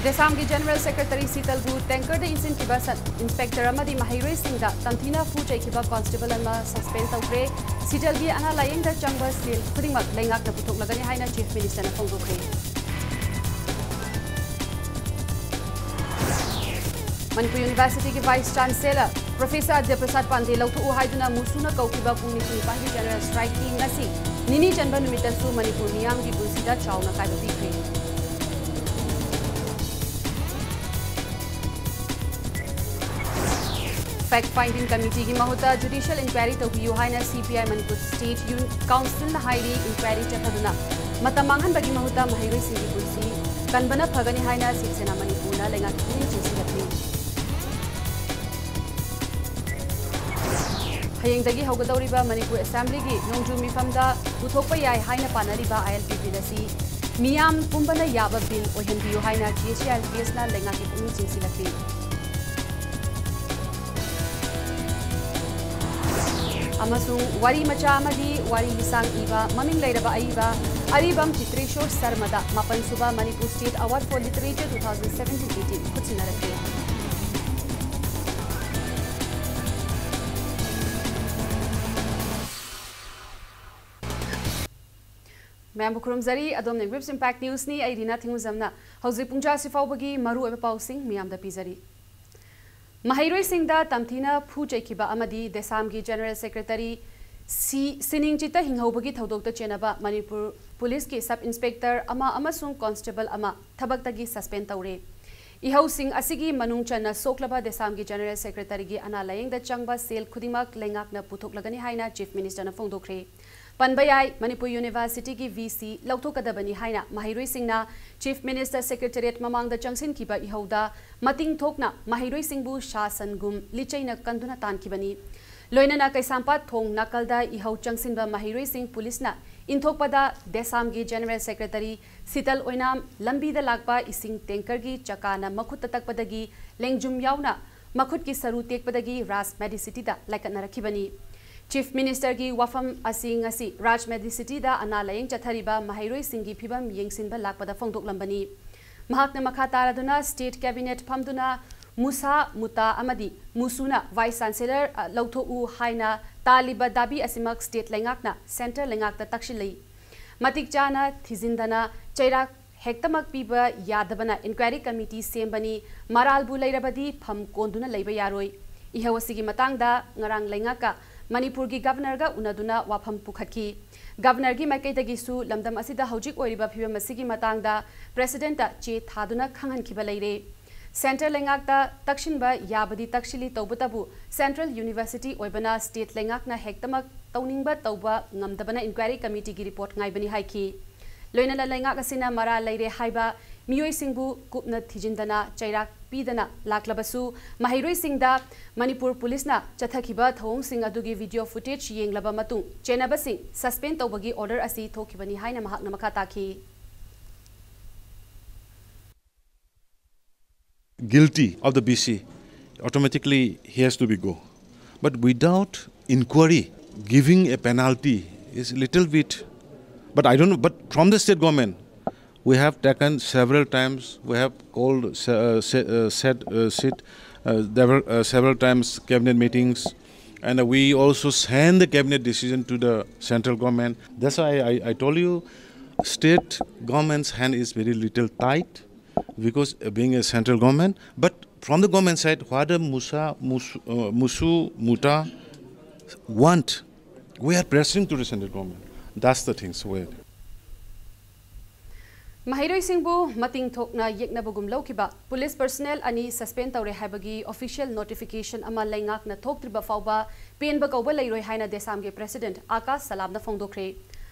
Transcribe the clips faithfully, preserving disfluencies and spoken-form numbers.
ꯗꯦꯁꯥꯝꯒꯤ General Secretary ꯁꯤꯇꯜꯕꯨ tankerꯗ ꯏꯟꯁꯤꯟꯈꯤꯕ sub inspector ꯑꯃꯗꯤ ꯃꯍꯩꯔꯣꯏꯁꯤꯡꯗ ꯇꯝꯊꯤꯅ ꯐꯨ ꯆꯩꯈꯤꯕ constable ꯑꯃ suspend ꯇꯧꯈ꯭ꯔꯦ꯫ ꯁꯤꯇꯜꯒꯤ ꯑꯅꯥ ꯂꯥꯌꯦꯡꯗ ꯆꯪꯕ ꯁꯦꯜ ꯈꯨꯗꯤꯡꯃꯛ ꯂꯩꯉꯥꯛꯅ ꯄꯨꯊꯣꯛꯂꯒꯅꯤ ꯍꯥꯏꯅ Chief Ministerꯅ ꯐꯣꯡꯗꯣꯛꯈ꯭ꯔꯦ꯫ Manipur Universityꯒꯤ Vice Chancellor Professor ꯑꯗ꯭ꯌ ꯄ꯭ꯔꯁꯥꯗ ꯄꯥꯟꯗꯦ ꯂꯧꯊꯣꯛꯎ ꯍꯥꯏꯗꯨꯅ ꯃꯨꯁꯨꯅ ꯀꯧꯈꯤꯕ ꯄꯨꯡ ꯅꯤꯐꯨ ꯅꯤꯄꯥꯟꯒꯤ general strikeꯀꯤ ꯉꯁꯤ ꯅꯤꯅꯤ ꯆꯟꯕ ꯅꯨꯃꯤꯠꯇꯁꯨ ꯃꯅꯤꯄꯨꯔ ꯃꯤꯌꯥꯝꯒꯤ ꯄꯨꯟꯁꯤꯗ ꯆꯥꯎꯅ ꯑꯀꯥꯏꯕ ꯄꯤꯈ꯭ꯔꯦ꯫ Fact Finding Committeeꯒꯤ ꯃꯍꯨꯠꯇ judicial inquiry ꯇꯧꯕꯤꯌꯨ ꯍꯥꯏꯅ CPI ꯃꯅꯤꯄꯨꯔ State Youth Councilꯅ ꯍꯥꯏꯔꯤ꯫ Inquiry ꯆꯠꯊꯗꯨꯅ ꯃꯇꯝ ꯃꯥꯡꯍꯟꯕꯒꯤ ꯃꯍꯨꯠꯇ ꯃꯍꯩꯔꯣꯏꯁꯤꯡꯒꯤ ꯄꯨꯟꯁꯤ ꯀꯟꯕꯅ ꯐꯒꯅꯤ ꯍꯥꯏꯅ ꯁꯤꯕ ꯁꯦꯅꯥ ꯃꯅꯤꯄꯨꯔꯅ ꯂꯩꯉꯥꯛꯀꯤ ꯄꯨꯛꯅꯤꯡ ꯆꯤꯡꯁꯤꯜꯂꯛꯂꯤ꯫ ꯍꯌꯦꯡꯗꯒꯤ ꯍꯧꯒꯗꯧꯔꯤꯕ ꯃꯅꯤꯄꯨꯔ Assemblyꯒꯤ ꯅꯣꯡꯖꯨ ꯃꯤꯐꯝꯗ ꯄꯨꯊꯣꯛꯄ ꯌꯥꯏ ꯍꯥꯏꯅ ꯄꯥꯅꯔꯤꯕ ILP Bill ꯑꯁꯤ ꯃꯤꯌꯥꯝ ꯄꯨꯝꯕꯅ ꯌꯥꯕ Bill ꯑꯣꯏꯍꯟꯕꯤꯌꯨ ꯍꯥꯏꯅ GSAILPSꯅ ꯂꯩꯉꯥꯛꯀꯤ ꯄꯨꯛꯅꯤꯡ ꯆꯤꯡꯁꯤꯜꯂꯛꯂꯤ꯫ ꯑꯃꯁꯨꯡ ꯋꯥꯔꯤ ꯃꯆꯥ ꯑꯃꯒꯤ ꯋꯥꯔꯤ ꯂꯤꯁꯥꯡ ꯏꯕ ꯃꯃꯤꯡ ꯂꯩꯔꯕ ꯑꯏꯕ ꯑꯔꯤꯕꯝ ꯆꯤꯇ꯭ꯔꯦꯁꯣꯔ ꯁꯔꯃꯗ ꯃꯥꯄꯟ ꯁꯨꯕ Manipur State Award for Literature two thousand seventeen eighteen ꯈꯨꯠꯁꯤꯟꯅꯔꯛꯂꯤ꯫ ꯃꯌꯥꯝꯕꯨ ꯈꯨꯔꯨꯝꯖꯔꯤ꯫ ꯑꯗꯣꯝꯅ Grips Impact Newsꯅꯤ꯫ ꯑꯩ ꯔꯤꯅꯥ ꯊꯤꯡꯉꯨꯖꯝꯅ ꯍꯧꯖꯤꯛ ꯄꯨꯡ ꯇꯔꯥꯁꯤ ꯐꯥꯎꯕꯒꯤ ꯃꯔꯨꯑꯣꯏꯕ ꯄꯥꯎꯁꯤꯡ ꯃꯤꯌꯥꯝꯗ ꯄꯤꯖꯔꯤ꯫ ꯃꯍꯩꯔꯣꯏꯁꯤꯡꯗ ꯇꯝꯊꯤꯅ ꯐꯨ ꯆꯩꯈꯤꯕ ꯑꯃꯗꯤ ꯗꯦꯁꯥꯝꯒꯤ General Secretary ꯁꯤ ꯁꯤꯅꯤꯡ ꯆꯤꯠꯇ ꯍꯤꯡꯍꯧꯕꯒꯤ ꯊꯧꯗꯣꯛꯇ ꯆꯦꯟꯅꯕ ꯃꯅꯤꯄꯨꯔ ꯄꯨꯂꯤꯁꯀꯤ sub inspector ꯑꯃ ꯑꯃꯁꯨꯡ constable ꯑꯃ ꯊꯕꯛꯇꯒꯤ suspend ꯇꯧꯔꯦ꯫ ꯏꯍꯧꯁꯤꯡ ꯑꯁꯤꯒꯤ ꯃꯅꯨꯡ ꯆꯟꯅ ꯁꯣꯛꯂꯕ ꯗꯦꯁꯥꯝꯒꯤ General Secretaryꯒꯤ ꯑꯅꯥ ꯂꯥꯌꯦꯡꯗ ꯆꯪꯕ ꯁꯦꯜ ꯈꯨꯗꯤꯡꯃꯛ ꯂꯩꯉꯥꯛꯅ ꯄꯨꯊꯣꯛꯂꯒꯅꯤ ꯍꯥꯏꯅ Chief Ministerꯅ ꯐꯣꯡꯗꯣꯛꯈ꯭ꯔꯦ꯫ ꯄꯟꯕ ꯌꯥꯏ, ꯃꯅꯤꯄꯨꯔ Universityꯒꯤ VC ꯂꯧꯊꯣꯛꯀꯗꯕꯅꯤ ꯍꯥꯏꯅ ꯃꯍꯩꯔꯣꯏꯁꯤꯡꯅ Chief Minister Secretariat ꯃꯃꯥꯡꯗ ꯆꯪꯁꯤꯟꯈꯤꯕ ꯏꯍꯧꯗ ꯃꯇꯤꯡ ꯊꯣꯛꯅ ꯃꯍꯩꯔꯣꯏꯁꯤꯡꯕꯨ ꯁꯥ ꯁꯟꯒꯨꯝ ꯂꯤꯆꯩꯅ ꯀꯟꯗꯨꯅ ꯇꯥꯟꯈꯤꯕꯅꯤ꯫ ꯂꯣꯏꯅꯅ ꯀꯩꯁꯥꯝꯄꯥꯠ ꯊꯣꯡ ꯅꯥꯀꯜꯗ ꯏꯍꯧ ꯆꯪꯁꯤꯟꯕ ꯃꯍꯩꯔꯣꯏꯁꯤꯡ ꯄꯨꯂꯤꯁꯅ ꯏꯟꯊꯣꯛꯄꯗ ꯗꯦꯁꯥꯝꯒꯤ General Secretary ꯁꯤꯇꯜ ꯑꯣꯏꯅꯥꯝ ꯂꯝꯕꯤꯗ ꯂꯥꯛꯄ ꯏꯁꯤꯡ tankerꯒꯤ ꯆꯀꯥꯅ ꯃꯈꯨꯠꯇ ꯇꯛꯄꯗꯒꯤ ꯂꯦꯡꯖꯨꯝ ꯌꯥꯎꯅ ꯃꯈꯨꯠꯀꯤ ꯁꯔꯨ ꯇꯦꯛꯄꯗꯒꯤ ꯔꯥꯖ Medicityꯗ ꯂꯥꯏꯀꯠꯅꯔꯛꯈꯤꯕꯅꯤ꯫ Chief Ministerꯒꯤ ꯋꯥꯐꯝ ꯑꯁꯤ ꯉꯁꯤ ꯔꯥꯖ Medicityꯗ ꯑꯅꯥ ꯂꯥꯌꯦꯡ ꯆꯠꯊꯔꯤꯕ ꯃꯍꯩꯔꯣꯏꯁꯤꯡꯒꯤ ꯐꯤꯚꯝ ꯌꯦꯡꯁꯤꯟꯕ ꯂꯥꯛꯄꯗ ꯐꯣꯡꯗꯣꯛꯂꯝꯕꯅꯤ꯫ ꯃꯍꯥꯛꯅ ꯃꯈꯥ ꯇꯥꯔꯗꯨꯅ state cabinet ꯐꯝꯗꯨꯅ ꯃꯨꯁꯥ, ꯃꯨꯇꯥ ꯑꯃꯗꯤ ꯃꯨꯁꯨꯅ vice chancellor, ꯑ, ꯂꯧꯊꯣꯛꯎ ꯍꯥꯏꯅ ꯇꯥꯜꯂꯤꯕ ꯗꯥꯕꯤ ꯑꯁꯤꯃꯛ state ꯂꯩꯉꯥꯛꯅ centre ꯂꯩꯉꯥꯛꯇ ꯇꯛꯁꯤꯜꯂꯤ꯫ ꯃꯇꯤꯛ ꯆꯥꯅ ꯊꯤꯖꯤꯟꯗꯅ ꯆꯩꯔꯥꯛ ꯍꯦꯛꯇꯃꯛ ꯄꯤꯕ ꯌꯥꯗꯕꯅ inquiry committee ꯁꯦꯝꯕꯅꯤ, ꯃꯔꯥꯜꯕꯨ ꯂꯩꯔꯕꯗꯤ ꯐꯝ ꯀꯣꯟꯗꯨꯅ ꯂꯩꯕ ꯌꯥꯔꯣꯏ꯫ ꯏꯍꯧ ꯑꯁꯤꯒꯤ ꯃꯇꯥꯡꯗ ꯉꯔꯥꯡ ꯂꯩꯉꯥꯛꯀ ꯃꯅꯤꯄꯨꯔꯒꯤ governorꯒ ꯎꯅꯗꯨꯅ ꯋꯥꯐꯝ ꯄꯨꯈꯠꯈꯤ꯫ Governorꯒꯤ ꯃꯥꯏꯀꯩꯗꯒꯤꯁꯨ ꯂꯝꯗꯝ ꯑꯁꯤꯗ ꯍꯧꯖꯤꯛ ꯑꯣꯏꯔꯤꯕ ꯐꯤꯕꯝ ꯑꯁꯤꯒꯤ ꯃꯇꯥꯡꯗ presidentꯇ ꯆꯦ ꯊꯥꯗꯨꯅ ꯈꯪꯍꯟꯈꯤꯕ ꯂꯩꯔꯦ꯫ Centre ꯂꯩꯉꯥꯛꯇ ꯇꯛꯁꯤꯟꯕ ꯌꯥꯕꯗꯤ ꯇꯛꯁꯤꯜꯂꯤ, ꯇꯧꯕꯇꯕꯨ central university ꯑꯣꯏꯕꯅ state ꯂꯩꯉꯥꯛꯅ ꯍꯦꯛꯇꯃꯛ ꯇꯧꯅꯤꯡꯕ ꯇꯧꯕ ꯉꯝꯗꯕꯅ inquiry committeeꯒꯤ report ꯉꯥꯏꯕꯅꯤ ꯍꯥꯏꯈꯤ꯫ ꯂꯣꯏꯅꯅ ꯂꯩꯉꯥꯛ ꯑꯁꯤꯅ ꯃꯔꯥꯜ ꯂꯩꯔꯦ ꯍꯥꯏꯕ ꯃꯤꯑꯣꯏꯁꯤꯡꯕꯨ ꯀꯨꯞꯅ ꯊꯤꯖꯤꯟꯗꯅ ꯆꯩꯔꯥꯛ ꯄꯤꯗꯅ ꯂꯥꯛꯂꯕꯁꯨ, ꯃꯍꯩꯔꯣꯏꯁꯤꯡꯗ ꯃꯅꯤꯄꯨꯔ ꯄꯨꯂꯤꯁꯅ ꯆꯠꯊꯈꯤꯕ ꯊꯧꯑꯣꯡꯁꯤꯡ ꯑꯗꯨꯒꯤ video footage ꯌꯦꯡꯂꯕ ꯃꯇꯨꯡ ꯆꯦꯟꯅꯕꯁꯤꯡ suspend ꯇꯧꯕꯒꯤ order ꯑꯁꯤ ꯊꯣꯛꯈꯤꯕꯅꯤ ꯍꯥꯏꯅ ꯃꯍꯥꯛꯅ ꯃꯈꯥ ꯇꯥꯈꯤ꯫ Guilty of the B C, automatically he has to be go. But without inquiry, giving a penalty is a little bit. But I don't know. But from the state government, we have taken several times. We have called, uh, se- uh, said, uh, sit, uh, there were, uh, several times cabinet meetings, and we also send the cabinet decision to the central government. That's why I, I told you, state government's hand is very little tight because, uh, being a central government, but from the government side, what the Musa, Musu, uh, Musu, Muta want, we are pressing to the central government. That's the thing. So we ꯃꯍꯩꯔꯣꯏꯁꯤꯡꯕꯨ ꯃꯇꯤꯡ ꯊꯣꯛꯅ ꯌꯦꯛꯅꯕꯒꯨꯝ ꯂꯧꯈꯤꯕ police personnel ꯑꯅꯤ suspend ꯇꯧꯔꯦ ꯍꯥꯏꯕꯒꯤ official notification ꯑꯃ ꯂꯩꯉꯥꯛꯅ ꯊꯣꯛꯇ꯭ꯔꯤꯕ ꯐꯥꯎꯕ ꯄꯦꯟꯕ ꯀꯧꯕ ꯂꯩꯔꯣꯏ ꯍꯥꯏꯅ ꯗꯦꯁꯥꯝꯒꯤ president ꯑꯥꯀꯥꯁ ꯁꯂꯥꯝꯅ ꯐꯣꯡꯗꯣꯛꯈ꯭ꯔꯦ꯫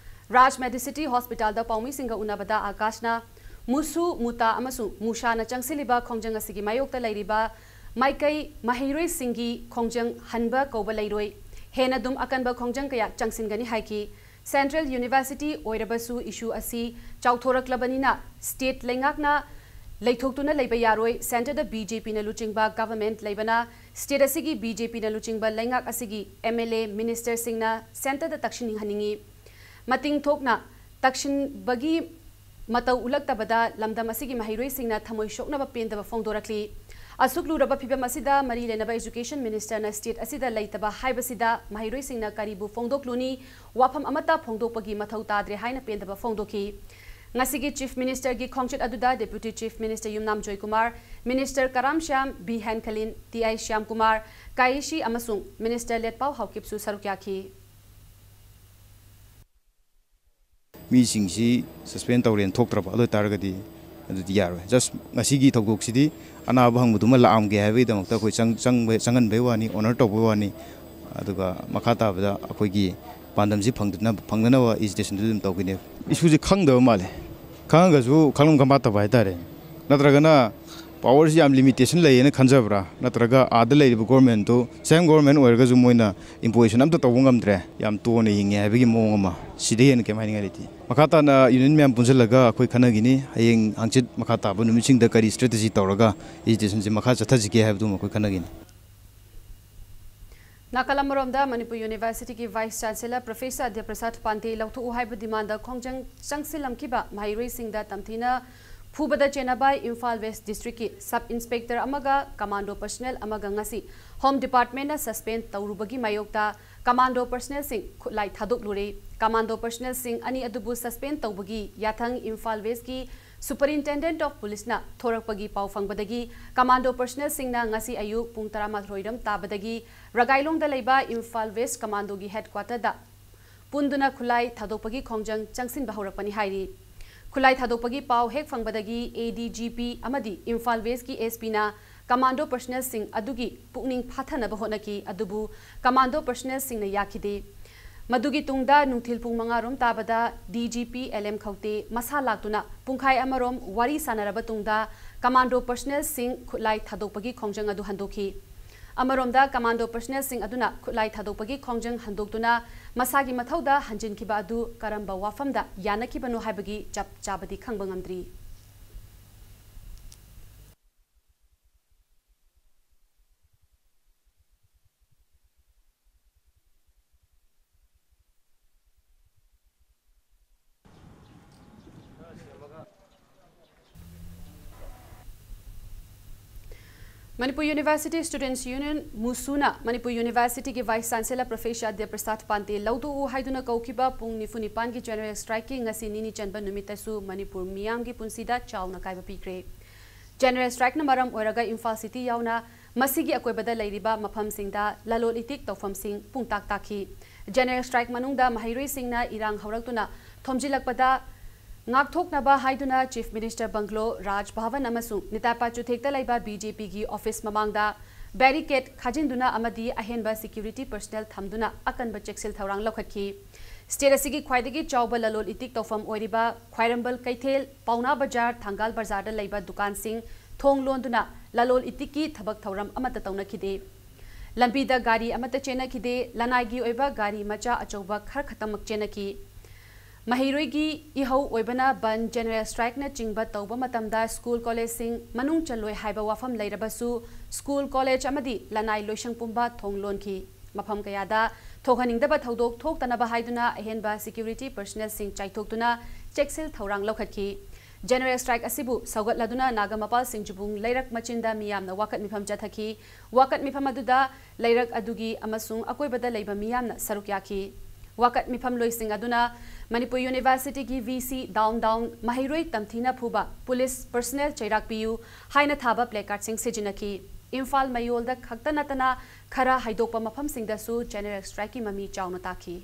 ꯔꯥꯖ Medicity Hospitalꯗ ꯄꯥꯎꯃꯤꯁꯤꯡꯒ ꯎꯅꯕꯗ ꯑꯥꯀꯥꯁꯅ ꯃꯨꯁꯨ, ꯃꯨꯇꯥ ꯑꯃꯁꯨꯡ ꯃꯨꯁꯥꯅ ꯆꯪꯁꯤꯜꯂꯤꯕ ꯈꯣꯡꯖꯪ ꯑꯁꯤꯒꯤ ꯃꯥꯌꯣꯛꯇ ꯂꯩꯔꯤꯕ ꯃꯥꯏꯀꯩ ꯃꯍꯩꯔꯣꯏꯁꯤꯡꯒꯤ ꯈꯣꯡꯖꯪ ꯍꯟꯕ ꯀꯧꯕ ꯂꯩꯔꯣꯏ꯫ ꯍꯦꯟꯅ ꯑꯗꯨꯝ ꯑꯀꯟꯕ ꯈꯣꯡꯖꯪ ꯀꯌꯥ ꯆꯪꯁꯤꯟꯒꯅꯤ ꯍꯥꯏꯈꯤ꯫ Central University ꯑꯣꯏꯔꯕꯁꯨ issue ꯑꯁꯤ ꯆꯥꯎꯊꯣꯔꯛꯂꯕꯅꯤꯅ state ꯂꯩꯉꯥꯛꯅ ꯂꯩꯊꯣꯛꯇꯨꯅ ꯂꯩꯕ ꯌꯥꯔꯣꯏ꯫ Centreꯗ BJPꯅ ꯂꯨꯆꯤꯡꯕ government ꯂꯩꯕꯅ state ꯑꯁꯤꯒꯤ BJPꯅ ꯂꯨꯆꯤꯡꯕ ꯂꯩꯉꯥꯛ ꯑꯁꯤꯒꯤ MLA, ministerꯁꯤꯡꯅ centreꯗ ꯇꯛꯁꯤꯟꯍꯟꯅꯤꯡꯉꯤ꯫ ꯃꯇꯤꯡ ꯊꯣꯛꯅ ꯇꯛꯁꯤꯟꯕꯒꯤ ꯃꯇꯧ ꯎꯠꯂꯛꯇꯕꯗ ꯂꯝꯗꯝ ꯑꯁꯤꯒꯤ ꯃꯍꯩꯔꯣꯏꯁꯤꯡꯅ ꯊꯃꯣꯏ ꯁꯣꯛꯅꯕ ꯄꯦꯟꯗꯕ ꯐꯣꯡꯗꯣꯔꯛꯂꯤ꯫ ꯑꯁꯨꯛ ꯂꯨꯔꯕ ꯐꯤꯚꯝ ꯑꯁꯤꯗ ꯃꯔꯤ ꯂꯩꯅꯕ education minister ꯅ state ꯑꯁꯤꯗ ꯂꯩꯇꯕ ꯍꯥꯏꯕꯁꯤꯗ ꯃꯍꯩꯔꯣꯏꯁꯤꯡꯅ ꯀꯔꯤꯕꯨ ꯐꯣꯡꯗꯣꯛꯂꯨꯅꯤ? ꯋꯥꯐꯝ ꯑꯃꯠꯇ ꯐꯣꯡꯗꯣꯛꯄꯒꯤ ꯃꯊꯧ ꯇꯥꯗ꯭ꯔꯦ ꯍꯥꯏꯅ ꯄꯦꯟꯗꯕ ꯐꯣꯡꯗꯣꯛꯈꯤ꯫ ꯉꯁꯤꯒꯤ Chief Minister ꯒꯤ ꯈꯣꯡꯆꯠ ꯑꯗꯨꯗ Deputy Chief Minister ꯌꯨꯝꯅꯥꯝ ꯖꯣꯏꯀꯨꯃꯥꯔ, Minister ꯀꯔꯥꯝ ꯁ꯭ꯌꯥꯝ, ꯕꯤ ꯍꯦꯟꯈꯂꯤꯟ, ꯇꯤ ꯑꯥꯏ ꯁ꯭ꯌꯥꯝꯀꯨꯃꯥꯔ, ꯀꯥꯏꯁꯤ ꯑꯃꯁꯨꯡ Minister ꯂꯦꯠꯄꯥꯎ ꯍꯥꯎꯀꯤꯞꯁꯨ ꯁꯔꯨꯛ ꯌꯥꯈꯤ꯫ ꯃꯤꯁꯤꯡꯁꯤ suspend ꯇꯧꯔꯦꯅ ꯊꯣꯛꯇ꯭ꯔꯕ ꯑꯗꯨ ꯑꯣꯏꯇꯥꯔꯒꯗꯤ ꯑꯗꯨꯗꯤ ꯌꯥꯔꯣꯏ꯫ Just ꯉꯁꯤꯒꯤ ꯊꯧꯗꯣꯛꯁꯤꯗꯤ ꯑꯅꯥꯕ ꯍꯪꯕꯗꯨꯃ ꯂꯥꯛꯑꯝꯒꯦ ꯍꯥꯏꯕꯒꯤꯗꯃꯛꯇ ꯑꯩꯈꯣꯏ ꯆꯪ-, ꯆꯪꯕ-, ꯆꯪꯍꯟꯕꯩ ꯋꯥꯅꯤ, honour ꯇꯧꯕꯩ ꯋꯥꯅꯤ꯫ ꯑꯗꯨꯒ ꯃꯈꯥ ꯇꯥꯕꯗ ꯑꯩꯈꯣꯏꯒꯤ ꯄꯥꯟꯗꯝꯁꯤ ꯐꯪꯗꯅꯕ, ꯐꯪꯅꯅꯕ agitation ꯗꯨ ꯑꯗꯨꯝ ꯇꯧꯒꯅꯤ꯫ Issue ꯁꯦ ꯈꯪꯗꯕ ꯃꯥꯜꯂꯦ꯫ ꯈꯪꯉꯒꯁꯨ ꯈꯪꯂꯝ ꯈꯪꯐꯥꯠꯇꯕ ꯍꯥꯏꯇꯥꯔꯦ꯫ ꯅꯠꯇ꯭ꯔꯒꯅ power ꯁꯤ ꯌꯥꯝ limitation ꯂꯩꯌꯦꯅ ꯈꯟꯖꯕ꯭ꯔꯥ? ꯅꯠꯇ꯭ꯔꯒ ꯑꯥꯗ ꯂꯩꯔꯤꯕ government ꯇꯨ, same government ꯑꯣꯏꯔꯒꯁꯨ ꯃꯣꯏꯅ imposition ꯑꯝꯇ ꯇꯧꯕ ꯉꯝꯗ꯭ꯔꯦ, ꯌꯥꯝ ꯇꯣꯟꯅ ꯍꯤꯡꯉꯦ ꯍꯥꯏꯕꯒꯤ ꯃꯑꯣꯡ ꯑꯃ, ꯁꯤꯗꯩ ꯍꯦꯟꯅ ꯀꯩꯝ ꯍꯥꯏꯅꯤꯡꯉꯥꯏ ꯂꯩꯇꯦ꯫ ꯃꯈꯥ ꯇꯥꯅ union ꯃꯌꯥꯝ ꯄꯨꯟꯁꯤꯜꯂꯒ ꯑꯩꯈꯣꯏ ꯈꯟꯅꯈꯤꯅꯤ꯫ ꯍꯌꯦꯡ ꯍꯪꯆꯤꯠ ꯃꯈꯥ ꯇꯥꯕ ꯅꯨꯃꯤꯠꯁꯤꯡꯗ ꯀꯔꯤ strategy ꯇꯧꯔꯒ agitation ꯁꯦ ꯃꯈꯥ ꯆꯠꯊꯁꯤꯒꯦ ꯍꯥꯏꯕꯗꯨꯃ ꯑꯩꯈꯣꯏ ꯈꯟꯅꯈꯤꯅꯤ꯫ ꯅꯥꯀꯜ ꯑꯃꯔꯣꯝꯗ, ꯃꯅꯤꯄꯨꯔ University ꯒꯤ Vice Chancellor Professor ꯑꯗ꯭ꯌ ꯄ꯭ꯔꯁꯥꯗ ꯄꯥꯟꯗꯦ ꯂꯧꯊꯣꯛꯎ ꯍꯥꯏꯕ demand ꯗ ꯈꯣꯡꯖꯪ ꯆꯪꯁꯤꯜꯂꯝꯈꯤꯕ ꯃꯍꯩꯔꯣꯏꯁꯤꯡꯗ ꯇꯝꯊꯤꯅ ꯐꯨꯕꯗ ꯆꯦꯟꯅꯕ ꯏꯝꯐꯥꯜ West District ꯀꯤ Sub Inspector ꯑꯃꯒ commando personnel ꯑꯃꯒ ꯉꯁꯤ Home Department ꯅ suspend ꯇꯧꯔꯨꯕꯒꯤ ꯃꯥꯌꯣꯛꯇ commando personnel ꯁꯤꯡ ꯈꯨꯠꯂꯥꯏ ꯊꯥꯗꯣꯛꯂꯨꯔꯦ꯫ Commando personnel ꯁꯤꯡ ꯑꯅꯤ ꯑꯗꯨꯕꯨ suspend ꯇꯧꯕꯒꯤ ꯌꯥꯊꯪ ꯏꯝꯐꯥꯜ West ꯀꯤ Superintendent of Police ꯅ ꯊꯣꯔꯛꯄꯒꯤ ꯄꯥꯎ ꯐꯪꯕꯗꯒꯤ commando personnel ꯁꯤꯡꯅ ꯉꯁꯤ ꯑꯌꯨꯛ ꯄꯨꯡ ꯇꯔꯥꯃꯥꯊꯣꯏ ꯔꯣꯝ ꯇꯥꯕꯗꯒꯤ ꯔꯒꯥꯏꯂꯣꯡꯗ ꯂꯩꯕ ꯏꯝꯐꯥꯜ West Commando ꯒꯤ headquarter ꯗ ꯄꯨꯟꯗꯨꯅ ꯈꯨꯠꯂꯥꯏ ꯊꯥꯗꯣꯛꯄꯒꯤ ꯈꯣꯡꯖꯪ ꯆꯪꯁꯤꯟꯕ ꯍꯧꯔꯛꯄꯅꯤ ꯍꯥꯏꯔꯤ꯫ ꯈꯨꯠꯂꯥꯏ ꯊꯥꯗꯣꯛꯄꯒꯤ ꯄꯥꯎ ꯍꯦꯛ ꯐꯪꯕꯗꯒꯤ A D G P ꯑꯃꯗꯤ ꯏꯝꯐꯥꯜ West ꯀꯤ S P ꯅ commando personnel ꯁꯤꯡ ꯑꯗꯨꯒꯤ ꯄꯨꯛꯅꯤꯡ ꯐꯥꯊꯅꯕ ꯍꯣꯠꯅꯈꯤ, ꯑꯗꯨꯕꯨ commando personnel ꯁꯤꯡꯅ ꯌꯥꯈꯤꯗꯦ꯫ ꯃꯗꯨꯒꯤ ꯇꯨꯡꯗ ꯅꯨꯡꯊꯤꯜ ꯄꯨꯡ ꯃꯉꯥ ꯔꯣꯝ ꯇꯥꯕꯗ D G P L M ꯈꯧꯇꯦ ꯃꯁꯥ ꯂꯥꯛꯇꯨꯅ ꯄꯨꯡꯈꯥꯏ ꯑꯃꯔꯣꯝ ꯋꯥꯔꯤ ꯁꯥꯟꯅꯔꯕ ꯇꯨꯡꯗ commando personnel ꯁꯤꯡ ꯈꯨꯠꯂꯥꯏ ꯊꯥꯗꯣꯛꯄꯒꯤ ꯈꯣꯡꯖꯪ ꯑꯗꯨ ꯍꯟꯗꯣꯛꯈꯤ꯫ ꯑꯃꯔꯣꯝꯗ, commando personnel ꯁꯤꯡ ꯑꯗꯨꯅ ꯈꯨꯠꯂꯥꯏ ꯊꯥꯗꯣꯛꯄꯒꯤ ꯈꯣꯡꯖꯪ ꯍꯟꯗꯣꯛꯇꯨꯅ ꯃꯁꯥꯒꯤ ꯃꯊꯧꯗ ꯍꯟꯖꯤꯟꯈꯤꯕ ꯑꯗꯨ ꯀꯔꯝꯕ ꯋꯥꯐꯝꯗ ꯌꯥꯅꯈꯤꯕꯅꯣ ꯍꯥꯏꯕꯒꯤ ꯆꯞ ꯆꯥꯕꯗꯤ ꯈꯪꯕ ꯉꯝꯗ꯭ꯔꯤ꯫ Manipur University Students Union, MUSUꯅ ꯃꯅꯤꯄꯨꯔ ꯌꯨꯅꯤꯚꯔꯁꯤꯇꯤꯒꯤ vice chancellor professor Debaprasad Pandey ꯂꯧꯊꯣꯛꯎ ꯍꯥꯏꯗꯨꯅ ꯀꯧꯈꯤꯕ ꯄꯨꯡ ꯅꯤꯐꯨ ꯅꯤꯄꯥꯟꯒꯤ ꯖꯦꯅꯔꯦꯜ ꯁ꯭ꯇ꯭ꯔꯥꯏꯛꯀꯤ ꯉꯁꯤ ꯅꯤꯅꯤ ꯆꯟꯕ ꯅꯨꯃꯤꯠꯇꯁꯨ ꯃꯅꯤꯄꯨꯔ ꯃꯤꯌꯥꯝꯒꯤ ꯄꯨꯟꯁꯤꯗ ꯆꯥꯎꯅ ꯑꯀꯥꯏꯕ ꯄꯤꯈ꯭ꯔꯦ꯫ ꯖꯦꯅꯔꯦꯜ ꯁ꯭ꯇ꯭ꯔꯥꯏꯛꯅ ꯃꯔꯝ ꯑꯣꯏꯔꯒ ꯏꯝꯐꯥꯜ ꯁꯤꯇꯤ ꯌꯥꯎꯅ ꯃꯁꯤꯒꯤ ꯑꯀꯣꯏꯕꯗ ꯂꯩꯔꯤꯕ ꯃꯐꯝꯁꯤꯡꯗ ꯂꯂꯣꯜ ꯏꯇꯤꯛ ꯇꯧꯐꯝꯁꯤꯡ ꯄꯨꯡꯇꯥꯛ ꯇꯥꯛꯈꯤ꯫ ꯖꯦꯅꯔꯦꯜ ꯁ꯭ꯇ꯭ꯔꯥꯏꯛ ꯃꯅꯨꯡꯗ ꯃꯍꯩꯔꯣꯏꯁꯤꯡꯅ ꯏꯔꯥꯡ ꯍꯧꯔꯛꯇꯨꯅ ꯊꯣꯝꯖꯤꯜꯂꯛꯄꯗ ꯉꯥꯛꯊꯣꯛꯅꯕ ꯍꯥꯏꯗꯨꯅ ꯆꯤꯐ ꯃꯤꯅꯤꯁꯇꯔ ꯕꯪꯒ꯭ꯂꯣ, ꯔꯥꯖ ꯚꯕꯟ ꯑꯃꯁꯨꯡ ꯅꯤꯇꯥꯄꯥ ꯆꯨꯊꯦꯛꯇ ꯂꯩꯕ ꯕꯤꯖꯦꯄꯤꯒꯤ ꯑꯣꯐꯤꯁ ꯃꯃꯥꯡꯗ ꯕꯦꯔꯤꯀꯦꯗ ꯈꯥꯖꯤꯟꯗꯨꯅ ꯑꯃꯗꯤ ꯑꯍꯦꯟꯕ ꯁꯦꯀ꯭ꯌꯨꯔꯤꯇꯤ ꯄꯔꯁꯅꯦꯜ ꯊꯝꯗꯨꯅ ꯑꯀꯟꯕ ꯆꯦꯛꯁꯤꯜ ꯊꯧꯔꯥꯡ ꯂꯧꯈꯠꯈꯤ꯫ ꯁ꯭ꯇꯦꯠ ꯑꯁꯤꯒꯤ ꯈ꯭ꯋꯥꯏꯗꯒꯤ ꯆꯥꯎꯕ ꯂꯂꯣꯜ ꯏꯇꯤꯛ ꯇꯧꯐꯝ ꯑꯣꯏꯔꯤꯕ ꯈ꯭ꯋꯥꯏꯔꯝꯕꯟ ꯀꯩꯊꯦꯜ, ꯄꯥꯎꯅꯥ ꯕꯖꯥꯔ, ꯊꯪꯒꯥꯜ ꯕꯖꯥꯔꯗ ꯂꯩꯕ ꯗꯨꯀꯥꯟꯁꯤꯡ ꯊꯣꯡ ꯂꯣꯟꯗꯨꯅ ꯂꯂꯣꯜ ꯏꯇꯤꯛꯀꯤ ꯊꯕꯛ ꯊꯧꯔꯝ ꯑꯃꯠꯇ ꯇꯧꯅꯈꯤꯗꯦ꯫ ꯂꯝꯕꯤꯗ ꯒꯥꯔꯤ ꯑꯃꯠꯇ ꯆꯦꯟꯅꯈꯤꯗꯦ꯫ ꯂꯅꯥꯏꯒꯤ ꯑꯣꯏꯕ ꯒꯥꯔꯤ ꯃꯆꯥ ꯑꯆꯧꯕ ꯈꯔ ꯈꯛꯇꯃꯛ ꯆꯦꯟꯅꯈꯤ꯫ ꯃꯍꯩꯔꯣꯏꯒꯤ ꯏꯍꯧ ꯑꯣꯏꯕꯅ ꯕꯟ, ꯖꯦꯅꯔꯦꯜ ꯁ꯭ꯇ꯭ꯔꯥꯏꯛꯅꯆꯤꯡꯕ ꯇꯧꯕ ꯃꯇꯝꯗ ꯁ꯭ꯀꯨꯜ ꯀꯣꯂꯦꯖꯁꯤꯡ ꯃꯅꯨꯡ ꯆꯜꯂꯣꯏ ꯍꯥꯏꯕ ꯋꯥꯐꯝ ꯂꯩꯔꯕꯁꯨ, ꯁ꯭ꯀꯨꯜ, ꯀꯣꯂꯦꯖ ꯑꯃꯗꯤ ꯂꯅꯥꯏ ꯂꯣꯏꯁꯪ ꯄꯨꯝꯕ ꯊꯣꯡ ꯂꯣꯟꯈꯤ꯫ ꯃꯐꯝ ꯀꯌꯥꯗ ꯊꯣꯛꯍꯟꯅꯤꯡꯗꯕ ꯊꯧꯗꯣꯛ ꯊꯣꯛꯇꯅꯕ ꯍꯥꯏꯗꯨꯅ ꯑꯍꯦꯟꯕ ꯁꯦꯀ꯭ꯌꯨꯔꯤꯇꯤ ꯄꯔꯁꯅꯦꯜꯁꯤꯡ ꯆꯥꯏꯊꯣꯛꯇꯨꯅ ꯆꯦꯛꯁꯤꯜ ꯊꯧꯔꯥꯡ ꯂꯧꯈꯠꯈꯤ꯫ ꯖꯦꯅꯔꯦꯜ ꯁ꯭ꯇ꯭ꯔꯥꯏꯛ ꯑꯁꯤꯕꯨ ꯁꯧꯒꯠꯂꯗꯨꯅ ꯅꯥꯒꯥꯃꯄꯥꯜ ꯁꯤꯡꯖꯨꯕꯨꯡ ꯂꯩꯔꯛ ꯃꯆꯤꯟꯗ ꯃꯤꯌꯥꯝꯅ ꯋꯥꯀꯠ ꯃꯤꯐꯝ ꯆꯠꯊꯈꯤ꯫ ꯋꯥꯀꯠ ꯃꯤꯐꯝ ꯑꯗꯨꯗ ꯂꯩꯔꯛ ꯑꯗꯨꯒꯤ ꯑꯃꯁꯨꯡ ꯑꯀꯣꯏꯕꯗ ꯂꯩꯕ ꯃꯤꯌꯥꯝꯅ ꯁꯔꯨꯛ ꯌꯥꯈꯤ꯫ ꯋꯥꯀꯠ ꯃꯤꯐꯝꯂꯣꯏꯁꯤꯡ ꯑꯗꯨꯅ ꯃꯅꯤꯄꯨꯔ ꯌꯨꯅꯤꯚꯔꯁꯤꯇꯤꯒꯤ ꯚꯤ ꯁꯤ down down, ꯃꯍꯩꯔꯣꯏ ꯇꯝꯊꯤꯅ ꯐꯨꯕ, ꯄꯨꯂꯤꯁ ꯄꯔꯁꯅꯦꯜ ꯆꯩꯔꯥꯛ ꯄꯤꯌꯨ ꯍꯥꯏꯅ ꯊꯥꯕ ꯄ꯭ꯂꯦꯀꯥꯔꯗꯁꯤꯡ ꯁꯤꯖꯤꯟꯅꯈꯤ꯫ ꯏꯝꯐꯥꯜ ꯃꯌꯣꯜꯗ ꯈꯛꯇ ꯅꯠꯇꯅ ꯈꯔ ꯍꯥꯏꯗꯣꯛꯄ ꯃꯐꯝꯁꯤꯡꯗꯁꯨ ꯖꯦꯅꯔꯦꯜ ꯁ꯭ꯇ꯭ꯔꯥꯏꯛꯀꯤ ꯃꯃꯤ ꯆꯥꯎꯅ ꯇꯥꯈꯤ꯫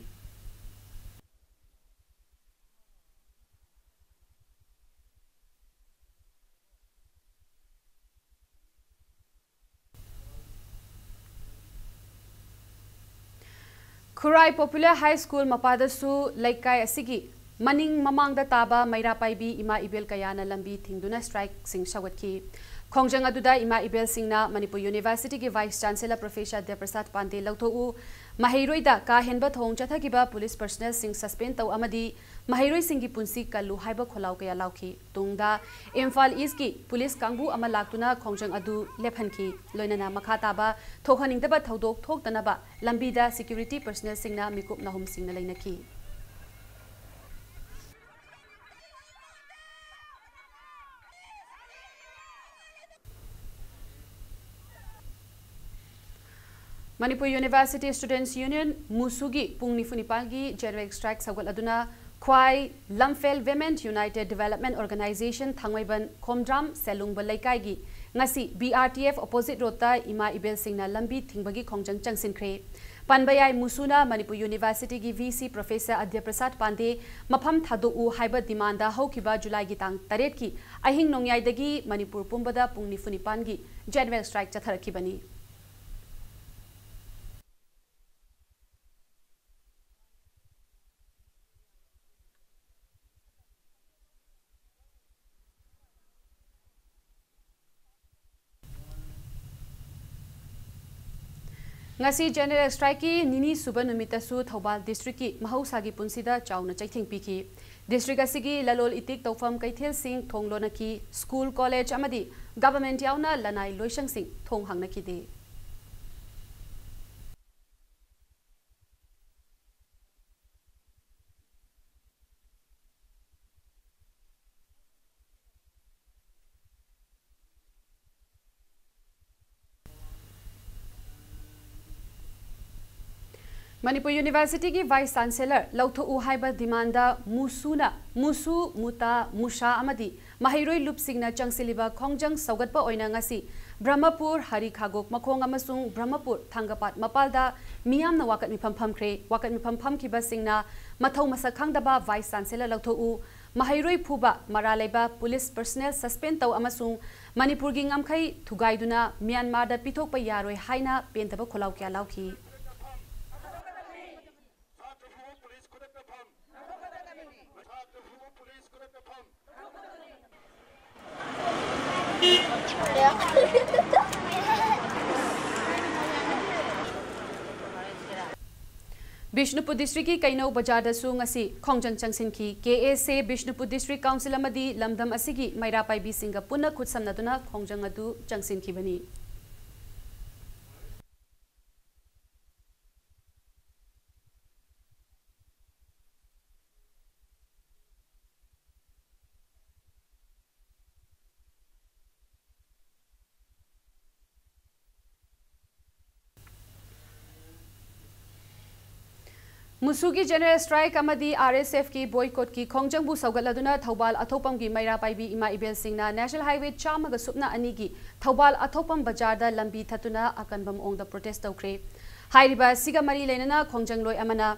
ꯈꯨꯔꯥꯏ ꯄꯣꯄꯨꯂꯔ ꯍꯥꯏ ꯁ꯭ꯀꯨꯜ ꯃꯄꯥꯗꯁꯨ ꯂꯩꯀꯥꯏ ꯑꯁꯤꯒꯤ ꯃꯅꯤꯡ ꯃꯃꯥꯡꯗ ꯇꯥꯕ ꯃꯩꯔꯥ ꯄꯥꯏꯕꯤ ꯏꯃꯥ ꯏꯕꯦꯜ ꯀꯌꯥꯅ ꯂꯝꯕꯤ ꯊꯤꯡꯗꯨꯅ ꯁ꯭ꯇ꯭ꯔꯥꯏꯛꯁꯤꯡ ꯁꯧꯒꯠꯈꯤ꯫ ꯈꯣꯡꯖꯪ ꯑꯗꯨꯗ ꯏꯃꯥ ꯏꯕꯦꯜꯁꯤꯡꯅ ꯃꯅꯤꯄꯨꯔ ꯌꯨꯅꯤꯚꯔꯁꯤꯇꯤꯒꯤ vice chancellor professor Debaprasad Pandey ꯂꯧꯊꯣꯛꯎ, ꯃꯍꯩꯔꯣꯏꯗ ꯀꯥ ꯍꯦꯟꯕ ꯊꯧꯑꯣꯡ ꯆꯠꯊꯈꯤꯕ ꯄꯨꯂꯤꯁ ꯄꯔꯁꯅꯦꯜꯁꯤꯡ ꯁꯁꯄꯦꯟ ꯇꯧ ꯑꯃꯗꯤ ꯃꯍꯩꯔꯣꯏꯁꯤꯡꯒꯤ ꯄꯨꯟꯁꯤ ꯀꯜꯂꯨ ꯍꯥꯏꯕ ꯈꯣꯜꯂꯥꯎ ꯀꯌꯥ ꯂꯥꯎꯈꯤ꯫ ꯇꯨꯡꯗ ꯏꯝꯐꯥꯜ ꯏꯁꯀꯤ ꯄꯨꯂꯤꯁ ꯀꯥꯡꯕꯨ ꯑꯃ ꯂꯥꯛꯇꯨꯅ ꯈꯣꯡꯖꯪ ꯑꯗꯨ ꯂꯦꯞꯍꯟꯈꯤ꯫ ꯂꯣꯏꯅꯅ ꯃꯈꯥ ꯇꯥꯕ ꯊꯣꯛꯍꯟꯅꯤꯡꯗꯕ ꯊꯧꯗꯣꯛ ꯊꯣꯛꯇꯅꯕ ꯂꯝꯕꯤꯗ ꯁꯦꯀ꯭ꯌꯨꯔꯤꯇꯤ ꯄꯔꯁꯅꯦꯜꯁꯤꯡꯅ ꯃꯤꯀꯨꯞ ꯅꯥꯍꯨꯝꯁꯤꯡꯅ ꯂꯩꯅꯈꯤ꯫ Manipur University Students Union, ꯃꯨꯁꯨꯒꯤ ꯄꯨꯡ ꯅꯤꯐꯨ ꯅꯤꯄꯥꯜꯒꯤ general strike ꯁꯧꯒꯠꯂꯗꯨꯅ ꯈ꯭ꯋꯥꯏ ꯂꯝꯐꯦꯜ Women United Development Organization ꯊꯥꯡꯃꯩꯕꯟ ꯈꯣꯝꯗ꯭ꯔꯥꯝ ꯁꯦꯂꯨꯡꯕ ꯂꯩꯀꯥꯏꯒꯤ ꯉꯁꯤ B R T F opposite road ꯇ ꯏꯃꯥ ꯏꯕꯦꯜꯁꯤꯡꯅ ꯂꯝꯕꯤ ꯊꯤꯡꯕꯒꯤ ꯈꯣꯡꯖꯪ ꯆꯪꯁꯤꯟꯈ꯭ꯔꯦ꯫ ꯄꯟꯕ ꯌꯥꯏ, ꯃꯨꯁꯨꯅ ꯃꯅꯤꯄꯨꯔ University ꯒꯤ V C Professor ꯑꯗ꯭ꯌ ꯄ꯭ꯔꯁꯥꯗ ꯄꯥꯟꯗꯦ ꯃꯐꯝ ꯊꯥꯗꯣꯛꯎ ꯍꯥꯏꯕ demand ꯗ ꯍꯧꯈꯤꯕ ꯖꯨꯂꯥꯏꯒꯤ ꯇꯥꯡ ꯇꯔꯦꯠꯀꯤ ꯑꯍꯤꯡ ꯅꯣꯡꯌꯥꯏꯗꯒꯤ ꯃꯅꯤꯄꯨꯔ ꯄꯨꯝꯕꯗ ꯄꯨꯡ ꯅꯤꯐꯨ ꯅꯤꯄꯥꯜꯒꯤ general strike ꯆꯠꯊꯔꯛꯈꯤꯕꯅꯤ꯫ ꯉꯁꯤ general strike ꯀꯤ ꯅꯤꯅꯤ ꯁꯨꯕ ꯅꯨꯃꯤꯠꯇꯁꯨ ꯊꯧꯕꯥꯜ district ꯀꯤ ꯃꯍꯧꯁꯥꯒꯤ ꯄꯨꯟꯁꯤꯗ ꯆꯥꯎꯅ ꯆꯩꯊꯦꯡ ꯄꯤꯈꯤ꯫ District ꯑꯁꯤꯒꯤ ꯂꯂꯣꯜ ꯏꯇꯤꯛ ꯇꯧꯐꯝ ꯀꯩꯊꯦꯜꯁꯤꯡ ꯊꯣꯡ ꯂꯣꯟꯅꯈꯤ, school, college ꯑꯃꯗꯤ government ꯌꯥꯎꯅ ꯂꯅꯥꯏ ꯂꯣꯏꯁꯪꯁꯤꯡ ꯊꯣꯡ ꯍꯥꯡꯅꯈꯤꯗꯦ꯫ ꯃꯅꯤꯄꯨꯔ University ꯒꯤ Vice Chancellor ꯂꯧꯊꯣꯛꯎ ꯍꯥꯏꯕ demand ꯗ ꯃꯨꯁꯨꯅ, ꯃꯨꯁꯨ, ꯃꯨꯇꯥ, ꯃꯨꯁꯥ ꯑꯃꯗꯤ ꯃꯍꯩꯔꯣꯏ ꯂꯨꯞꯁꯤꯡꯅ ꯆꯪꯁꯤꯜꯂꯤꯕ ꯈꯣꯡꯖꯪ ꯁꯧꯒꯠꯄ ꯑꯣꯏꯅ ꯉꯁꯤ ꯕ꯭ꯔꯍ꯭ꯃꯄꯨꯔ, ꯍꯔꯤ ꯈꯥꯒꯣꯛ ꯃꯈꯣꯡ ꯑꯃꯁꯨꯡ ꯕ꯭ꯔꯍ꯭ꯃꯄꯨꯔ, ꯊꯥꯡꯒꯄꯥꯠ ꯃꯄꯥꯜꯗ ꯃꯤꯌꯥꯝꯅ ꯋꯥꯀꯠ ꯃꯤꯐꯝ ꯐꯝꯈ꯭ꯔꯦ꯫ ꯋꯥꯀꯠ ꯃꯤꯐꯝ ꯐꯝꯈꯤꯕꯁꯤꯡꯅ ꯃꯊꯧ ꯃꯁꯛ ꯈꯪꯗꯕ Vice Chancellor ꯂꯧꯊꯣꯛꯎ, ꯃꯍꯩꯔꯣꯏ ꯐꯨꯕ, ꯃꯔꯥꯜ ꯂꯩꯕ police personnel suspend ꯇꯧ ꯑꯃꯁꯨꯡ ꯃꯅꯤꯄꯨꯔꯒꯤ ꯉꯝꯈꯩ ꯊꯨꯒꯥꯏꯗꯨꯅ ꯃ꯭ꯌꯥꯟꯃꯥꯔꯗ ꯄꯤꯊꯣꯛꯄ ꯌꯥꯔꯣꯏ ꯍꯥꯏꯅ ꯄꯦꯟꯗꯕ ꯈꯣꯜꯂꯥꯎ ꯀꯌꯥ ꯂꯥꯎꯈꯤ꯫ ꯕꯤꯁꯅꯨꯄꯨꯔ district ꯀꯤ ꯀꯩꯅꯧ ꯕꯖꯥꯔꯗꯁꯨ ꯉꯁꯤ ꯈꯣꯡꯖꯪ ꯆꯪꯁꯤꯟꯈꯤ꯫ K S A, Bishnupur District Council ꯑꯃꯗꯤ ꯂꯝꯗꯝ ꯑꯁꯤꯒꯤ ꯃꯩꯔꯥ ꯄꯥꯏꯕꯤꯁꯤꯡꯒ ꯄꯨꯟꯅ ꯈꯨꯠꯁꯝꯅꯗꯨꯅ ꯈꯣꯡꯖꯪ ꯑꯗꯨ ꯆꯪꯁꯤꯟꯈꯤꯕꯅꯤ꯫ ꯃꯨꯁꯨꯒꯤ ꯖꯦꯅꯔꯦꯜ ꯁ꯭ꯇ꯭ꯔꯥꯏꯛ ꯑꯃꯗꯤ ꯑꯥꯔ ꯑꯦꯁ ꯑꯦꯐꯀꯤ ꯕꯣꯏꯀꯣꯠꯀꯤ ꯈꯣꯡꯖꯪꯕꯨ ꯁꯧꯒꯠꯂꯗꯨꯅ ꯊꯧꯕꯥꯜ ꯑꯊꯣꯛꯄꯝꯒꯤ ꯃꯩꯔꯥ ꯄꯥꯏꯕꯤ ꯏꯃꯥ ꯏꯕꯦꯜꯁꯤꯡꯅ ꯅꯦꯁꯅꯦꯜ ꯍꯥꯏꯋꯦ ꯆꯥꯝꯃꯒ ꯁꯨꯞꯅ ꯑꯅꯤꯒꯤ ꯊꯧꯕꯥꯜ ꯑꯊꯣꯛꯄꯝ ꯕꯖꯥꯔꯗ ꯂꯝꯕꯤ ꯊꯠꯇꯨꯅ ꯑꯀꯟꯕ ꯃꯑꯣꯡꯗ ꯄ꯭ꯔꯣꯇꯦꯁ ꯇꯧꯈ꯭ꯔꯦ꯫ ꯍꯥꯏꯔꯤꯕ ꯑꯁꯤꯒ ꯃꯔꯤ ꯂꯩꯅꯅ ꯈꯣꯡꯖꯪꯂꯣꯏ ꯑꯃꯅ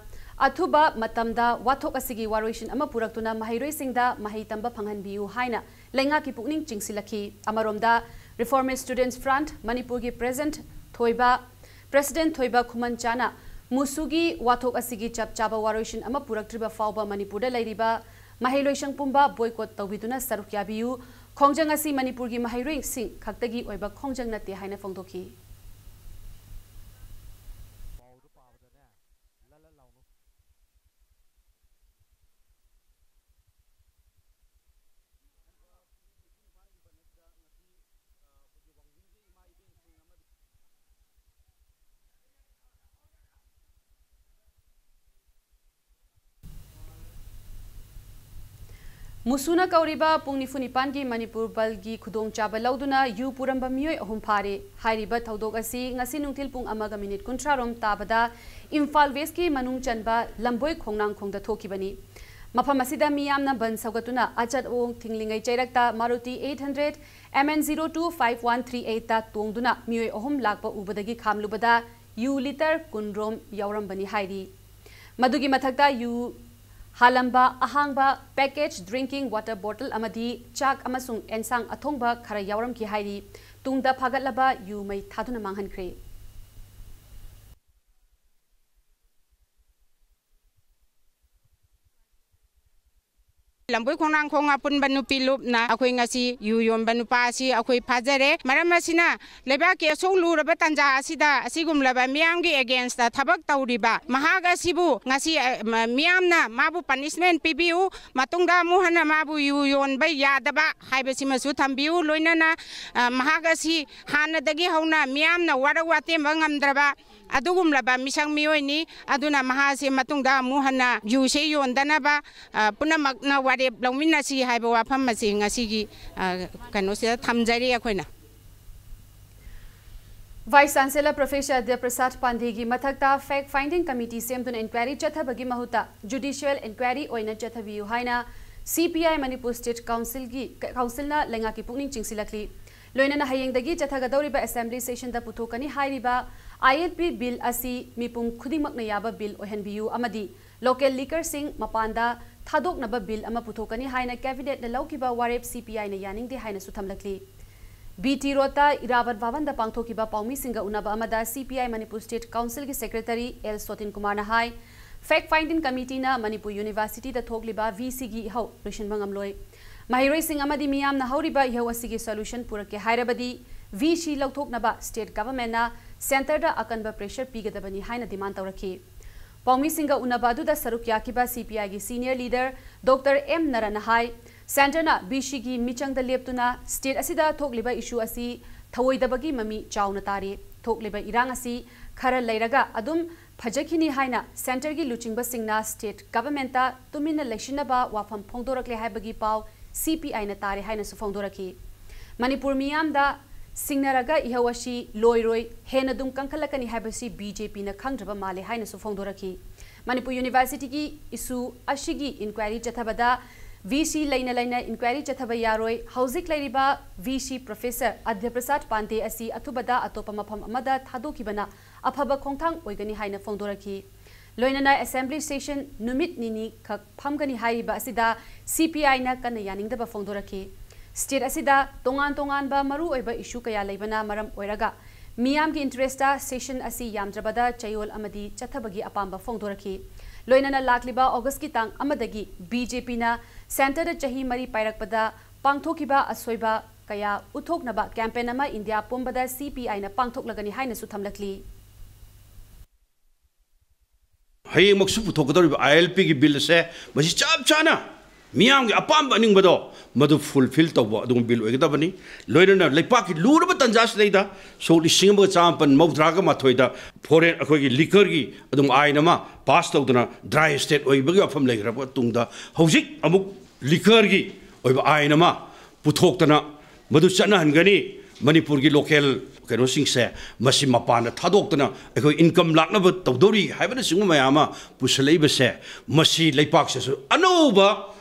ꯑꯊꯨꯕ ꯃꯇꯝꯗ ꯋꯥꯊꯣꯛ ꯑꯁꯤꯒꯤ ꯋꯥꯔꯣꯏꯁꯤꯟ ꯑꯃ ꯄꯨꯔꯛꯇꯨꯅ ꯃꯍꯩꯔꯣꯏꯁꯤꯡꯗ ꯃꯍꯩ ꯇꯝꯕ ꯐꯪꯍꯟꯕꯤꯌꯨ ꯍꯥꯏꯅ ꯂꯩꯉꯥꯛꯀꯤ ꯄꯨꯛꯅꯤꯡ ꯆꯤꯡꯁꯤꯜꯂꯛꯈꯤ꯫ ꯑꯃꯔꯣꯝꯗ, ꯔꯤꯐꯣꯔꯃꯤꯁ ꯁ꯭ꯇꯨꯗꯦꯟꯠꯁ ꯐ꯭ꯔꯟꯠ ꯃꯅꯤꯄꯨꯔꯒꯤ ꯄ꯭ꯔꯦꯁꯤꯗꯦꯟꯠ ꯊꯣꯏꯕ ꯄ꯭ꯔꯦꯁꯤꯗꯦꯟꯠ ꯊꯣꯏꯕ ꯈꯨꯃꯟꯆꯥꯅ ꯃꯨꯁꯨꯒꯤ ꯋꯥꯊꯣꯛ ꯑꯁꯤꯒꯤ ꯆꯞ ꯆꯥꯕ ꯋꯥꯔꯣꯏꯁꯤꯟ ꯑꯃ ꯄꯨꯔꯛꯇ꯭ꯔꯤꯕ ꯐꯥꯎꯕ ꯃꯅꯤꯄꯨꯔꯗ ꯂꯩꯔꯤꯕ ꯃꯍꯩꯂꯣꯏꯁꯪ ꯄꯨꯝꯕ ꯕꯣꯏꯀꯣꯠ ꯇꯧꯕꯤꯗꯨꯅ ꯁꯔꯨꯛ ꯌꯥꯕꯤꯌꯨ꯫ ꯈꯣꯡꯖꯪ ꯑꯁꯤ ꯃꯅꯤꯄꯨꯔꯒꯤ ꯃꯍꯩꯔꯣꯏꯁꯤꯡ ꯈꯛꯇꯒꯤ ꯑꯣꯏꯕ ꯈꯣꯡꯖꯪ ꯅꯠꯇꯦ ꯍꯥꯏꯅ ꯐꯣꯡꯗꯣꯛꯈꯤ꯫ ꯃꯨꯁꯨꯅ ꯀꯧꯔꯤꯕ ꯄꯨꯡ ꯅꯤꯐꯨ ꯅꯤꯄꯥꯟꯒꯤ ꯃꯅꯤꯄꯨꯔ ꯕꯜꯒꯤ ꯈꯨꯗꯣꯡꯆꯥꯕ ꯂꯧꯗꯨꯅ ꯌꯨ ꯄꯨꯔꯝꯕ ꯃꯤꯑꯣꯏ ꯑꯍꯨꯝ ꯐꯥꯔꯦ꯫ ꯍꯥꯏꯔꯤꯕ ꯊꯧꯗꯣꯛ ꯑꯁꯤ ꯉꯁꯤ ꯅꯨꯡꯊꯤꯜ ꯄꯨꯡ ꯑꯃꯒ ꯃꯤꯅꯤꯠ ꯀꯨꯟꯊ꯭ꯔꯥ ꯔꯣꯝ ꯇꯥꯕꯗ ꯏꯝꯐꯥꯜ ꯋꯦꯁꯀꯤ ꯃꯅꯨꯡ ꯆꯟꯕ ꯂꯝꯕꯣꯏ ꯈꯣꯡꯅꯥꯡꯈꯣꯡꯗ ꯊꯣꯛꯈꯤꯕꯅꯤ꯫ ꯃꯐꯝ ꯑꯁꯤꯗ ꯃꯤꯌꯥꯝꯅ ꯕꯟ ꯁꯧꯒꯠꯇꯨꯅ ꯑꯆꯠ ꯑꯋꯣꯡ ꯊꯤꯡꯂꯤꯉꯩ ꯆꯩꯔꯛꯇ Maruti eight hundred M N zero two five one three eight ꯇ ꯇꯣꯡꯗꯨꯅ ꯃꯤꯑꯣꯏ ꯑꯍꯨꯝ ꯂꯥꯛꯄ ꯎꯕꯗꯒꯤ ꯈꯥꯝꯂꯨꯕꯗ ꯌꯨ ꯂꯤꯇꯔ ꯀꯨꯟ ꯔꯣꯝ ꯌꯥꯎꯔꯝꯕꯅꯤ ꯍꯥꯏꯔꯤ꯫ ꯃꯗꯨꯒꯤ ꯃꯊꯛꯇ ꯌꯨ ꯍꯥꯜꯂꯝꯕ ꯑꯍꯥꯡꯕ package drinking water bottle ꯑꯃꯗꯤ ꯆꯥꯛ ꯑꯃꯁꯨꯡ ꯑꯦꯟꯁꯥꯡ ꯑꯊꯣꯡꯕ ꯈꯔ ꯌꯥꯎꯔꯝꯈꯤ ꯍꯥꯏꯔꯤ꯫ ꯇꯨꯡꯗ ꯐꯥꯒꯠꯂꯕ ꯌꯨ ꯃꯩ ꯊꯥꯗꯨꯅ ꯃꯥꯡꯍꯟꯈ꯭ꯔꯦ꯫ ꯂꯝꯕꯣꯏ ꯈꯣꯡꯅꯥꯡꯈꯣꯡ ꯑꯄꯨꯟꯕ ꯅꯨꯄꯤ ꯂꯨꯞꯅ ꯑꯩꯈꯣꯏ ꯉꯁꯤ ꯌꯨ ꯌꯣꯟꯕ ꯅꯨꯄꯥ ꯑꯁꯤ ꯑꯩꯈꯣꯏ ꯐꯥꯖꯔꯦ꯫ ꯃꯔꯝ ꯑꯁꯤꯅ ꯂꯩꯕꯥꯛꯀꯤ ꯑꯁꯨꯛ ꯂꯨꯔꯕ ꯇꯥꯟꯖꯥ ꯑꯁꯤꯗ ꯑꯁꯤꯒꯨꯝꯂꯕ ꯃꯤꯌꯥꯝꯒꯤ against ꯊꯕꯛ ꯇꯧꯔꯤꯕ ꯃꯍꯥꯛ ꯑꯁꯤꯕꯨ ꯉꯁꯤ, ꯑ, ꯃ-, ꯃꯤꯌꯥꯝꯅ ꯃꯥꯕꯨ punishment ꯄꯤꯕꯤꯌꯨ, ꯃꯇꯨꯡꯗ ꯑꯃꯨꯛ ꯍꯟꯅ ꯃꯥꯕꯨ ꯌꯨ ꯌꯣꯟꯕ ꯌꯥꯗꯕ ꯍꯥꯏꯕꯁꯤꯃꯁꯨ ꯊꯝꯕꯤꯌꯨ꯫ ꯂꯣꯏꯅꯅ, ꯑ, ꯃꯍꯥꯛ ꯑꯁꯤ ꯍꯥꯟꯅꯗꯒꯤ ꯍꯧꯅ ꯃꯤꯌꯥꯝꯅ ꯋꯥꯔꯧ ꯋꯥꯇꯦꯝꯕ ꯉꯝꯗ꯭ꯔꯕ ꯑꯗꯨꯒꯨꯝꯂꯕ ꯃꯤꯁꯛ ꯃꯤꯑꯣꯏꯅꯤ꯫ ꯑꯗꯨꯅ ꯃꯍꯥꯛꯁꯦ ꯃꯇꯨꯡꯗ ꯑꯃꯨꯛ ꯍꯟꯅ ꯌꯨꯁꯦ ꯌꯣꯟꯗꯅꯕ, ꯑ, ꯄꯨꯝꯅꯃꯛꯅ ꯋꯥꯔꯦꯞ ꯂꯧꯃꯤꯟꯅꯁꯤ ꯍꯥꯏꯕ ꯋꯥꯐꯝ ꯑꯁꯤ ꯉꯁꯤꯒꯤ, ꯑ, ꯀꯩꯅꯣꯁꯤꯗ ꯊꯝꯖꯔꯤ ꯑꯩꯈꯣꯏꯅ꯫ Vice Chancellor Professor Adya Prasad Pandeyꯒꯤ ꯃꯊꯛꯇ fact finding committee ꯁꯦꯝꯗꯨꯅ inquiry ꯆꯠꯊꯕꯒꯤ ꯃꯍꯨꯠꯇ judicial inquiry ꯑꯣꯏꯅ ꯆꯠꯊꯕꯤꯌꯨ ꯍꯥꯏꯅ C P I Manipur State Councilꯒꯤ, Councilꯅ ꯂꯩꯉꯥꯛꯀꯤ ꯄꯨꯛꯅꯤꯡ ꯆꯤꯡꯁꯤꯜꯂꯛꯂꯤ꯫ ꯂꯣꯏꯅꯅ ꯍꯌꯦꯡꯗꯒꯤ ꯆꯠꯊꯒꯗꯧꯔꯤꯕ assembly sessionꯗ ꯄꯨꯊꯣꯛꯀꯅꯤ ꯍꯥꯏꯔꯤꯕ I L P bill ꯑꯁꯤ ꯃꯤꯄꯨꯝ ꯈꯨꯗꯤꯡꯃꯛꯅ ꯌꯥꯕ bill ꯑꯣꯏꯍꯟꯕꯤꯌꯨ ꯑꯃꯗꯤ local liquorꯁꯤꯡ ꯃꯄꯥꯟꯗ ꯊꯥꯗꯣꯛꯅꯕ bill ꯑꯃ ꯄꯨꯊꯣꯛꯀꯅꯤ ꯍꯥꯏꯅ cabinetꯅ ꯂꯧꯈꯤꯕ ꯋꯥꯔꯦꯞ C P Iꯅ ꯌꯥꯅꯤꯡꯗꯦ ꯍꯥꯏꯅꯁꯨ ꯊꯝꯂꯛꯂꯤ꯫ B T Roadꯇ ꯏꯔꯥꯕꯠ ꯚꯕꯟꯗ ꯄꯥꯡꯊꯣꯛꯈꯤꯕ ꯄꯥꯎꯃꯤꯁꯤꯡꯒ ꯎꯅꯕ ꯑꯃꯗ C P I Manipur State Councilꯒꯤ Secretary L Sotin Kumarꯅ high, fact finding committeeꯅ Manipur Universityꯗ ꯊꯣꯛꯂꯤꯕ V Cꯒꯤ ꯏꯍꯧ ꯂꯣꯏꯁꯤꯟꯕ ꯉꯝꯂꯣꯏ꯫ ꯃꯍꯩꯔꯣꯏꯁꯤꯡ ꯑꯃꯗꯤ ꯃꯤꯌꯥꯝꯅ ꯍꯧꯔꯤꯕ ꯏꯍꯧ ꯑꯁꯤꯒꯤ solution ꯄꯨꯔꯛꯀꯦ ꯍꯥꯏꯔꯕꯗꯤ V C ꯂꯧꯊꯣꯛꯅꯕ state governmentꯅ centreꯗ ꯑꯀꯟꯕ pressure ꯄꯤꯒꯗꯕꯅꯤ ꯍꯥꯏꯅ demand ꯇꯧꯔꯛꯈꯤ꯫ ꯄꯥꯎꯃꯤꯁꯤꯡꯒ ꯎꯅꯕ ꯑꯗꯨꯗ ꯁꯔꯨꯛ ꯌꯥꯈꯤꯕ C P Iꯒꯤ senior leader Doctor M ꯅꯔꯟꯅ ꯍꯥꯏ, centreꯅ V Cꯒꯤ ꯃꯤꯆꯪꯗ ꯂꯦꯞꯇꯨꯅ state ꯑꯁꯤꯗ ꯊꯣꯛꯂꯤꯕ issue ꯑꯁꯤ ꯊꯧꯑꯣꯏꯗꯕꯒꯤ ꯃꯃꯤ ꯆꯥꯎꯅ ꯇꯥꯔꯤ꯫ ꯊꯣꯛꯂꯤꯕ ꯏꯔꯥꯡ ꯑꯁꯤ ꯈꯔ ꯂꯩꯔꯒ ꯑꯗꯨꯝ ꯐꯖꯈꯤꯅꯤ ꯍꯥꯏꯅ centreꯒꯤ ꯂꯨꯆꯤꯡꯕꯁꯤꯡꯅ state governmentꯇ ꯇꯨꯃꯤꯟꯅ ꯂꯩꯁꯤꯟꯅꯕ ꯋꯥꯐꯝ ꯐꯣꯡꯗꯣꯔꯛꯂꯦ ꯍꯥꯏꯕꯒꯤ ꯄꯥꯎ C P Iꯅ ꯇꯥꯔꯦ ꯍꯥꯏꯅꯁꯨ ꯐꯣꯡꯗꯣꯔꯛꯈꯤ꯫ ꯃꯅꯤꯄꯨꯔ ꯃꯤꯌꯥꯝꯗ ꯁꯤꯡꯅꯔꯒ ꯏꯍꯧ ꯑꯁꯤ ꯂꯣꯏꯔꯣꯏ, ꯍꯦꯟꯅ ꯑꯗꯨꯝ ꯀꯟꯈꯠꯂꯛꯀꯅꯤ ꯍꯥꯏꯕꯁꯤ B J Pꯅ ꯈꯪꯗ꯭ꯔꯕ ꯃꯥꯜꯂꯦ ꯍꯥꯏꯅꯁꯨ ꯐꯣꯡꯗꯣꯔꯛꯈꯤ꯫ ꯃꯅꯤꯄꯨꯔ Universityꯒꯤ issue ꯑꯁꯤꯒꯤ inquiry ꯆꯠꯊꯕꯗ V C ꯂꯩꯅ ꯂꯩꯅ inquiry ꯆꯠꯊꯕ ꯌꯥꯔꯣꯏ꯫ ꯍꯧꯖꯤꯛ ꯂꯩꯔꯤꯕ V C Professor ꯑꯗ꯭ꯌ ꯄ꯭ꯔꯁꯥꯗ ꯄꯥꯟꯗꯦ ꯑꯁꯤ ꯑꯊꯨꯕꯗ ꯑꯇꯣꯞꯄ ꯃꯐꯝ ꯑꯃꯗ ꯊꯥꯗꯣꯛꯈꯤꯕꯅ ꯑꯐꯕ ꯈꯣꯡꯊꯥꯡ ꯑꯣꯏꯒꯅꯤ ꯍꯥꯏꯅ ꯐꯣꯡꯗꯣꯔꯛꯈꯤ꯫ ꯂꯣꯏꯅꯅ assembly session ꯅꯨꯃꯤꯠ ꯅꯤꯅꯤ ꯈꯛ ꯐꯝꯒꯅꯤ ꯍꯥꯏꯔꯤꯕ ꯑꯁꯤꯗ C P Iꯅ ꯀꯟꯅ ꯌꯥꯅꯤꯡꯗꯕ ꯐꯣꯡꯗꯣꯔꯛꯈꯤ꯫ State ꯑꯁꯤꯗ ꯇꯣꯉꯥꯟ ꯇꯣꯉꯥꯟꯕ ꯃꯔꯨꯑꯣꯏꯕ issue ꯀꯌꯥ ꯂꯩꯕꯅ ꯃꯔꯝ ꯑꯣꯏꯔꯒ ꯃꯤꯌꯥꯝꯒꯤ interestꯇ session ꯑꯁꯤ ꯌꯥꯝꯗ꯭ꯔꯕꯗ ꯆꯌꯣꯜ ꯑꯃꯗꯤ ꯆꯠꯊꯕꯒꯤ ꯑꯄꯥꯝꯕ ꯐꯣꯡꯗꯣꯔꯛꯈꯤ꯫ ꯂꯣꯏꯅꯅ ꯂꯥꯛꯂꯤꯕ Augustꯀꯤ ꯇꯥꯡ ꯑꯃꯗꯒꯤ B J Pꯅ centreꯗ ꯆꯍꯤ ꯃꯔꯤ ꯄꯥꯏꯔꯛꯄꯗ ꯄꯥꯡꯊꯣꯛꯈꯤꯕ ꯑꯁꯣꯏꯕ ꯀꯌꯥ ꯎꯠꯊꯣꯛꯅꯕ campaign ꯑꯃ ꯏꯟꯗꯤꯌꯥ ꯄꯨꯝꯕꯗ C P Iꯅ ꯄꯥꯡꯊꯣꯛꯂꯒꯅꯤ ꯍꯥꯏꯅꯁꯨ ꯊꯝꯂꯛꯂꯤ꯫ ꯍꯌꯦꯡꯃꯛꯁꯨ ꯄꯨꯊꯣꯛꯀꯗꯧꯔꯤꯕ I L Pꯒꯤ bill ꯑꯁꯦ ꯃꯁꯤ ꯆꯞ ꯆꯥꯅ ꯃꯤꯌꯥꯝꯒꯤ ꯑꯄꯥꯝꯕ ꯑꯅꯤꯡꯕꯗꯣ ꯃꯗꯨ fulfil ꯇꯧꯕ ꯑꯗꯨꯒꯨꯝꯕ bill ꯑꯣꯏꯒꯗꯕꯅꯤ꯫ ꯂꯣꯏꯅꯅ ꯂꯩꯄꯥꯛꯀꯤ ꯂꯨꯔꯕ ꯇꯥꯟꯖꯥꯁꯤꯗꯩꯗ ꯁꯣꯛ ꯂꯤꯁꯤꯡ ꯑꯃꯒ ꯆꯥꯃꯥꯄꯟ ꯃꯧꯗ꯭ꯔꯥꯒ ꯃꯥꯊꯣꯏꯗ foreign ꯑꯩꯈꯣꯏꯒꯤ liquorꯒꯤ ꯑꯗꯨꯝ ꯑꯥꯏꯟ ꯑꯃ pass ꯇꯧꯗꯅ dry state ꯑꯣꯏꯕꯒꯤ ꯋꯥꯐꯝ ꯂꯩꯈ꯭ꯔꯕ ꯇꯨꯡꯗ ꯍꯧꯖꯤꯛ ꯑꯃꯨꯛ liquorꯒꯤ ꯑꯣꯏꯕ ꯑꯥꯏꯟ ꯑꯃ ꯄꯨꯊꯣꯛꯇꯅ ꯃꯗꯨ ꯆꯠꯅꯍꯟꯒꯅꯤ꯫ ꯃꯅꯤꯄꯨꯔꯒꯤ local ꯀꯩꯅꯣꯁꯤꯡꯁꯦ ꯃꯁꯤ ꯃꯄꯥꯟꯗ ꯊꯥꯗꯣꯛꯇꯅ ꯑꯩꯈꯣꯏ income ꯂꯥꯛꯅꯕ ꯇꯧꯗꯧꯔꯤ ꯍꯥꯏꯕꯅꯆꯤꯡꯕ ꯃꯌꯥꯝ ꯑꯃ ꯄꯨꯁꯜꯂꯛꯏꯕꯁꯦ, ꯃꯁꯤ ꯂꯩꯄꯥꯛꯁꯤꯁꯨ ꯑꯅꯧꯕ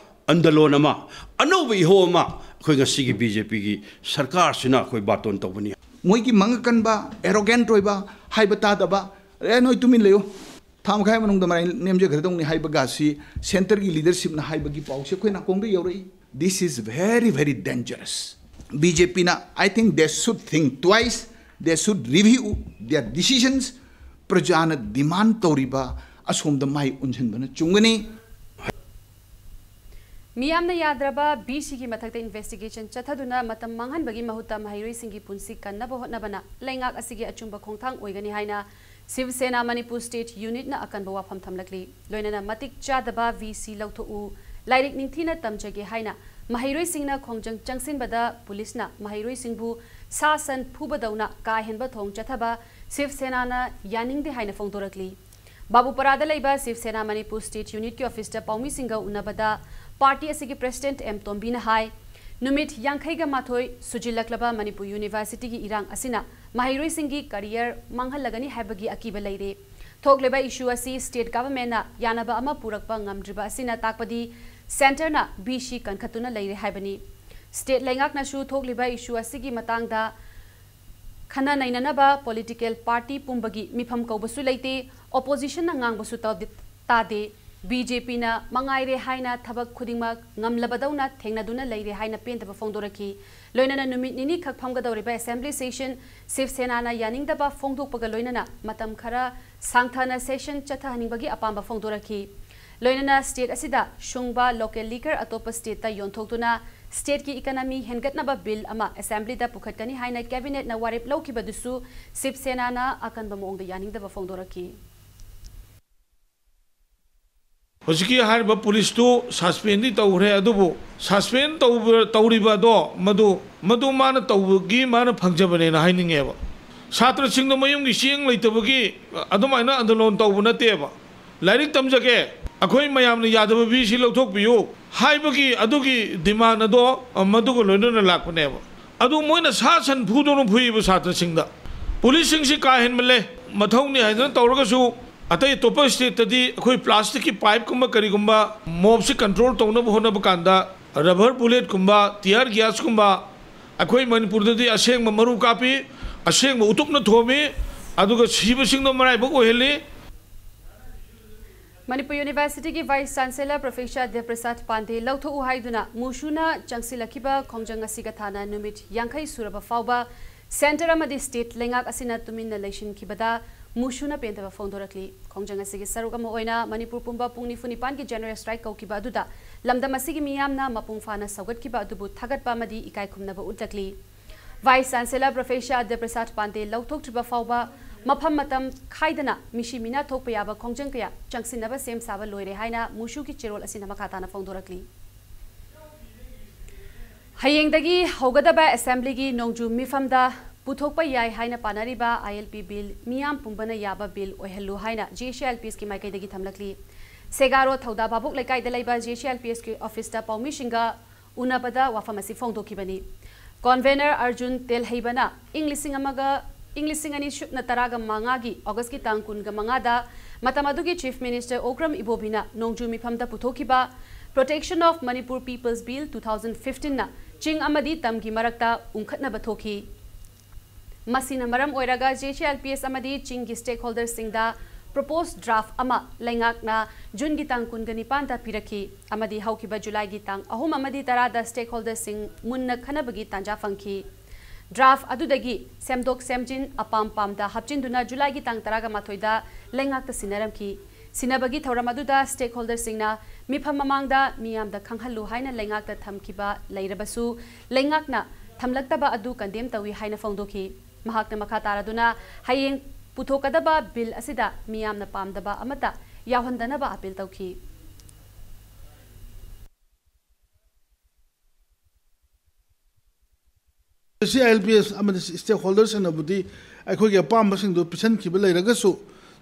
ꯑꯟꯗꯂꯣꯟ ꯑꯃ, ꯑꯅꯧꯕ ꯏꯍꯧ ꯑꯃ ꯑꯩꯈꯣꯏ ꯉꯁꯤꯒꯤ BJPꯒꯤ ꯁꯔꯀꯥꯔꯁꯤꯅ ꯑꯩꯈꯣꯏ ꯕꯥꯇꯣꯟ ꯇꯧꯕꯅꯤ꯫ ꯃꯣꯏꯒꯤ ꯃꯉꯛ ꯀꯟꯕ, arrogant ꯑꯣꯏꯕ, ꯍꯥꯏꯕ ꯇꯥꯗꯕ, "ꯑꯦ, ꯅꯣꯏ ꯇꯨꯃꯤꯟ ꯂꯩꯌꯨ, ꯊꯥ ꯃꯈꯥꯏ ꯃꯅꯨꯡꯗ ꯃꯔꯥꯏ ꯅꯦꯝꯖꯈ꯭ꯔꯗꯧꯅꯤ" ꯍꯥꯏꯕꯒꯁꯤ centreꯒꯤ leadershipꯅ ꯍꯥꯏꯕꯒꯤ ꯄꯥꯎꯁꯦ ꯑꯩꯈꯣꯏ ꯅꯥꯀꯣꯡꯗ ꯌꯧꯔꯛꯏ꯫ This is very, very dangerous. BJPꯅ, I think they should think twice, they should review their decisions. ꯄ꯭ꯔꯖꯥꯅ demand ꯇꯧꯔꯤꯕ ꯑꯁꯣꯝꯗ ꯃꯥꯏ ꯑꯣꯟꯁꯤꯟꯕꯅ ꯆꯨꯝꯒꯅꯤ꯫ ꯃꯤꯌꯥꯝꯅ ꯌꯥꯗ꯭ꯔꯕ VCꯒꯤ ꯃꯊꯛꯇ investigation ꯆꯠꯊꯗꯨꯅ ꯃꯇꯝ ꯃꯥꯡꯍꯟꯕꯒꯤ ꯃꯍꯨꯠꯇ ꯃꯍꯩꯔꯣꯏꯁꯤꯡꯒꯤ ꯄꯨꯟꯁꯤ ꯀꯟꯅꯕ ꯍꯣꯠꯅꯕꯅ ꯂꯩꯉꯥꯛ ꯑꯁꯤꯒꯤ ꯑꯆꯨꯝꯕ ꯈꯣꯡꯊꯥꯡ ꯑꯣꯏꯒꯅꯤ ꯍꯥꯏꯅ Shiv Sena Manipur State Unitꯅ ꯑꯀꯟꯕ ꯋꯥꯐꯝ ꯊꯝꯂꯛꯂꯤ꯫ ꯂꯣꯏꯅꯅ ꯃꯇꯤꯛ ꯆꯥꯗꯕ VC ꯂꯧꯊꯣꯛꯎ, ꯂꯥꯏꯔꯤꯛ ꯅꯤꯡꯊꯤꯅ ꯇꯝꯖꯒꯦ ꯍꯥꯏꯅ ꯃꯍꯩꯔꯣꯏꯁꯤꯡꯅ ꯈꯣꯡꯖꯪ ꯆꯪꯁꯤꯟꯕꯗ ꯄꯨꯂꯤꯁꯅ ꯃꯍꯩꯔꯣꯏꯁꯤꯡꯕꯨ ꯁꯥ ꯁꯟ ꯐꯨꯕꯗꯧꯅ ꯀꯥ ꯍꯦꯟꯕ ꯊꯧꯑꯣꯡ ꯆꯠꯊꯕ Shiv Senana ꯌꯥꯅꯤꯡꯗꯦ ꯍꯥꯏꯅ ꯐꯣꯡꯗꯣꯔꯛꯂꯤ꯫ ꯕꯥꯕꯨꯄꯥꯔꯥꯗ ꯂꯩꯕ Shiv Sena Manipur State Unitꯀꯤ officeꯇ ꯄꯥꯎꯃꯤꯁꯤꯡꯒ ꯎꯅꯕꯗ party ꯑꯁꯤꯒꯤ president M ꯇꯣꯝꯕꯤꯅ ꯍꯥꯏ, ꯅꯨꯃꯤꯠ ꯌꯥꯡꯈꯩꯒ ꯃꯥꯊꯣꯏ ꯁꯨꯖꯤꯜꯂꯛꯂꯕ ꯃꯅꯤꯄꯨꯔ Universityꯒꯤ ꯏꯔꯥꯡ ꯑꯁꯤꯅ ꯃꯍꯩꯔꯣꯏꯁꯤꯡꯒꯤ career ꯃꯥꯡꯍꯜꯂꯒꯅꯤ ꯍꯥꯏꯕꯒꯤ ꯑꯀꯤꯕ ꯂꯩꯔꯦ꯫ ꯊꯣꯛꯂꯤꯕ issue ꯑꯁꯤ state governmentꯅ ꯌꯥꯅꯕ ꯑꯃ ꯄꯨꯔꯛꯄ ꯉꯝꯗ꯭ꯔꯤꯕ ꯑꯁꯤꯅ ꯇꯥꯛꯄꯗꯤ centreꯅ VC ꯀꯟꯈꯠꯇꯨꯅ ꯂꯩꯔꯦ ꯍꯥꯏꯕꯅꯤ꯫ State ꯂꯩꯉꯥꯛꯅꯁꯨ ꯊꯣꯛꯂꯤꯕ issue ꯑꯁꯤꯒꯤ ꯃꯇꯥꯡꯗ ꯈꯟꯅ ꯅꯩꯅꯅꯕ political party ꯄꯨꯝꯕꯒꯤ ꯃꯤꯐꯝ ꯀꯧꯕꯁꯨ ꯂꯩꯇꯦ, oppositionꯅ ꯉꯥꯡꯕꯁꯨ ꯇꯥꯗꯦ꯫ BJPꯅ ꯃꯉꯥꯏꯔꯦ ꯍꯥꯏꯅ ꯊꯕꯛ ꯈꯨꯗꯤꯡꯃꯛ ꯉꯝꯂꯕꯗꯧꯅ ꯊꯦꯡꯅꯗꯨꯅ ꯂꯩꯔꯦ ꯍꯥꯏꯅ ꯄꯦꯟꯗꯕ ꯐꯣꯡꯗꯣꯔꯛꯈꯤ꯫ ꯂꯣꯏꯅꯅ ꯅꯨꯃꯤꯠ ꯅꯤꯅꯤ ꯈꯛ ꯐꯝꯒꯗꯧꯔꯤꯕ assembly session Shiv Senana ꯌꯥꯅꯤꯡꯗꯕ ꯐꯣꯡꯗꯣꯛꯄꯒ ꯂꯣꯏꯅꯅ ꯃꯇꯝ ꯈꯔ ꯁꯥꯡꯊꯅ session ꯆꯠꯊꯍꯟꯅꯤꯡꯕꯒꯤ ꯑꯄꯥꯝꯕ ꯐꯣꯡꯗꯣꯔꯛꯈꯤ꯫ ꯂꯣꯏꯅꯅ state ꯑꯁꯤꯗ ꯁꯨꯡꯕ local liquor ꯑꯇꯣꯞꯄ stateꯇ ꯌꯣꯟꯊꯣꯛꯇꯨꯅ stateꯀꯤ economy ꯍꯦꯟꯒꯠꯅꯕ bill ꯑꯃ assemblyꯗ ꯄꯨꯈꯠꯀꯅꯤ ꯍꯥꯏꯅ cabinetꯅ ꯋꯥꯔꯦꯞ ꯂꯧꯈꯤꯕꯗꯨꯁꯨ Shiv Senana ꯑꯀꯟꯕ ꯃꯑꯣꯡꯗ ꯌꯥꯅꯤꯡꯗꯕ ꯐꯣꯡꯗꯣꯔꯛꯈꯤ꯫ ꯍꯧꯖꯤꯛꯀꯤ ꯍꯥꯏꯔꯤꯕ ꯄꯨꯂꯤꯁꯇꯨ suspendꯗꯤ ꯇꯧꯈ꯭ꯔꯦ, ꯑꯗꯨꯕꯨ suspend ꯇꯧꯕ ꯇꯧꯔꯤꯕ ꯑꯗꯣ ꯃꯗꯨ ꯃꯗꯨ ꯃꯥꯅ ꯇꯧꯕꯒꯤ ꯃꯥꯅ ꯐꯪꯖꯕꯅꯦꯅ ꯍꯥꯏꯅꯤꯡꯉꯦꯕ꯫ ꯁꯥꯇ꯭ꯔꯁꯤꯡꯗꯣ ꯃꯌꯨꯝꯒꯤ ꯆꯦꯡ ꯂꯩꯇꯕꯒꯤ ꯑꯗꯨꯃꯥꯏꯅ ꯑꯟꯗꯣꯂꯣꯟ ꯇꯧꯕ ꯅꯠꯇꯦꯕ꯫ ꯂꯥꯏꯔꯤꯛ ꯇꯝꯖꯒꯦ, ꯑꯩꯈꯣꯏ ꯃꯌꯥꯝꯅ ꯌꯥꯗꯕ VC ꯂꯧꯊꯣꯛꯄꯤꯌꯨ ꯍꯥꯏꯕꯒꯤ ꯑꯗꯨꯒꯤ demand ꯑꯗꯣ ꯃꯗꯨꯒ ꯂꯣꯏꯅꯅ ꯂꯥꯛꯄꯅꯦꯕ꯫ ꯑꯗꯨ ꯃꯣꯏꯅ ꯁꯥ ꯁꯟ ꯐꯨꯗꯧꯅ ꯐꯨꯏꯕ ꯁꯥꯇ꯭ꯔꯁꯤꯡꯗ꯫ ꯄꯨꯂꯤꯁꯁꯤꯡꯁꯤ ꯀꯥ ꯍꯦꯟꯃꯜꯂꯦ꯫ ꯃꯊꯧꯅꯤ ꯍꯥꯏꯗꯅ ꯇꯧꯔꯒꯁꯨ ꯑꯇꯩ ꯑꯇꯣꯞꯄ stateꯇꯗꯤ ꯑꯩꯈꯣꯏ plasticꯀꯤ pipeꯀꯨꯝꯕ ꯀꯔꯤꯒꯨꯝꯕ mobꯁꯤ control ꯇꯧꯅꯕ ꯍꯣꯠꯅꯕ ꯀꯥꯟꯗ rubber bulletꯀꯨꯝꯕ tear gasꯀꯨꯝꯕ ꯑꯩꯈꯣꯏ ꯃꯅꯤꯄꯨꯔꯗꯗꯤ ꯑꯁꯦꯡꯕ ꯃꯔꯨ ꯀꯥꯞꯄꯤ, ꯑꯁꯦꯡꯕ ꯎꯇꯨꯞꯅ ꯊꯣꯝꯃꯤ, ꯑꯗꯨꯒ ꯁꯤꯕꯁꯤꯡꯗꯣ ꯃꯔꯥꯏꯕꯛ ꯑꯣꯏꯍꯜꯂꯤ꯫ ꯃꯅꯤꯄꯨꯔ ꯌꯨꯅꯤꯚꯔꯁꯤꯇꯤꯒꯤ Vice Chancellor Professor ꯗꯦꯕꯄ꯭ꯔꯁꯥꯗ ꯄꯥꯟꯗꯦ ꯂꯧꯊꯣꯛꯎ ꯍꯥꯏꯗꯨꯅ ꯃꯨꯁꯨꯅ ꯆꯪꯁꯤꯜꯂꯛꯈꯤꯕ ꯈꯣꯡꯖꯪ ꯑꯁꯤꯒ ꯊꯥꯅ ꯅꯨꯃꯤꯠ ꯌꯥꯡꯈꯩ ꯁꯨꯔꯕ ꯐꯥꯎꯕ centre ꯑꯃꯗꯤ state ꯂꯩꯉꯥꯛ ꯑꯁꯤꯅ ꯇꯨꯃꯤꯟꯅ ꯂꯩꯁꯤꯟꯈꯤꯕꯗ ꯃꯨꯁꯨꯅ ꯄꯦꯟꯗꯕ ꯐꯣꯡꯗꯣꯔꯛꯂꯤ꯫ ꯈꯣꯡꯖꯪ ꯑꯁꯤꯒꯤ ꯁꯔꯨꯛ ꯑꯃ ꯑꯣꯏꯅ ꯃꯅꯤꯄꯨꯔ ꯄꯨꯝꯕ ꯄꯨꯡ ꯅꯤꯐꯨ ꯅꯤꯄꯥꯟꯒꯤ general strike ꯀꯧꯈꯤꯕ ꯑꯗꯨꯗ ꯂꯝꯗꯝ ꯑꯁꯤꯒꯤ ꯃꯤꯌꯥꯝꯅ ꯃꯄꯨꯡ ꯐꯥꯅ ꯁꯧꯒꯠꯈꯤꯕ ꯑꯗꯨꯕꯨ ꯊꯥꯒꯠꯄ ꯑꯃꯗꯤ ꯏꯀꯥꯏ ꯈꯨꯝꯅꯕ ꯎꯠꯂꯛꯂꯤ꯫ Vice Chancellor Professor ꯗꯦꯕꯄ꯭ꯔꯁꯥꯗ ꯄꯥꯟꯗꯦ ꯂꯧꯊꯣꯛꯇ꯭ꯔꯤꯕ ꯐꯥꯎꯕ ꯃꯐꯝ ꯃꯇꯝ ꯈꯥꯏꯗꯅ ꯃꯤꯁꯤ ꯃꯤꯅꯥ ꯊꯣꯛꯄ ꯌꯥꯕ ꯈꯣꯡꯖꯪ ꯀꯌꯥ ꯆꯪꯁꯤꯟꯅꯕ ꯁꯦꯝ ꯁꯥꯕ ꯂꯣꯏꯔꯦ ꯍꯥꯏꯅ ꯃꯨꯁꯨꯒꯤ ꯆꯦꯔꯣꯜ ꯑꯁꯤꯅ ꯃꯈꯥ ꯇꯥꯅ ꯐꯣꯡꯗꯣꯔꯛꯂꯤ꯫ ꯍꯌꯦꯡꯗꯒꯤ ꯍꯧꯒꯗꯕ Assemblyꯒꯤ ꯅꯣꯡꯖꯨ ꯃꯤꯐꯝꯗ ꯄꯨꯊꯣꯛꯄ ꯌꯥꯏ ꯍꯥꯏꯅ ꯄꯥꯅꯔꯤꯕ ILP Bill ꯃꯤꯌꯥꯝ ꯄꯨꯝꯕꯅ ꯌꯥꯕ Bill ꯑꯣꯏꯍꯜꯂꯨ ꯍꯥꯏꯅ JCLPSꯀꯤ ꯃꯥꯏꯀꯩꯗꯒꯤ ꯊꯝꯂꯛꯂꯤ꯫ ꯁꯦꯒꯥꯔꯣ ꯊꯧꯗꯥ ꯚꯥꯕꯣꯛ ꯂꯩꯀꯥꯏꯗ ꯂꯩꯕ JCLPSꯀꯤ officeꯇ ꯄꯥꯎꯃꯤꯁꯤꯡꯒ ꯎꯅꯕꯗ ꯋꯥꯐꯝ ꯑꯁꯤ ꯐꯣꯡꯗꯣꯛꯈꯤꯕꯅꯤ꯫ Convener ꯑꯔꯖꯨꯟ ꯇꯦꯜꯍꯩꯕꯅ ꯏꯪ ꯂꯤꯁꯤꯡ ꯑꯃꯒ, ꯏꯪ ꯂꯤꯁꯤꯡ ꯑꯅꯤ ꯁꯨꯞꯅ ꯇꯔꯥꯒ ꯃꯉꯥꯒꯤ Augustꯀꯤ ꯇꯥꯡ ꯀꯨꯟꯒ ꯃꯉꯥꯗ ꯃꯇꯝ ꯑꯗꯨꯒꯤ Chief Minister ꯑꯣꯀ꯭ꯔꯝ ꯏꯕꯣꯕꯤꯅ ꯅꯣꯡꯖꯨ ꯃꯤꯐꯝꯗ ꯄꯨꯊꯣꯛꯈꯤꯕ Protection of Manipur People's Bill two thousand fifteenꯅ ꯆꯤꯡ ꯑꯃꯗꯤ ꯇꯝꯒꯤ ꯃꯔꯛꯇ ꯎꯪꯈꯠꯅꯕ ꯊꯣꯛꯈꯤ꯫ ꯃꯁꯤꯅ ꯃꯔꯝ ꯑꯣꯏꯔꯒ JCLPS ꯑꯃꯗꯤ ꯆꯤꯡꯒꯤ stakeholderꯁꯤꯡꯗ proposed draft ꯑꯃ ꯂꯩꯉꯥꯛꯅ Juneꯒꯤ ꯇꯥꯡ ꯀꯨꯟꯒ ꯅꯤꯄꯥꯟꯗ ꯄꯤꯔꯛꯈꯤ ꯑꯃꯗꯤ ꯍꯧꯈꯤꯕ Julyꯒꯤ ꯇꯥꯡ ꯑꯍꯨꯝ ꯑꯃꯗꯤ ꯇꯔꯥꯗ stakeholderꯁꯤꯡ ꯃꯨꯟꯅ ꯈꯟꯅꯕꯒꯤ ꯇꯥꯟꯖꯥ ꯐꯪꯈꯤ꯫ Draft ꯑꯗꯨꯗꯒꯤ ꯁꯦꯝꯗꯣꯛ ꯁꯦꯝꯖꯤꯟ ꯑꯄꯥꯝ ꯄꯥꯝꯗ ꯍꯥꯞꯆꯤꯟꯗꯨꯅ Julyꯒꯤ ꯇꯥꯡ ꯇꯔꯥꯃꯥꯊꯣꯏꯗ ꯂꯩꯉꯥꯛꯇ ꯁꯤꯟꯅꯔꯝꯈꯤ꯫ ꯁꯤꯟꯅꯕꯒꯤ ꯊꯧꯔꯝ ꯑꯗꯨꯗ stakeholderꯁꯤꯡꯅ ꯃꯤꯐꯝ ꯃꯃꯥꯡꯗ ꯃꯤꯌꯥꯝꯗ ꯈꯪꯍꯜꯂꯨ ꯍꯥꯏꯅ ꯂꯩꯉꯥꯛꯇ ꯊꯝꯈꯤꯕ ꯂꯩꯔꯕꯁꯨ, ꯂꯩꯉꯥꯛꯅ ꯊꯝꯂꯛꯇꯕ ꯑꯗꯨ condemn ꯇꯧꯏ ꯍꯥꯏꯅ ꯐꯣꯡꯗꯣꯛꯈꯤ꯫ ꯃꯍꯥꯛꯅ ꯃꯈꯥ ꯇꯥꯔꯗꯨꯅ ꯍꯌꯦꯡ ꯄꯨꯊꯣꯛꯀꯗꯕ Bill ꯑꯁꯤꯗ ꯃꯤꯌꯥꯝꯅ ꯄꯥꯝꯗꯕ ꯑꯃꯠꯇ ꯌꯥꯎꯍꯟꯗꯅꯕ appeal ꯇꯧꯈꯤ꯫ JCLPS ꯑꯃꯗꯤ stakeholderꯁꯤꯡꯅꯕꯨꯗꯤ ꯑꯩꯈꯣꯏꯒꯤ ꯑꯄꯥꯝꯕꯁꯤꯡꯗꯨ ꯄꯤꯁꯤꯟꯈꯤꯕ ꯂꯩꯔꯒꯁꯨ,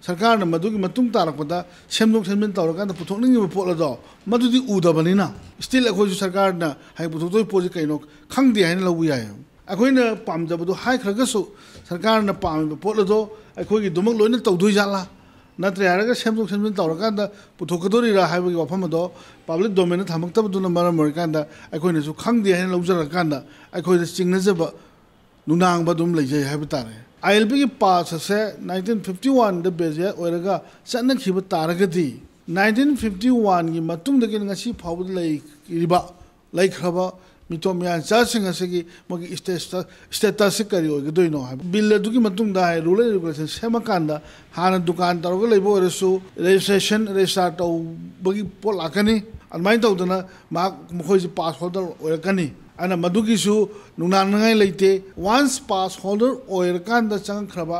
ꯁꯔꯀꯥꯔꯅ ꯃꯗꯨꯒꯤ ꯃꯇꯨꯡ ꯇꯥꯔꯛꯄꯗ ꯁꯦꯝꯗꯣꯛ ꯁꯦꯝꯖꯤꯟ ꯇꯧꯔꯀꯥꯟꯗ ꯄꯨꯊꯣꯛꯅꯤꯡꯉꯤꯕ ꯄꯣꯠ ꯑꯗꯣ ꯃꯗꯨꯗꯤ ꯎꯗꯕꯅꯤꯅ, still ꯑꯩꯈꯣꯏꯁꯨ ꯁꯔꯀꯥꯔꯅ ꯍꯌꯦꯡ ꯄꯨꯊꯣꯛꯇꯣꯏ ꯄꯣꯠꯁꯤ ꯀꯩꯅꯣ ꯈꯪꯗꯦ ꯍꯥꯏꯅ ꯂꯧꯕ ꯌꯥꯏ꯫ ꯑꯩꯈꯣꯏꯅ ꯄꯥꯝꯖꯕꯗꯣ ꯍꯥꯏꯈ꯭ꯔꯒꯁꯨ, ꯁꯔꯀꯥꯔꯅ ꯄꯥꯝꯃꯤꯕ ꯄꯣꯠ ꯑꯗꯣ ꯑꯩꯈꯣꯏꯒꯤꯗꯃꯛ ꯂꯣꯏꯅ ꯇꯧꯗꯣꯏ ꯖꯥꯠꯂꯥ, ꯅꯠꯇ꯭ꯔꯦ ꯍꯥꯏꯔꯒ ꯁꯦꯝꯗꯣꯛ ꯁꯦꯝꯖꯤꯟ ꯇꯧꯔꯀꯥꯟꯗ ꯄꯨꯊꯣꯛꯀꯗꯣꯔꯤꯔꯥ ꯍꯥꯏꯕꯒꯤ ꯋꯥꯐꯝ ꯑꯗꯣ ꯄꯕ꯭ꯂꯤꯛ ꯗꯣꯃꯦꯟꯗ ꯊꯝꯃꯛꯇꯕꯗꯨꯅ ꯃꯔꯝ ꯑꯣꯏꯔꯀꯥꯟꯗ ꯑꯩꯈꯣꯏꯅꯁꯨ ꯈꯪꯗꯦ ꯍꯥꯏꯅ ꯂꯧꯖꯔꯀꯥꯟꯗ ꯑꯩꯈꯣꯏꯗ ꯆꯤꯡꯅꯖꯕ ꯅꯨꯡꯅꯥꯡꯕ ꯑꯗꯨꯝ ꯂꯩꯖꯩ ꯍꯥꯏꯕ ꯇꯥꯔꯦ꯫ ꯑꯥꯏ ꯑꯦꯜ ꯄꯤꯒꯤ ꯄꯥꯁ ꯑꯁꯦ ꯅꯥꯏꯟꯇꯤꯟ ꯐꯤꯐꯇꯤ ꯋꯥꯟꯗ ꯕꯦꯖꯦꯠ ꯑꯣꯏꯔꯒ ꯆꯠꯅꯈꯤꯕ ꯇꯥꯔꯒꯗꯤ, ꯅꯥꯏꯟꯇꯤꯟ ꯐꯤꯐꯇꯤ ꯋꯥꯟꯒꯤ ꯃꯇꯨꯡꯗꯒꯤ ꯉꯁꯤ ꯐꯥꯎꯕꯗ ꯂꯩꯔꯤꯕ, ꯂꯩꯈ꯭ꯔꯕ ꯃꯤꯇꯣꯞ ꯃꯤꯌꯥꯟꯆꯥꯁꯤꯡ ꯑꯁꯤꯒꯤ ꯃꯣꯏꯒꯤ ꯁ꯭ꯇꯦꯇꯁ, ꯁ꯭ꯇꯦꯇꯁꯁꯤ ꯀꯔꯤ ꯑꯣꯏꯒꯗꯣꯏꯅꯣ ꯍꯥꯏꯕ꯫ ꯕꯤꯜ ꯑꯗꯨꯒꯤ ꯃꯇꯨꯡꯗ ꯍꯥꯏ, ꯔꯨꯜ ꯑꯦꯟ ꯔꯤꯒꯨꯂꯦꯁꯟ ꯁꯦꯝꯃꯀꯥꯟꯗ ꯍꯥꯟꯅ ꯗꯨꯀꯥꯟ ꯇꯧꯔꯒ ꯂꯩꯕ ꯑꯣꯏꯔꯁꯨ ꯔꯦꯖꯤꯁꯇ꯭ꯔꯦꯁꯟ, ꯔꯦꯖꯤꯁꯇꯥꯔ ꯇꯧꯕꯒꯤ ꯄꯣꯠ ꯂꯥꯛꯀꯅꯤ꯫ ꯑꯗꯨꯃꯥꯏꯅ ꯇꯧꯗꯅ ꯃꯍꯥꯛ, ꯃꯈꯣꯏꯁꯤ ꯄꯥꯁ ꯍꯣꯜꯗꯔ ꯑꯣꯏꯔꯛꯀꯅꯤ꯫ ꯑꯗꯨꯅ ꯃꯗꯨꯒꯤꯁꯨ ꯅꯨꯡꯅꯥꯡꯅꯉꯥꯏ ꯂꯩꯇꯦ꯫ ꯋꯥꯟꯁ ꯄꯥꯁ ꯍꯣꯜꯗꯔ ꯑꯣꯏꯔꯀꯥꯟꯗ ꯆꯪꯈ꯭ꯔꯕ,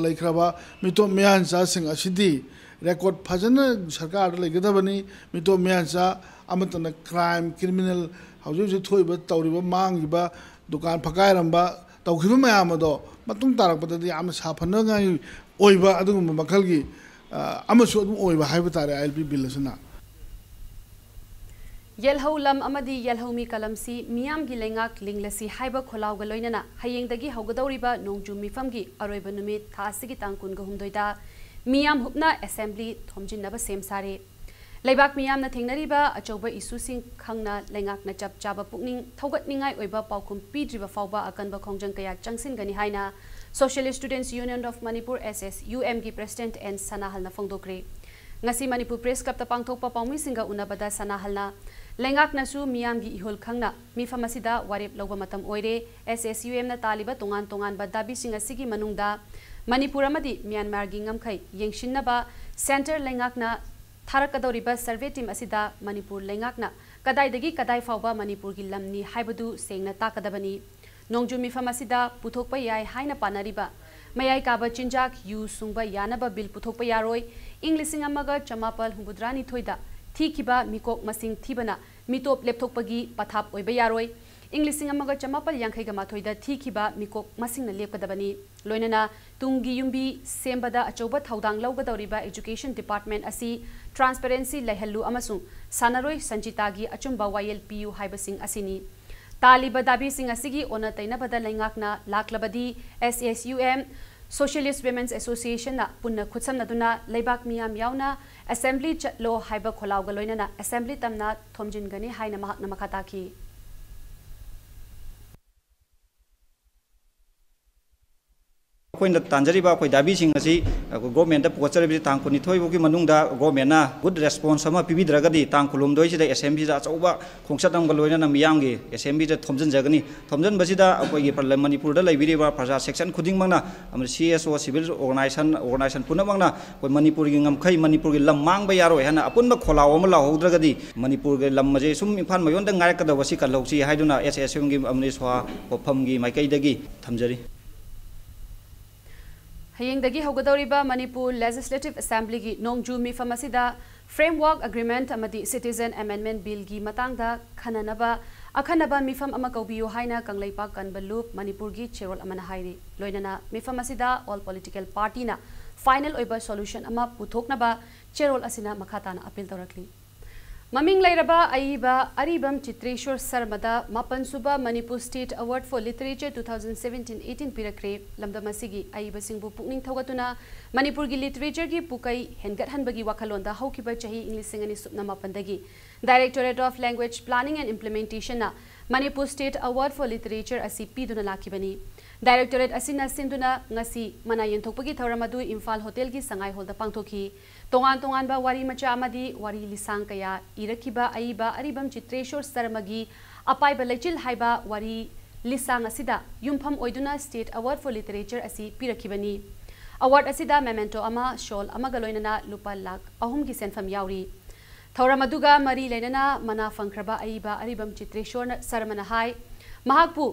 ꯂꯩꯈ꯭ꯔꯕ ꯃꯤꯇꯣꯞ ꯃꯤꯌꯥꯟꯆꯥꯁꯤꯡ ꯑꯁꯤꯗꯤ ꯔꯦꯀꯣꯔꯗ ꯐꯖꯅ ꯁꯔꯀꯥꯔꯗ ꯂꯩꯒꯗꯕꯅꯤ꯫ ꯃꯤꯇꯣꯞ ꯃꯤꯌꯥꯟꯆꯥ ꯑꯃꯠꯇꯅ ꯀ꯭ꯔꯥꯏꯝ, ꯀ꯭ꯔꯤꯃꯤꯅꯦꯜ, ꯍꯧꯖꯤꯛ ꯍꯧꯖꯤꯛ ꯊꯣꯛꯏꯕ, ꯇꯧꯔꯤꯕ, ꯃꯥꯡꯈꯤꯕ, ꯗꯨꯀꯥꯟ ꯐꯛꯀꯥꯏꯔꯝꯕ, ꯇꯧꯈꯤꯕ ꯃꯌꯥꯝ ꯑꯗꯣ ꯃꯇꯨꯡ ꯇꯥꯔꯛꯄꯗꯗꯤ ꯌꯥꯝꯅ ꯁꯥꯐꯅꯉꯥꯏ ꯑꯣꯏꯕ ꯑꯗꯨꯒꯨꯝꯕ ꯃꯈꯜꯒꯤ, ꯑ, ꯑꯃꯁꯨ ꯑꯗꯨꯝ ꯑꯣꯏꯕ ꯍꯥꯏꯕ ꯇꯥꯔꯦ ꯑꯥꯏ ꯑꯦꯜ ꯄꯤ ꯕꯤꯜ ꯑꯁꯤꯅ꯫ ꯌꯦꯜꯍꯧ ꯂꯝ ꯑꯃꯗꯤ ꯌꯦꯜꯍꯧꯃꯤ ꯀꯂꯝꯁꯤ ꯃꯤꯌꯥꯝꯒꯤ ꯂꯩꯉꯥꯛ ꯂꯤꯡꯂꯁꯤ ꯍꯥꯏꯕ ꯈꯣꯜꯂꯥꯎꯒ ꯂꯣꯏꯅꯅ ꯍꯌꯦꯡꯗꯒꯤ ꯍꯧꯒꯗꯧꯔꯤꯕ ꯅꯣꯡꯖꯨ ꯃꯤꯐꯝꯒꯤ ꯑꯔꯣꯏꯕ ꯅꯨꯃꯤꯠ ꯊꯥ ꯑꯁꯤꯒꯤ ꯇꯥꯡ ꯀꯨꯟꯒ ꯍꯨꯝꯗꯣꯏꯗ ꯃꯤꯌꯥꯝ ꯍꯨꯞꯅ ꯑꯦꯁꯦꯝꯕ꯭ꯂꯤ ꯊꯣꯝꯖꯤꯟꯅꯕ ꯁꯦꯝ ꯁꯥꯔꯦ꯫ ꯂꯩꯕꯥꯛ ꯃꯤꯌꯥꯝꯅ ꯊꯦꯡꯅꯔꯤꯕ ꯑꯆꯧꯕ ꯏꯁꯨꯁꯤꯡ ꯈꯪꯅ ꯂꯩꯉꯥꯛꯅ ꯆꯞ ꯆꯥꯕ ꯄꯨꯛꯅꯤꯡ ꯊꯧꯒꯠꯅꯤꯡꯉꯥꯏ ꯑꯣꯏꯕ ꯄꯥꯎꯈꯨꯝ ꯄꯤꯗ꯭ꯔꯤꯕ ꯐꯥꯎꯕ ꯑꯀꯟꯕ ꯈꯣꯡꯖꯪ ꯀꯌꯥ ꯆꯪꯁꯤꯟꯒꯅꯤ ꯍꯥꯏꯅ Socialist Students Union of Manipur, S S U M ꯒꯤ president N ꯁꯅꯥꯍꯜꯅ ꯐꯣꯡꯗꯣꯛꯈ꯭ꯔꯦ꯫ ꯉꯁꯤ ꯃꯅꯤꯄꯨꯔ ꯄ꯭ꯔꯦꯁ ꯀ꯭ꯂꯕꯇ ꯄꯥꯡꯊꯣꯛꯄ ꯄꯥꯎꯃꯤꯁꯤꯡꯒ ꯎꯅꯕꯗ ꯁꯅꯥꯍꯜꯅ ꯂꯩꯉꯥꯛꯅꯁꯨ ꯃꯤꯌꯥꯝꯒꯤ ꯏꯍꯨꯜ ꯈꯪꯅ ꯃꯤꯐꯝ ꯑꯁꯤꯗ ꯋꯥꯔꯦꯞ ꯂꯧꯕ ꯃꯇꯝ ꯑꯣꯏꯔꯦ꯫ S S U M ꯅ ꯇꯥꯜꯂꯤꯕ ꯇꯣꯉꯥꯟ ꯇꯣꯉꯥꯟꯕ ꯗꯥꯕꯤꯁꯤꯡ ꯑꯁꯤꯒꯤ ꯃꯅꯨꯡꯗ ꯃꯅꯤꯄꯨꯔ ꯑꯃꯗꯤ ꯃ꯭ꯌꯥꯟꯃꯥꯔꯒꯤ ꯉꯝꯈꯩ ꯌꯦꯡꯁꯤꯟꯅꯕ centre ꯂꯩꯉꯥꯛꯅ ꯊꯥꯔꯛꯀꯗꯧꯔꯤꯕ survey team ꯑꯁꯤꯗ ꯃꯅꯤꯄꯨꯔ ꯂꯩꯉꯥꯛꯅ ꯀꯗꯥꯏꯗꯒꯤ ꯀꯗꯥꯏ ꯐꯥꯎꯕ ꯃꯅꯤꯄꯨꯔꯒꯤ ꯂꯝꯅꯤ ꯍꯥꯏꯕꯗꯨ ꯁꯦꯡꯅ ꯇꯥꯛꯀꯗꯕꯅꯤ꯫ ꯅꯣꯡꯖꯨ ꯃꯤꯐꯝ ꯑꯁꯤꯗ ꯄꯨꯊꯣꯛꯄ ꯌꯥꯏ ꯍꯥꯏꯅ ꯄꯥꯅꯔꯤꯕ ꯃꯌꯥꯏ ꯀꯥꯕ ꯆꯤꯟꯖꯥꯛ, ꯌꯨ ꯁꯨꯡꯕ ꯌꯥꯅꯕ ꯕꯤꯜ ꯄꯨꯊꯣꯛꯄ ꯌꯥꯔꯣꯏ꯫ ꯏꯪ ꯂꯤꯁꯤꯡ ꯑꯃꯒ ꯆꯃꯥꯄꯜ ꯍꯨꯝꯐꯨꯇꯔꯥꯅꯤꯊꯣꯏꯗ ꯊꯤꯈꯤꯕ ꯃꯤꯀꯣꯛ ꯃꯁꯤꯡ ꯊꯤꯕꯅ ꯃꯤꯇꯣꯞ ꯂꯦꯞꯊꯣꯛꯄꯒꯤ ꯄꯊꯥꯞ ꯑꯣꯏꯕ ꯌꯥꯔꯣꯏ꯫ ꯏꯪ ꯂꯤꯁꯤꯡ ꯑꯃꯒ ꯆꯃꯥꯄꯜ ꯌꯥꯡꯈꯩꯒ ꯃꯥꯊꯣꯏꯗ ꯊꯤꯈꯤꯕ ꯃꯤꯀꯣꯛ ꯃꯁꯤꯡꯅ ꯂꯦꯞꯀꯗꯕꯅꯤ꯫ ꯂꯣꯏꯅꯅ ꯇꯨꯡꯒꯤ ꯌꯨꯝꯕꯤ ꯁꯦꯝꯕꯗ ꯑꯆꯧꯕ ꯊꯧꯗꯥꯡ ꯂꯧꯒꯗꯧꯔꯤꯕ Education Department ꯑꯁꯤ transparency ꯂꯩꯍꯜꯂꯨ ꯑꯃꯁꯨꯡ ꯁꯥꯟꯅꯔꯣꯏ ꯁꯟꯖꯤꯇꯥꯒꯤ ꯑꯆꯨꯝꯕ ꯋꯥꯌꯦꯜ ꯄꯤꯌꯨ ꯍꯥꯏꯕꯁꯤꯡ ꯑꯁꯤꯅꯤ꯫ ꯇꯥꯜꯂꯤꯕ ꯗꯥꯕꯤꯁꯤꯡ ꯑꯁꯤꯒꯤ ꯑꯣꯟꯅ ꯇꯩꯅꯕꯗ ꯂꯩꯉꯥꯛꯅ ꯂꯥꯛꯂꯕꯗꯤ S A S U M, Socialist Women's Association ꯅ ꯄꯨꯟꯅ ꯈꯨꯠꯁꯝꯅꯗꯨꯅ ꯂꯩꯕꯥꯛ ꯃꯤꯌꯥꯝ ꯌꯥꯎꯅ Assembly ꯆꯠꯂꯣ ꯍꯥꯏꯕ ꯈꯣꯜꯂꯥꯎꯒ ꯂꯣꯏꯅꯅ Assembly ꯇꯝꯅ ꯊꯣꯝꯖꯤꯟꯒꯅꯤ ꯍꯥꯏꯅ ꯃꯍꯥꯛꯅ ꯃꯈꯥ ꯇꯥꯈꯤ꯫ ꯑꯩꯈꯣꯏꯅ ꯇꯥꯟꯖꯔꯤꯕ ꯑꯩꯈꯣꯏ ꯗꯥꯕꯤꯁꯤꯡ ꯑꯁꯤ ꯑꯩꯈꯣꯏ government ꯇ ꯄꯨꯈꯠꯆꯔꯤꯕꯁꯤ ꯇꯥꯡ ꯀꯨꯟꯅꯤꯊꯣꯏ ꯐꯥꯎꯒꯤ ꯃꯅꯨꯡꯗ government ꯅ good response ꯑꯃ ꯄꯤꯕꯤꯗ꯭ꯔꯒꯗꯤ ꯇꯥꯡ ꯀꯨꯟꯍꯨꯝꯗꯣꯏꯁꯤꯗ Assembly ꯗ ꯑꯆꯧꯕ ꯈꯣꯡꯆꯠ ꯑꯃꯒ ꯂꯣꯏꯅꯅ ꯃꯤꯌꯥꯝꯒꯤ Assembly ꯗ ꯊꯣꯝꯖꯤꯟꯖꯒꯅꯤ꯫ ꯊꯣꯝꯖꯤꯟꯕꯁꯤꯗ ꯑꯩꯈꯣꯏꯒꯤ ꯄ꯭ꯔ-, ꯃꯅꯤꯄꯨꯔꯗ ꯂꯩꯕꯤꯔꯤꯕ ꯄ꯭ꯔꯖꯥ section ꯈꯨꯗꯤꯡꯃꯛꯅ, ꯑꯃꯗꯤ C S O, civil organization, organization ꯄꯨꯝꯅꯃꯛꯅ ꯑꯩꯈꯣꯏ ꯃꯅꯤꯄꯨꯔꯒꯤ ꯉꯝꯈꯩ, ꯃꯅꯤꯄꯨꯔꯒꯤ ꯂꯝ ꯃꯥꯡꯕ ꯌꯥꯔꯣꯏ ꯍꯥꯏꯅ ꯑꯄꯨꯟꯕ ꯈꯣꯜꯂꯥꯎ ꯑꯃ ꯂꯥꯎꯍꯧꯗ꯭ꯔꯒꯗꯤ ꯃꯅꯤꯄꯨꯔꯒꯤ ꯂꯝ ꯑꯁꯦ ꯁꯨꯝ ꯏꯝꯐꯥꯜ ꯃꯌꯣꯟꯗ ꯉꯥꯏꯔꯛꯀꯗꯕ ꯑꯁꯤ ꯀꯜꯍꯧꯁꯤ ꯍꯥꯏꯗꯨꯅ S A S U M ꯒꯤ ꯑꯃꯗꯤ ꯁꯣꯍꯥ ꯋꯥꯐꯝꯒꯤ ꯃꯥꯏꯀꯩꯗꯒꯤ ꯊꯝꯖꯔꯤ꯫ ꯍꯌꯦꯡꯗꯒꯤ ꯍꯧꯒꯗꯧꯔꯤꯕ ꯃꯅꯤꯄꯨꯔ Legislative Assembly ꯒꯤ ꯅꯣꯡꯖꯨ ꯃꯤꯐꯝ ꯑꯁꯤꯗ Framework Agreement ꯑꯃꯗꯤ Citizen Amendment Bill ꯒꯤ ꯃꯇꯥꯡꯗ ꯈꯟꯅꯅꯕ ꯑꯈꯟꯅꯕ ꯃꯤꯐꯝ ꯑꯃ ꯀꯧꯕꯤꯌꯨ ꯍꯥꯏꯅ ꯀꯪꯂꯩꯄꯥꯛ ꯀꯟꯕ ꯂꯨꯞ ꯃꯅꯤꯄꯨꯔꯒꯤ ꯆꯦꯔꯣꯜ ꯑꯃꯅ ꯍꯥꯏꯔꯤ꯫ ꯂꯣꯏꯅꯅ ꯃꯤꯐꯝ ꯑꯁꯤꯗ all political party ꯅ final ꯑꯣꯏꯕ solution ꯑꯃ ꯄꯨꯊꯣꯛꯅꯕ ꯆꯦꯔꯣꯜ ꯑꯁꯤꯅ ꯃꯈꯥ ꯇꯥꯅ appeal ꯇꯧꯔꯛꯂꯤ꯫ ꯃꯃꯤꯡ ꯂꯩꯔꯕ ꯑꯏꯕ ꯑꯔꯤꯕꯝ ꯆꯤꯇ꯭ꯔꯦꯁꯣꯔ ꯁꯔꯃꯗ ꯃꯥꯄꯟ ꯁꯨꯕ Manipur State Award for Literature two thousand seventeen eighteen ꯄꯤꯔꯛꯈ꯭ꯔꯦ꯫ ꯂꯝꯗꯝ ꯑꯁꯤꯒꯤ ꯑꯏꯕꯁꯤꯡꯕꯨ ꯄꯨꯛꯅꯤꯡ ꯊꯧꯒꯠꯇꯨꯅ ꯃꯅꯤꯄꯨꯔꯒꯤ literature ꯒꯤ ꯄꯨꯀꯩ ꯍꯦꯟꯒꯠꯍꯟꯕꯒꯤ ꯋꯥꯈꯜꯂꯣꯟꯗ ꯍꯧꯈꯤꯕ ꯆꯍꯤ ꯏꯪ ꯂꯤꯁꯤꯡ ꯑꯅꯤ ꯁꯨꯞꯅ ꯃꯥꯄꯟꯗꯒꯤ Directorate of Language Planning and Implementation ꯅ Manipur State Award for Literature ꯑꯁꯤ ꯄꯤꯗꯨꯅ ꯂꯥꯛꯈꯤꯕꯅꯤ꯫ Directorate ꯑꯁꯤꯅ ꯁꯤꯟꯗꯨꯅ ꯉꯁꯤ ꯃꯅꯥ ꯌꯦꯟꯊꯣꯛꯄꯒꯤ ꯊꯧꯔꯝ ꯑꯗꯨ ꯏꯝꯐꯥꯜ ꯍꯣꯇꯦꯜꯒꯤ ꯁꯉꯥꯏ ꯍꯣꯜꯗ ꯄꯥꯡꯊꯣꯛꯈꯤ꯫ ꯇꯣꯉꯥꯟ ꯇꯣꯉꯥꯟꯕ ꯋꯥꯔꯤ ꯃꯆꯥ ꯑꯃꯗꯤ ꯋꯥꯔꯤ ꯂꯤꯁꯥꯡ ꯀꯌꯥ ꯏꯔꯛꯈꯤꯕ ꯑꯏꯕ ꯑꯔꯤꯕꯝ ꯆꯤꯇ꯭ꯔꯦꯁꯣꯔ ꯁꯔꯃꯒꯤ ꯑꯄꯥꯏꯕ ꯂꯩꯆꯤꯜ ꯍꯥꯏꯕ ꯋꯥꯔꯤ ꯂꯤꯁꯥꯡ ꯑꯁꯤꯗ ꯌꯨꯝꯐꯝ ꯑꯣꯏꯗꯨꯅ State Award for Literature ꯑꯁꯤ ꯄꯤꯔꯛꯈꯤꯕꯅꯤ꯫ Award ꯑꯁꯤꯗ memento ꯑꯃ, shawl ꯑꯃꯒ ꯂꯣꯏꯅꯅ ꯂꯨꯄꯥ ꯂꯥꯈ ꯑꯍꯨꯝꯒꯤ ꯁꯦꯟꯐꯝ ꯌꯥꯎꯔꯤ꯫ ꯊꯧꯔꯝ ꯑꯗꯨꯒ ꯃꯔꯤ ꯂꯩꯅꯅ ꯃꯅꯥ ꯐꯪꯈ꯭ꯔꯕ ꯑꯏꯕ ꯑꯔꯤꯕꯝ ꯆꯤꯇ꯭ꯔꯦꯁꯣꯔ ꯁꯔꯃꯅ ꯍꯥꯏ, ꯃꯍꯥꯛꯄꯨ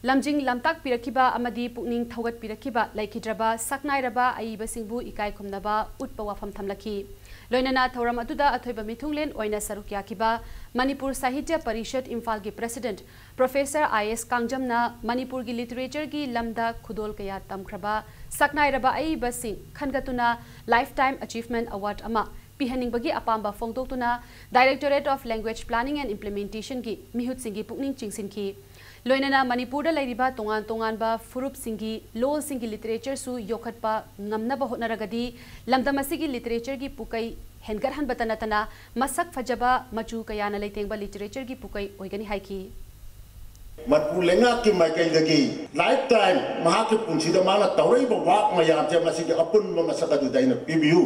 ꯂꯝꯖꯤꯡ ꯂꯝꯇꯥꯛꯄꯤꯔꯛꯈꯤꯕ ꯑꯃꯗꯤ ꯄꯨꯛꯅꯤꯡ ꯊꯧꯒꯠꯄꯤꯔꯛꯈꯤꯕ ꯂꯩꯈꯤꯗ꯭ꯔꯕ ꯁꯛꯅꯥꯏꯔꯕ ꯑꯏꯕꯁꯤꯡꯕꯨ ꯏꯀꯥꯏ ꯈꯨꯝꯅꯕ ꯎꯠꯄ ꯋꯥꯐꯝ ꯊꯝꯂꯛꯈꯤ꯫ ꯂꯣꯏꯅꯅ ꯊꯧꯔꯝ ꯑꯗꯨꯗ ꯑꯊꯣꯏꯕ ꯃꯤꯊꯨꯡꯂꯦꯟ ꯑꯣꯏꯅ ꯁꯔꯨꯛ ꯌꯥꯈꯤꯕ ꯃꯅꯤꯄꯨꯔ ꯁꯥꯍꯤꯇ꯭ꯌ ꯄꯔꯤꯁꯠ ꯏꯝꯐꯥꯜꯒꯤ ꯄ꯭ꯔꯦꯁꯤꯗꯦꯟꯠ ꯄ꯭ꯔꯣꯐꯦꯁꯔ ꯑꯥꯏ ꯑꯦꯁ ꯀꯥꯡꯖꯝꯅ ꯃꯅꯤꯄꯨꯔꯒꯤ ꯂꯤꯇꯔꯦꯆꯔꯒꯤ ꯂꯝꯗ ꯈꯨꯗꯣꯜ ꯀꯌꯥ ꯇꯝꯈ꯭ꯔꯕ ꯁꯛꯅꯥꯏꯔꯕ ꯑꯏꯕꯁꯤꯡ ꯈꯟꯒꯠꯇꯨꯅ Lifetime Achievement Award ꯑꯃ ꯄꯤꯍꯟꯅꯤꯡꯕꯒꯤ ꯑꯄꯥꯝꯕ ꯐꯣꯡꯗꯣꯛꯇꯨꯅ Directorate of Language Planning and Implementationꯒꯤ ꯃꯤꯍꯨꯠꯁꯤꯡꯒꯤ ꯄꯨꯛꯅꯤꯡ ꯆꯤꯡꯁꯤꯟꯈꯤ꯫ ꯂꯣꯏꯅꯅ ꯃꯅꯤꯄꯨꯔꯗ ꯂꯩꯔꯤꯕ ꯇꯣꯉꯥꯟ ꯇꯣꯉꯥꯟꯕ ꯐꯨꯔꯨꯞꯁꯤꯡꯒꯤ ꯂꯣꯜꯁꯤꯡꯒꯤ ꯂꯤꯇꯔꯦꯆꯔꯁꯨ ꯌꯣꯛꯈꯠꯄ ꯉꯝꯅꯕ ꯍꯣꯠꯅꯔꯒꯗꯤ ꯂꯝꯗꯝ ꯑꯁꯤꯒꯤ ꯂꯤꯇꯔꯦꯆꯔꯒꯤ ꯄꯨꯀꯩ ꯍꯦꯟꯒꯠꯍꯟꯕꯇ ꯅꯠꯇꯅ ꯃꯁꯛ ꯐꯖꯕ ꯃꯆꯨ ꯀꯌꯥꯅ ꯂꯩꯇꯦꯡꯕ ꯂꯤꯇꯔꯦꯆꯔꯒꯤ ꯄꯨꯀꯩ ꯑꯣꯏꯒꯅꯤ ꯍꯥꯏꯈꯤ꯫ ꯃꯅꯤꯄꯨꯔ ꯂꯩꯉꯥꯛꯀꯤ ꯃꯥꯏꯀꯩꯗꯒꯤ lifetime ꯃꯍꯥꯛꯀꯤ ꯄꯨꯟꯁꯤꯗ ꯃꯥꯅ ꯇꯧꯔꯛꯏꯕ ꯋꯥꯛ ꯃꯌꯥꯝꯁꯦ ꯃꯁꯤꯒꯤ ꯑꯄꯨꯟꯕ ꯃꯁꯛ ꯑꯗꯨꯗ ꯑꯩꯅ ꯄꯤꯕꯤꯌꯨ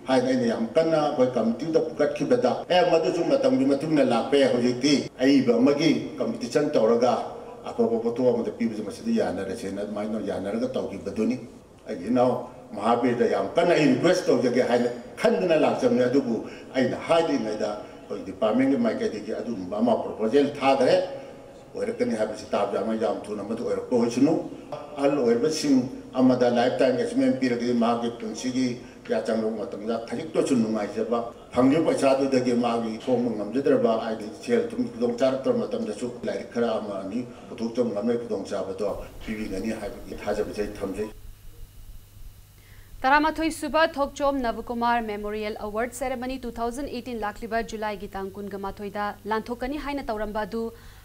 ꯍꯥꯏꯅ ꯑꯩꯅ ꯌꯥꯝ ꯀꯟꯅ ꯑꯩꯈꯣꯏ ꯀꯃꯤꯇꯤꯗ ꯄꯨꯈꯠꯈꯤꯕꯗ, ꯑꯦ, ꯃꯗꯨꯁꯨ ꯃꯇꯝꯒꯤ ꯃꯇꯨꯡ ꯏꯟꯅ ꯂꯥꯛꯄ ꯌꯥꯏ꯫ ꯍꯧꯖꯤꯛꯇꯤ ꯑꯏꯕ ꯑꯃꯒꯤ ꯀꯝꯄꯤꯇꯤꯁꯟ ꯇꯧꯔꯒ ꯑꯐꯕ ꯄꯣꯠꯊꯣꯛ ꯑꯃꯗ ꯄꯤꯕꯁꯦ ꯃꯁꯤꯗ ꯌꯥꯅꯔꯁꯦꯅ ꯑꯗꯨꯃꯥꯏꯅ ꯌꯥꯅꯔꯒ ꯇꯧꯈꯤꯕꯗꯨꯅꯤ꯫ ꯑꯩꯒꯤ ꯏꯅꯥꯎ ꯃꯍꯥꯕꯤꯔꯗ ꯌꯥꯝ ꯀꯟꯅ ꯑꯩ ꯔꯤꯀ꯭ꯋꯦꯁ ꯇꯧꯖꯒꯦ ꯍꯥꯏꯅ ꯈꯟꯗꯨꯅ ꯂꯥꯛꯆꯕꯅꯤ꯫ ꯑꯗꯨꯕꯨ ꯑꯩꯅ ꯍꯥꯏꯗ꯭ꯔꯤꯉꯩꯗ ꯑꯩꯈꯣꯏ ꯗꯤꯄꯥꯔꯠꯃꯦꯟꯒꯤ ꯃꯥꯏꯀꯩꯗꯒꯤ ꯑꯗꯨꯒꯨꯝꯕ ꯑꯃ ꯄ꯭ꯔꯣꯄꯣꯖꯦꯜ ꯊꯥꯈ꯭ꯔꯦ꯫ ꯑꯣꯏꯔꯛꯀꯅꯤ ꯍꯥꯏꯕꯁꯤ ꯇꯥꯕ ꯌꯥꯝꯅ ꯌꯥꯝ ꯊꯨꯅ ꯃꯗꯨ ꯑꯣꯏꯔꯛꯄ ꯑꯣꯏꯁꯅꯨ꯫ ꯑꯍꯜ ꯑꯣꯏꯔꯕꯁꯤꯡ ꯑꯃꯗ lifetime achievement ꯄꯤꯔꯒꯗꯤ ꯃꯍꯥꯛꯀꯤ ꯄꯨꯟꯁꯤꯒꯤ ꯌꯥꯆꯪꯂꯛꯄ ꯃꯇꯝꯗ ꯈꯖꯤꯛꯇꯁꯨ ꯅꯨꯡꯉꯥꯏꯖꯕ, ꯐꯪꯂꯤꯕ ꯄꯩꯁꯥꯗꯨꯗꯒꯤ ꯃꯥꯒꯤ ꯊꯣꯡꯕ ꯉꯝꯖꯗ꯭ꯔꯕ, ꯍꯥꯏꯗꯤ ꯁꯦꯜ ꯊꯨꯝꯒꯤ ꯈꯨꯗꯣꯡ ꯆꯥꯔꯛꯇꯕ ꯃꯇꯝꯗꯁꯨ ꯂꯥꯏꯔꯤꯛ ꯈꯔ ꯑꯃ ꯑꯅꯤ ꯄꯨꯊꯣꯛꯆꯕ ꯉꯝꯕꯒꯤ ꯈꯨꯗꯣꯡꯆꯥꯕꯗꯣ ꯄꯤꯕꯤꯒꯅꯤ ꯍꯥꯏꯕꯒꯤ ꯊꯥꯖꯕꯁꯦ ꯑꯩ ꯊꯝꯖꯩ꯫ ꯇꯔꯥꯃꯥꯊꯣꯏ ꯁꯨꯕ ꯊꯣꯛꯆꯣꯝ ꯅꯕꯀꯨꯃꯥꯔ Memorial Award Ceremony two thousand eighteen ꯂꯥꯛꯂꯤꯕ ꯖꯨꯂꯥꯏꯒꯤ ꯇꯥꯡ ꯀꯨꯟꯒ ꯃꯥꯊꯣꯏꯗ ꯂꯥꯟꯊꯣꯛꯀꯅꯤ ꯍꯥꯏꯅ ꯇꯧꯔꯝꯕ ꯑꯗꯨ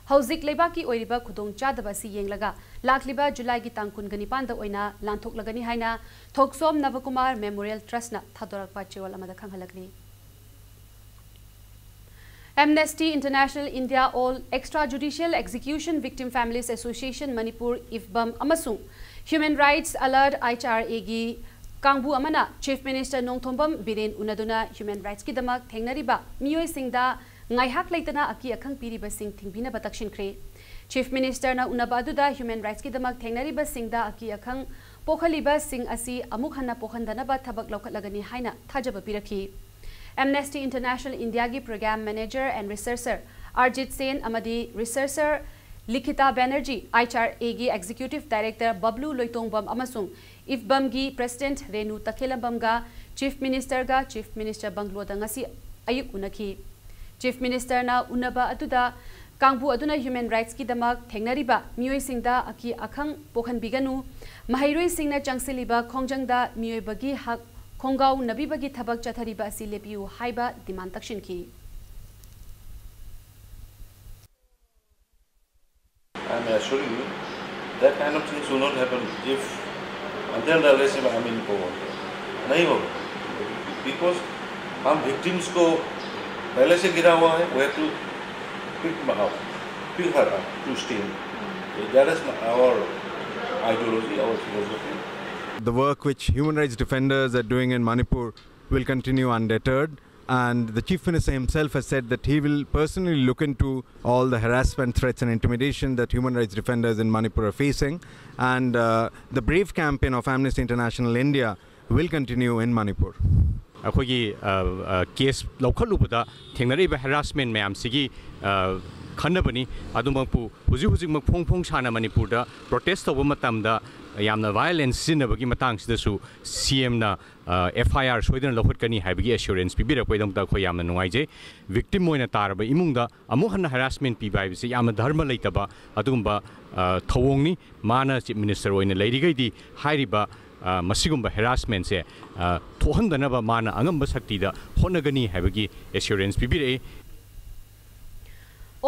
ꯍꯧꯖꯤꯛ ꯂꯩꯕꯥꯛꯀꯤ ꯑꯣꯏꯔꯤꯕ ꯈꯨꯗꯣꯡꯆꯥꯗꯕ ꯑꯁꯤ ꯌꯦꯡꯂꯒ ꯂꯥꯛꯂꯤꯕ ꯖꯨꯂꯥꯏꯒꯤ ꯇꯥꯡ ꯀꯨꯟꯒ ꯅꯤꯄꯥꯟꯗ ꯑꯣꯏꯅ ꯂꯥꯟꯊꯣꯛꯂꯒꯅꯤ ꯍꯥꯏꯅ ꯊꯣꯛꯆꯣꯝ ꯅꯕꯀꯨꯃꯥꯔ Memorial Trustꯅ ꯊꯥꯗꯣꯔꯛꯄ ꯆꯦꯔꯣꯜ ꯑꯃꯗ ꯈꯪꯍꯜꯂꯛꯂꯤ꯫ Amnesty International India All Extrajudicial Execution Victim Families Association Manipur, IFBAM, ꯑꯃꯁꯨꯡ Human Rights Alert, HRAꯒꯤ ꯀꯥꯡꯕꯨ ꯑꯃꯅ Chief Minister Nongthombam Biren ꯎꯅꯗꯨꯅ human rightsꯀꯤꯗꯃꯛ ꯊꯦꯡꯅꯔꯤꯕ ꯃꯤꯑꯣꯏꯁꯤꯡꯗ ꯉꯥꯏꯍꯥꯛ ꯂꯩꯇꯅ ꯑꯀꯤ ꯑꯈꯪ ꯄꯤꯔꯤꯕꯁꯤꯡ ꯊꯤꯡꯕꯤꯅꯕ ꯇꯛꯁꯤꯟꯈ꯭ꯔꯦ꯫ Chief Ministerꯅ ꯎꯅꯕ ꯑꯗꯨꯗ human rightsꯀꯤꯗꯃꯛ ꯊꯦꯡꯅꯔꯤꯕꯁꯤꯡꯗ ꯑꯀꯤ ꯑꯈꯪ ꯄꯣꯛꯍꯜꯂꯤꯕꯁꯤꯡ ꯑꯁꯤ ꯑꯃꯨꯛ ꯍꯟꯅ ꯄꯣꯛꯍꯟꯗꯅꯕ ꯊꯕꯛ ꯂꯧꯈꯠꯂꯒꯅꯤ ꯍꯥꯏꯅ ꯊꯥꯖꯕ ꯄꯤꯔꯛꯈꯤ꯫ Amnesty International Indiaꯒꯤ Program Manager and Researcher Arijit ꯁꯦꯟ ꯑꯃꯗꯤ Researcher ꯂꯤꯈꯤꯇꯥ ꯕꯦꯅꯔꯖꯤ, HRAꯒꯤ Executive Director ꯕꯕ꯭ꯂꯨ ꯂꯣꯏꯇꯣꯡꯕꯝ ꯑꯃꯁꯨꯡ IFBAMꯒꯤ President Renu ꯇꯈꯦꯂꯝꯕꯝꯒ Chief Ministerꯒ Chief Minister Bungalow ꯗ ꯉꯁꯤ ꯑꯌꯨꯛ ꯎꯅꯈꯤ꯫ Chief Ministerꯅ ꯎꯅꯕ ꯑꯗꯨꯗ ꯀꯥꯡꯕꯨ ꯑꯗꯨꯅ human rights ꯀꯤꯗꯃꯛ ꯊꯦꯡꯅꯔꯤꯕ ꯃꯤꯑꯣꯏꯁꯤꯡꯗ ꯑꯀꯤ ꯑꯈꯪ ꯄꯣꯛꯍꯟꯕꯤꯒꯅꯨ, ꯃꯍꯩꯔꯣꯏꯁꯤꯡꯅ ꯆꯪꯁꯤꯜꯂꯤꯕ ꯈꯣꯡꯖꯪꯗ ꯃꯤꯑꯣꯏꯕꯒꯤ ꯍꯛ ꯈꯣꯡꯒꯥꯎꯅꯕꯤꯕꯒꯤ ꯊꯕꯛ ꯆꯠꯊꯔꯤꯕ ꯑꯁꯤ ꯂꯦꯞꯄꯤꯌꯨ ꯍꯥꯏꯕ demand ꯇꯧꯁꯤꯟꯈꯤ꯫ I am assuring you, that kind of things will not happen if until unless I am in power. नहीं होगा, because हम victims को पहले से गिरा हुआ है, we have to pick him up, pick her up to stand. That is our ideology, our philosophy. The work which human rights defenders are doing in Manipur will continue undeterred. And the Chief Minister himself has said that he will personally look into all the harassment, threats, and intimidation that human rights defenders in Manipur are facing. And uh, the BRAVE campaign of Amnesty International India will continue in Manipur. ꯑꯩꯈꯣꯏꯒꯤ case ꯂꯧꯈꯠꯂꯨꯕꯗ ꯊꯦꯡꯅꯔꯛꯏꯕ ꯍꯦꯔꯥꯁꯃꯦꯟ ꯃꯌꯥꯝꯁꯤꯒꯤ ꯈꯟꯅꯕꯅꯤ꯫ ꯑꯗꯨꯃꯛꯄꯨ ꯍꯧꯖꯤꯛ ꯍꯧꯖꯤꯛꯃꯛ ꯐꯣꯡ ꯐꯣꯡ ꯁꯥꯅ ꯃꯅꯤꯄꯨꯔꯗ protest ꯇꯧꯕ ꯃꯇꯝꯗ ꯌꯥꯝꯅ ꯚꯥꯏꯑꯣꯂꯦꯟꯁ ꯁꯤꯖꯤꯟꯅꯕꯒꯤ ꯃꯇꯥꯡꯁꯤꯗꯁꯨ ꯁꯤ ꯑꯦꯝꯅ ꯑꯦꯐ ꯑꯥꯏ ꯑꯥꯔ ꯁꯣꯏꯗꯅ ꯂꯧꯈꯠꯀꯅꯤ ꯍꯥꯏꯕꯒꯤ ꯑꯦꯁꯨꯔꯦꯟꯁ ꯄꯤꯕꯤꯔꯛꯄꯒꯤꯗꯃꯛꯇ ꯑꯩꯈꯣꯏ ꯌꯥꯝꯅ ꯅꯨꯡꯉꯥꯏꯖꯩ꯫ ꯚꯤꯛꯇꯤꯝ ꯑꯣꯏꯅ ꯇꯥꯔꯕ ꯏꯃꯨꯡꯗ ꯑꯃꯨꯛ ꯍꯟꯅ ꯍꯦꯔꯥꯁꯃꯦꯟ ꯄꯤꯕ ꯍꯥꯏꯕꯁꯤ ꯌꯥꯝꯅ ꯙꯔꯃ ꯂꯩꯇꯕ ꯑꯗꯨꯒꯨꯝꯕ ꯊꯧꯑꯣꯡꯅꯤ꯫ ꯃꯥꯅ ꯆꯤꯐ ꯃꯤꯅꯤꯁꯇꯔ ꯑꯣꯏꯅ ꯂꯩꯔꯤꯈꯩꯗꯤ ꯍꯥꯏꯔꯤꯕ ꯃꯁꯤꯒꯨꯝꯕ ꯍꯦꯔꯥꯁꯃꯦꯟꯁꯦ ꯊꯣꯛꯍꯟꯗꯅꯕ ꯃꯥꯅ ꯑꯉꯝꯕ ꯁꯛꯇꯤꯗ ꯍꯣꯠꯅꯒꯅꯤ ꯍꯥꯏꯕꯒꯤ ꯑꯦꯁꯨꯔꯦꯟꯁ ꯄꯤꯕꯤꯔꯛꯏ꯫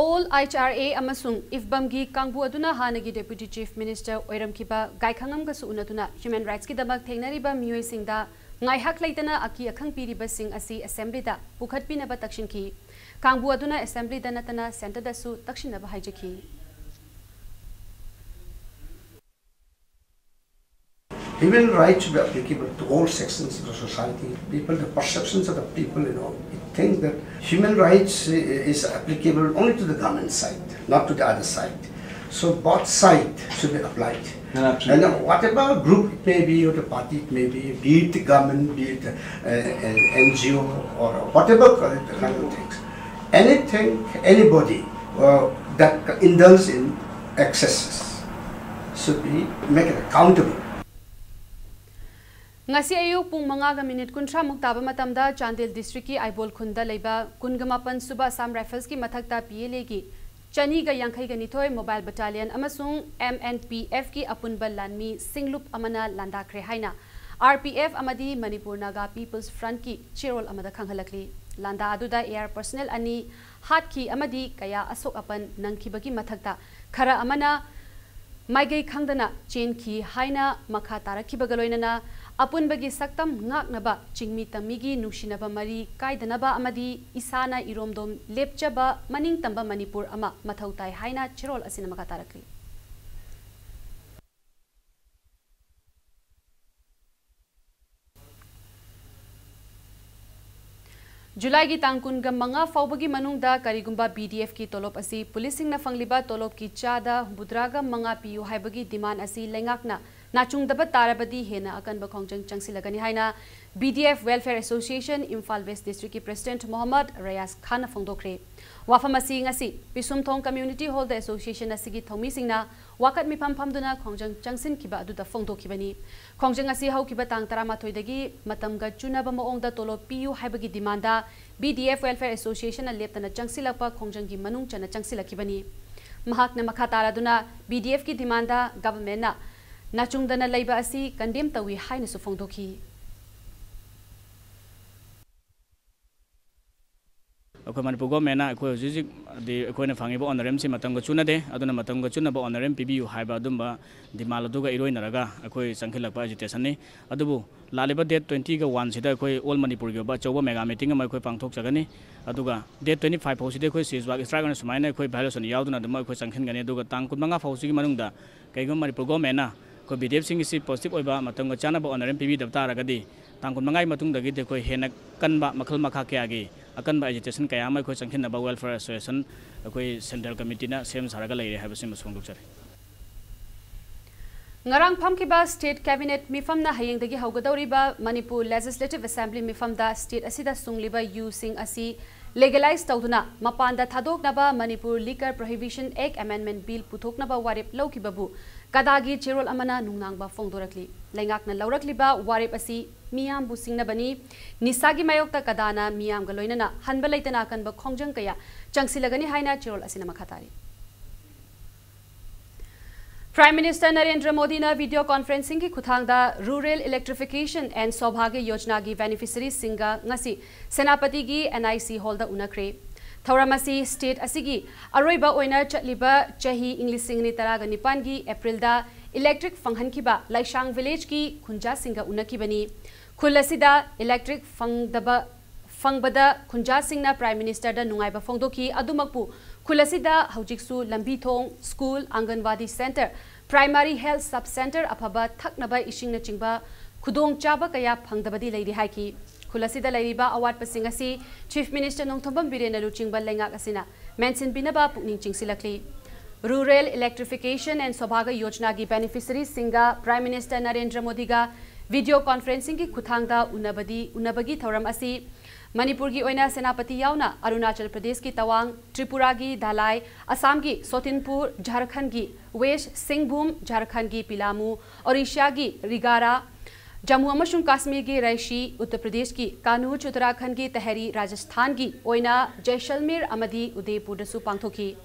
ꯑꯣꯜ ꯑꯩꯆ ꯑꯥꯔ ꯑꯦ ꯑꯃꯁꯨꯡ ꯏꯐꯕꯝꯒꯤ ꯀꯥꯡꯕꯨ ꯑꯗꯨꯅ ꯍꯥꯟꯅꯒꯤ Deputy Chief Minister ꯑꯣꯏꯔꯝꯈꯤꯕ ꯒꯥꯏꯈꯉꯝꯒꯁꯨ ꯎꯅꯗꯨꯅ human rights ꯀꯤꯗꯃꯛ ꯊꯦꯡꯅꯔꯤꯕ ꯃꯤꯑꯣꯏꯁꯤꯡꯗ ꯉꯥꯏꯍꯥꯛ ꯂꯩꯇꯅ ꯑꯀꯤ ꯑꯈꯪ ꯄꯤꯔꯤꯕꯁꯤꯡ ꯑꯁꯤ ꯑꯦꯁꯦꯝꯕ꯭ꯂꯤꯗ ꯄꯨꯈꯠꯄꯤꯅꯕ ꯇꯛꯁꯤꯟꯈꯤ꯫ ꯀꯥꯡꯕꯨ ꯑꯗꯨꯅ ꯑꯦꯁꯦꯝꯕ꯭ꯂꯤꯗ ꯅꯠꯇꯅ ꯁꯦꯟꯇꯔꯗꯁꯨ ꯇꯛꯁꯤꯟꯅꯕ ꯍꯥꯏꯖꯈꯤ꯫ Human rights should be applicable to all sections of the society. People, the perceptions of the people, you know, it thinks that human rights is applicable only to the government side, not to the other side. So both sides should be applied. And absolutely. And whatever group it may be, or the party it may be, be it the government, be it uh, an N G O, or whatever kind of things, anything, anybody uh, that indulges in excesses should be made accountable. ꯉꯁꯤ ꯑꯌꯨꯛ ꯄꯨꯡ ꯃꯉꯥꯒ minute ꯀꯨꯟꯊ꯭ꯔꯥꯃꯨꯛ ꯇꯥꯕ ꯃꯇꯝꯗ ꯆꯥꯟꯗꯦꯜ ꯗꯤꯁꯇ꯭ꯔꯤꯛꯀꯤ ꯑꯥꯏꯕꯣꯜ ꯈꯨꯟꯗ ꯂꯩꯕ ꯀꯨꯟꯒ ꯃꯥꯄꯟ ꯁꯨꯕ ꯑꯁꯥꯝ ꯔꯥꯏꯐꯜꯁꯀꯤ ꯃꯊꯛꯇ ꯄꯤ ꯑꯦꯜ ꯑꯦꯒꯤ ꯆꯅꯤꯒ ꯌꯥꯡꯈꯩꯒ ꯅꯤꯊꯣꯏ ꯃꯣꯕꯥꯏꯜ ꯕꯠꯇꯥꯂꯤꯌꯟ ꯑꯃꯁꯨꯡ ꯑꯦꯝ ꯑꯦꯟ ꯄꯤ ꯑꯦꯐꯀꯤ ꯑꯄꯨꯟꯕ ꯂꯥꯟꯃꯤ ꯁꯤꯡꯂꯨꯞ ꯑꯃꯅ ꯂꯥꯟꯗꯥꯈ꯭ꯔꯦ ꯍꯥꯏꯅ ꯑꯥꯔ ꯄꯤ ꯑꯦꯐ ꯑꯃꯗꯤ ꯃꯅꯤꯄꯨꯔ ꯅꯥꯒꯥ ꯄꯤꯄꯜꯁ ꯐ꯭ꯔꯟꯠꯀꯤ ꯆꯦꯔꯣꯜ ꯑꯃꯗ ꯈꯪꯍꯜꯂꯛꯂꯤ꯫ ꯂꯥꯟꯗꯥ ꯑꯗꯨꯗ ꯑꯦꯌꯥꯔ ꯄꯔꯁꯅꯦꯜ ꯑꯅꯤ ꯍꯥꯠꯈꯤ ꯑꯃꯗꯤ ꯀꯌꯥ ꯑꯁꯣꯛ ꯑꯄꯟ ꯅꯪꯈꯤꯕꯒꯤ ꯃꯊꯛꯇ ꯈꯔ ꯑꯃꯅ ꯃꯥꯏꯀꯩ ꯈꯪꯗꯅ ꯆꯦꯟꯈꯤ ꯍꯥꯏꯅ ꯃꯈꯥ ꯇꯥꯔꯛꯈꯤꯕꯒ ꯂꯣꯏꯅꯅ ꯑꯄꯨꯟꯕꯒꯤ ꯁꯛꯇꯝ ꯉꯥꯛꯅꯕ ꯆꯤꯡꯃꯤ ꯇꯝꯃꯤꯒꯤ ꯅꯨꯡꯁꯤꯅꯕ ꯃꯔꯤ ꯀꯥꯏꯗꯅꯕ ꯑꯃꯗꯤ ꯏꯁꯥꯅ ꯏꯔꯣꯝꯗꯣꯝ ꯂꯦꯞꯆꯕ ꯃꯅꯤꯡꯇꯝꯕ ꯃꯅꯤꯄꯨꯔ ꯑꯃ ꯃꯊꯧ ꯇꯥꯏ ꯍꯥꯏꯅ ꯆꯦꯔꯣꯜ ꯑꯁꯤꯅ ꯃꯈꯥ ꯇꯥꯔꯛꯂꯤ꯫ ꯖꯨꯂꯥꯏꯒꯤ ꯇꯥꯡ ꯀꯨꯟꯒ ꯃꯉꯥ ꯐꯥꯎꯕꯒꯤ ꯃꯅꯨꯡꯗ ꯀꯔꯤꯒꯨꯝꯕ ꯕꯤ ꯗꯤ ꯑꯦꯐꯀꯤ ꯇꯣꯂꯣꯞ ꯑꯁꯤ ꯄꯨꯂꯤꯁꯁꯤꯡꯅ ꯐꯪꯂꯤꯕ ꯇꯣꯂꯣꯞꯀꯤ ꯆꯥꯗ ꯍꯨꯝꯐꯨꯇꯔꯥꯒ ꯃꯉꯥ ꯄꯤꯌꯨ ꯍꯥꯏꯕꯒꯤ ꯗꯤꯃꯥꯟ ꯑꯁꯤ ꯂꯩꯉꯥꯛꯅ ꯅꯥꯆꯨꯡꯗꯕ ꯇꯥꯔꯕꯗꯤ ꯍꯦꯟꯅ ꯑꯀꯟꯕ ꯈꯣꯡꯖꯪ ꯆꯪꯁꯤꯜꯂꯒꯅꯤ ꯍꯥꯏꯅ B D F Welfare Association Imphal West ꯗꯤꯁꯇ꯭ꯔꯤꯛꯀꯤ ꯄ꯭ꯔꯦꯁꯤꯗꯦꯟꯠ ꯃꯣꯍꯝꯃꯗ ꯔꯌꯥꯖ ꯈꯥꯟꯅ ꯐꯣꯡꯗꯣꯛꯈ꯭ꯔꯦ꯫ ꯋꯥꯐꯝ ꯑꯁꯤ ꯉꯁꯤ ꯄꯤꯁꯨꯝꯊꯣꯡ ꯀꯝꯃ꯭ꯌꯨꯅꯤꯇꯤ ꯍꯣꯜꯗ ꯑꯦꯁꯣꯁꯤꯌꯦꯁꯟ ꯑꯁꯤꯒꯤ ꯊꯧꯃꯤꯁꯤꯡꯅ ꯋꯥꯀꯠ ꯃꯤꯐꯝ ꯐꯝꯗꯨꯅ ꯈꯣꯡꯖꯪ ꯆꯪꯁꯤꯟꯈꯤꯕ ꯑꯗꯨꯗ ꯐꯣꯡꯗꯣꯛꯈꯤꯕꯅꯤ꯫ ꯈꯣꯡꯖꯪ ꯑꯁꯤ ꯍꯧꯈꯤꯕ ꯇꯥꯡ ꯇꯔꯥꯃꯥꯊꯣꯏꯗꯒꯤ ꯃꯇꯝꯒ ꯆꯨꯅꯕ ꯃꯑꯣꯡꯗ ꯇꯣꯂꯣꯞ ꯄꯤꯌꯨ ꯍꯥꯏꯕꯒꯤ demand B D F welfare ꯑꯦꯁꯣꯁꯤꯌꯦꯁꯟꯅ ꯂꯦꯞꯇꯅ ꯆꯪꯁꯤꯜꯂꯛꯄ ꯈꯣꯡꯖꯪꯒꯤ ꯃꯅꯨꯡ ꯆꯟꯅ ꯆꯪꯁꯤꯜꯂꯛꯈꯤꯕꯅꯤ꯫ ꯃꯍꯥꯛꯅ ꯃꯈꯥ ꯇꯥꯔꯗꯨꯅ ꯕꯤ ꯗꯤ ꯑꯦꯐꯀꯤ ꯗꯤꯃꯥꯟꯗ ꯒꯚꯔꯟꯃꯦꯟꯠꯅ ꯅꯥꯆꯨꯡꯗꯅ ꯂꯩꯕ ꯑꯁꯤ ꯀꯟꯗꯦꯝ ꯇꯧꯏ ꯍꯥꯏꯅꯁꯨ ꯐꯣꯡꯗꯣꯛꯈꯤ꯫ ꯑꯩꯈꯣꯏ ꯃꯅꯤꯄꯨꯔ ꯒꯣꯔꯃꯦꯟꯅ ꯑꯩꯈꯣꯏ ꯍꯧꯖꯤꯛ ꯍꯧꯖꯤꯛ ꯍꯥꯏꯗꯤ ꯑꯩꯈꯣꯏꯅ ꯐꯪꯉꯤꯕ ꯑꯣꯅꯔꯦꯝꯁꯤ ꯃꯇꯝꯒ ꯆꯨꯅꯗꯦ꯫ ꯑꯗꯨꯅ ꯃꯇꯝꯒ ꯆꯨꯅꯕ ꯑꯣꯅꯔꯦꯝ ꯄꯤꯕꯤꯌꯨ ꯍꯥꯏꯕ ꯑꯗꯨꯝꯕ ꯗꯤꯃꯥꯟ ꯑꯗꯨꯒ ꯏꯔꯣꯏꯅꯔꯒ ꯑꯩꯈꯣꯏ ꯆꯪꯁꯤꯜꯂꯛꯄ ꯑꯦꯖꯤꯇꯦꯁꯟꯅꯤ꯫ ꯑꯗꯨꯕꯨ ꯂꯥꯛꯂꯤꯕ ꯗꯦꯠ ꯇ꯭ꯋꯦꯟꯇꯤꯒ ꯋꯥꯟꯁꯤꯗ ꯑꯩꯈꯣꯏ ꯑꯣꯜ ꯃꯅꯤꯄꯨꯔꯒꯤ ꯑꯣꯏꯕ ꯑꯆꯧꯕ ꯃꯦꯒꯥ ꯃꯤꯇꯤꯡ ꯑꯃ ꯑꯩꯈꯣꯏ ꯄꯥꯡꯊꯣꯛꯆꯒꯅꯤ꯫ ꯑꯗꯨꯒ ꯗꯦꯠ ꯇ꯭ꯋꯦꯟꯇꯤ ꯐꯥꯏꯚ ꯐꯥꯎꯁꯤꯗ ꯑꯩꯈꯣꯏ ꯁꯤꯖꯋꯥꯛ ꯏꯁꯇ꯭ꯔꯥꯏꯛ ꯑꯣꯏꯅ ꯁꯨꯃꯥꯏꯅ ꯑꯩꯈꯣꯏ ꯚꯥꯏꯑꯣꯂꯦꯁꯟ ꯌꯥꯎꯗꯨꯅ ꯑꯗꯨꯝ ꯑꯩꯈꯣꯏ ꯆꯪꯁꯤꯟꯒꯅꯤ꯫ ꯑꯗꯨꯒ ꯇꯥꯡ ꯀꯨꯟꯃꯉꯥ ꯐꯥꯎꯁꯤꯒꯤ ꯃꯅꯨꯡꯗ ꯀꯩꯒꯨꯝꯕ ꯃꯅꯤꯄꯨꯔ ꯒꯣꯔꯃꯦꯟꯅ ꯑꯩꯈꯣꯏ ꯕꯤ ꯗꯤ ꯑꯦꯐꯁꯤꯡꯒꯤꯁꯤ ꯄꯣꯖꯤꯇꯤꯚ ꯑꯣꯏꯕ ꯃꯇꯝꯒ ꯆꯥꯟꯅꯕ ꯑꯣꯅꯔꯦꯝ ꯄꯤꯕꯤꯗꯕ ꯇꯥꯔꯒꯗꯤ ꯇꯥꯡ ꯀꯨꯟꯃꯉꯥꯒꯤ ꯃꯇꯨꯡꯗꯒꯤꯗꯤ ꯑꯩꯈꯣꯏ ꯍꯦꯟꯅ ꯀꯟꯕ ꯃꯈꯜ ꯃꯈꯥ ꯀꯌꯥꯒꯤ ꯑꯀꯟꯕ ꯑꯦꯖꯤꯇꯦꯁꯟ ꯀꯌꯥ ꯑꯃ ꯑꯩꯈꯣꯏ ꯆꯪꯁꯤꯟꯅꯕ ꯋꯦꯜꯐꯤꯌꯔ ꯑꯦꯁꯣꯁꯤꯌꯦꯁꯟ ꯑꯩꯈꯣꯏ ꯁꯦꯟꯇ꯭ꯔꯦꯜ ꯀꯃꯤꯇꯤꯅ ꯁꯦꯝ ꯁꯥꯔꯒ ꯂꯩꯔꯦ ꯍꯥꯏꯕꯁꯤꯃꯁꯨ ꯐꯣꯡꯗꯣꯛꯆꯔꯤ꯫ ꯉꯔꯥꯡ ꯐꯝꯈꯤꯕ ꯁ꯭ꯇꯦꯠ ꯀꯦꯕꯤꯅꯦꯠ ꯃꯤꯐꯝꯅ ꯍꯌꯦꯡꯗꯒꯤ ꯍꯧꯒꯗꯧꯔꯤꯕ ꯃꯅꯤꯄꯨꯔ ꯂꯦꯖꯤꯁꯂꯦꯇꯤꯚ ꯑꯦꯁꯦꯝꯕ꯭ꯂꯤ ꯃꯤꯐꯝꯗ ꯁ꯭ꯇꯦꯠ ꯑꯁꯤꯗ ꯁꯨꯡꯂꯤꯕ ꯌꯨꯁꯤꯡ ꯑꯁꯤ ꯂꯤꯒꯦꯂꯥꯏꯖ ꯇꯧꯗꯨꯅ ꯃꯄꯥꯟꯗ ꯊꯥꯗꯣꯛꯅꯕ Manipur Liquor Prohibition Act Amendment Bill ꯄꯨꯊꯣꯛꯅꯕ ꯋꯥꯔꯦꯞ ꯂꯧꯈꯤꯕꯕꯨ ꯀꯗꯥꯒꯤ ꯆꯦꯔꯣꯜ ꯑꯃꯅ ꯅꯨꯡꯅꯥꯡꯕ ꯐꯣꯡꯗꯣꯔꯛꯂꯤ꯫ ꯂꯩꯉꯥꯛꯅ ꯂꯧꯔꯛꯂꯤꯕ ꯋꯥꯔꯦꯞ ꯑꯁꯤ ꯃꯤꯌꯥꯝꯕꯨ ꯁꯤꯡꯅꯕꯅꯤ꯫ ꯅꯤꯁꯥꯒꯤ ꯃꯥꯌꯣꯛꯇ ꯀꯗꯥꯅ ꯃꯤꯌꯥꯝꯒ ꯂꯣꯏꯅꯅ ꯍꯟꯕ ꯂꯩꯇꯅ ꯑꯀꯟꯕ ꯈꯣꯡꯖꯪ ꯀꯌꯥ ꯆꯪꯁꯤꯜꯂꯒꯅꯤ ꯍꯥꯏꯅ ꯆꯦꯔꯣꯜ ꯑꯁꯤꯅ ꯃꯈꯥ ꯇꯥꯔꯤ꯫ Prime Minister ꯅꯔꯦꯟꯗ꯭ꯔ ꯃꯣꯗꯤꯅ video conferencingꯒꯤ ꯈꯨꯠꯊꯥꯡꯗ Rural Electrification and Saubhagya Yojanaꯒꯤ beneficiaryꯁꯤꯡꯒ ꯉꯁꯤ ꯁꯦꯅꯥꯄꯇꯤꯒꯤ N I C hallꯗ ꯎꯅꯈ꯭ꯔꯦ꯫ ꯊꯧꯔꯝ ꯑꯁꯤ state ꯑꯁꯤꯒꯤ ꯑꯔꯣꯏꯕ ꯑꯣꯏꯅ ꯆꯠꯂꯤꯕ ꯆꯍꯤ ꯏꯪ ꯂꯤꯁꯤꯡ ꯑꯅꯤ ꯇꯔꯥꯒ ꯅꯤꯄꯥꯟꯒꯤ Aprilꯗ electric ꯐꯪꯍꯟꯈꯤꯕ ꯂꯩꯁꯥꯡ villageꯀꯤ ꯈꯨꯟꯖꯥꯁꯤꯡꯒ ꯎꯅꯈꯤꯕꯅꯤ꯫ ꯈꯨꯜ ꯑꯁꯤꯗ electric ꯐꯪꯗꯕ ꯐꯪꯕꯗ ꯈꯨꯟꯖꯥꯁꯤꯡꯅ Prime Ministerꯗ ꯅꯨꯡꯉꯥꯏꯕ ꯐꯣꯡꯗꯣꯛꯈꯤ꯫ ꯑꯗꯨꯃꯛꯄꯨ ꯈꯨꯜ ꯑꯁꯤꯗ ꯍꯧꯖꯤꯛꯁꯨ ꯂꯝꯕꯤ ꯊꯣꯡ, school, ꯑꯪꯒꯟꯋꯥꯗꯤ center, primary health sub center, ꯑꯐꯕ ꯊꯛꯅꯕ ꯏꯁꯤꯡꯅꯆꯤꯡꯕ ꯈꯨꯗꯣꯡꯆꯥꯕ ꯀꯌꯥ ꯐꯪꯗꯕꯗꯤ ꯂꯩꯔꯤ ꯍꯥꯏꯈꯤ꯫ ꯈꯨꯜ ꯑꯁꯤꯗ ꯂꯩꯔꯤꯕ ꯑꯋꯥꯠꯄꯁꯤꯡ ꯑꯁꯤ Chief Minister ꯅꯣꯡꯊꯣꯝꯕꯝ ꯕꯤꯔꯦꯟꯅ ꯂꯨꯆꯤꯡꯕ ꯂꯩꯉꯥꯛ ꯑꯁꯤꯅ ꯃꯦꯟꯁꯤꯟꯕꯤꯅꯕ ꯄꯨꯛꯅꯤꯡ ꯆꯤꯡꯁꯤꯜꯂꯛꯂꯤ꯫ Rural Electrification and Saubhagya Yojanaꯒꯤ beneficiaryꯁꯤꯡꯒ Prime Minister Narendra ꯃꯣꯗꯤꯒ video conferencingꯒꯤ ꯈꯨꯠꯊꯥꯡꯗ ꯎꯅꯕꯗꯤ, ꯎꯅꯕꯒꯤ ꯊꯧꯔꯝ ꯑꯁꯤ ꯃꯅꯤꯄꯨꯔꯒꯤ ꯑꯣꯏꯅ ꯁꯦꯅꯥꯄꯇꯤ ꯌꯥꯎꯅ ꯑꯔꯨꯅꯥꯆꯜ ꯄ꯭ꯔꯗꯦꯁꯀꯤ ꯇꯋꯥꯡ, ꯇ꯭ꯔꯤꯄꯨꯔꯥꯒꯤ ꯙꯂꯥꯏ, ꯑꯁꯥꯝꯒꯤ ꯁꯣꯊꯤꯟꯄꯨꯔ, ꯖꯥꯔꯈꯟꯒꯤ ꯋꯦꯁ ꯁꯤꯡꯚꯨꯝ, ꯖꯥꯔꯈꯟꯒꯤ ꯄꯤꯂꯥꯃꯨ, ꯑꯣꯔꯤꯁꯥꯒꯤ ꯔꯤꯒꯥꯔꯥ, ꯖꯝꯃꯨ ꯑꯃꯁꯨꯡ ꯀꯥꯁꯃꯤꯔꯒꯤ ꯔꯥꯏꯁꯤ, ꯎꯠꯇꯔ ꯄ꯭ꯔꯗꯦꯁꯀꯤ ꯀꯥꯅꯨꯖ, ꯎꯠꯇꯔꯥꯈꯟꯒꯤ ꯇꯍꯔꯤ, ꯔꯥꯖꯁꯊꯥꯟꯒꯤ ꯑꯣꯏꯅ ꯖꯩꯁꯜꯃꯤꯔ ꯑꯃꯗꯤ ꯎꯗꯦꯄꯨꯔꯗꯁꯨ ꯄꯥꯡꯊꯣꯛꯈꯤ꯫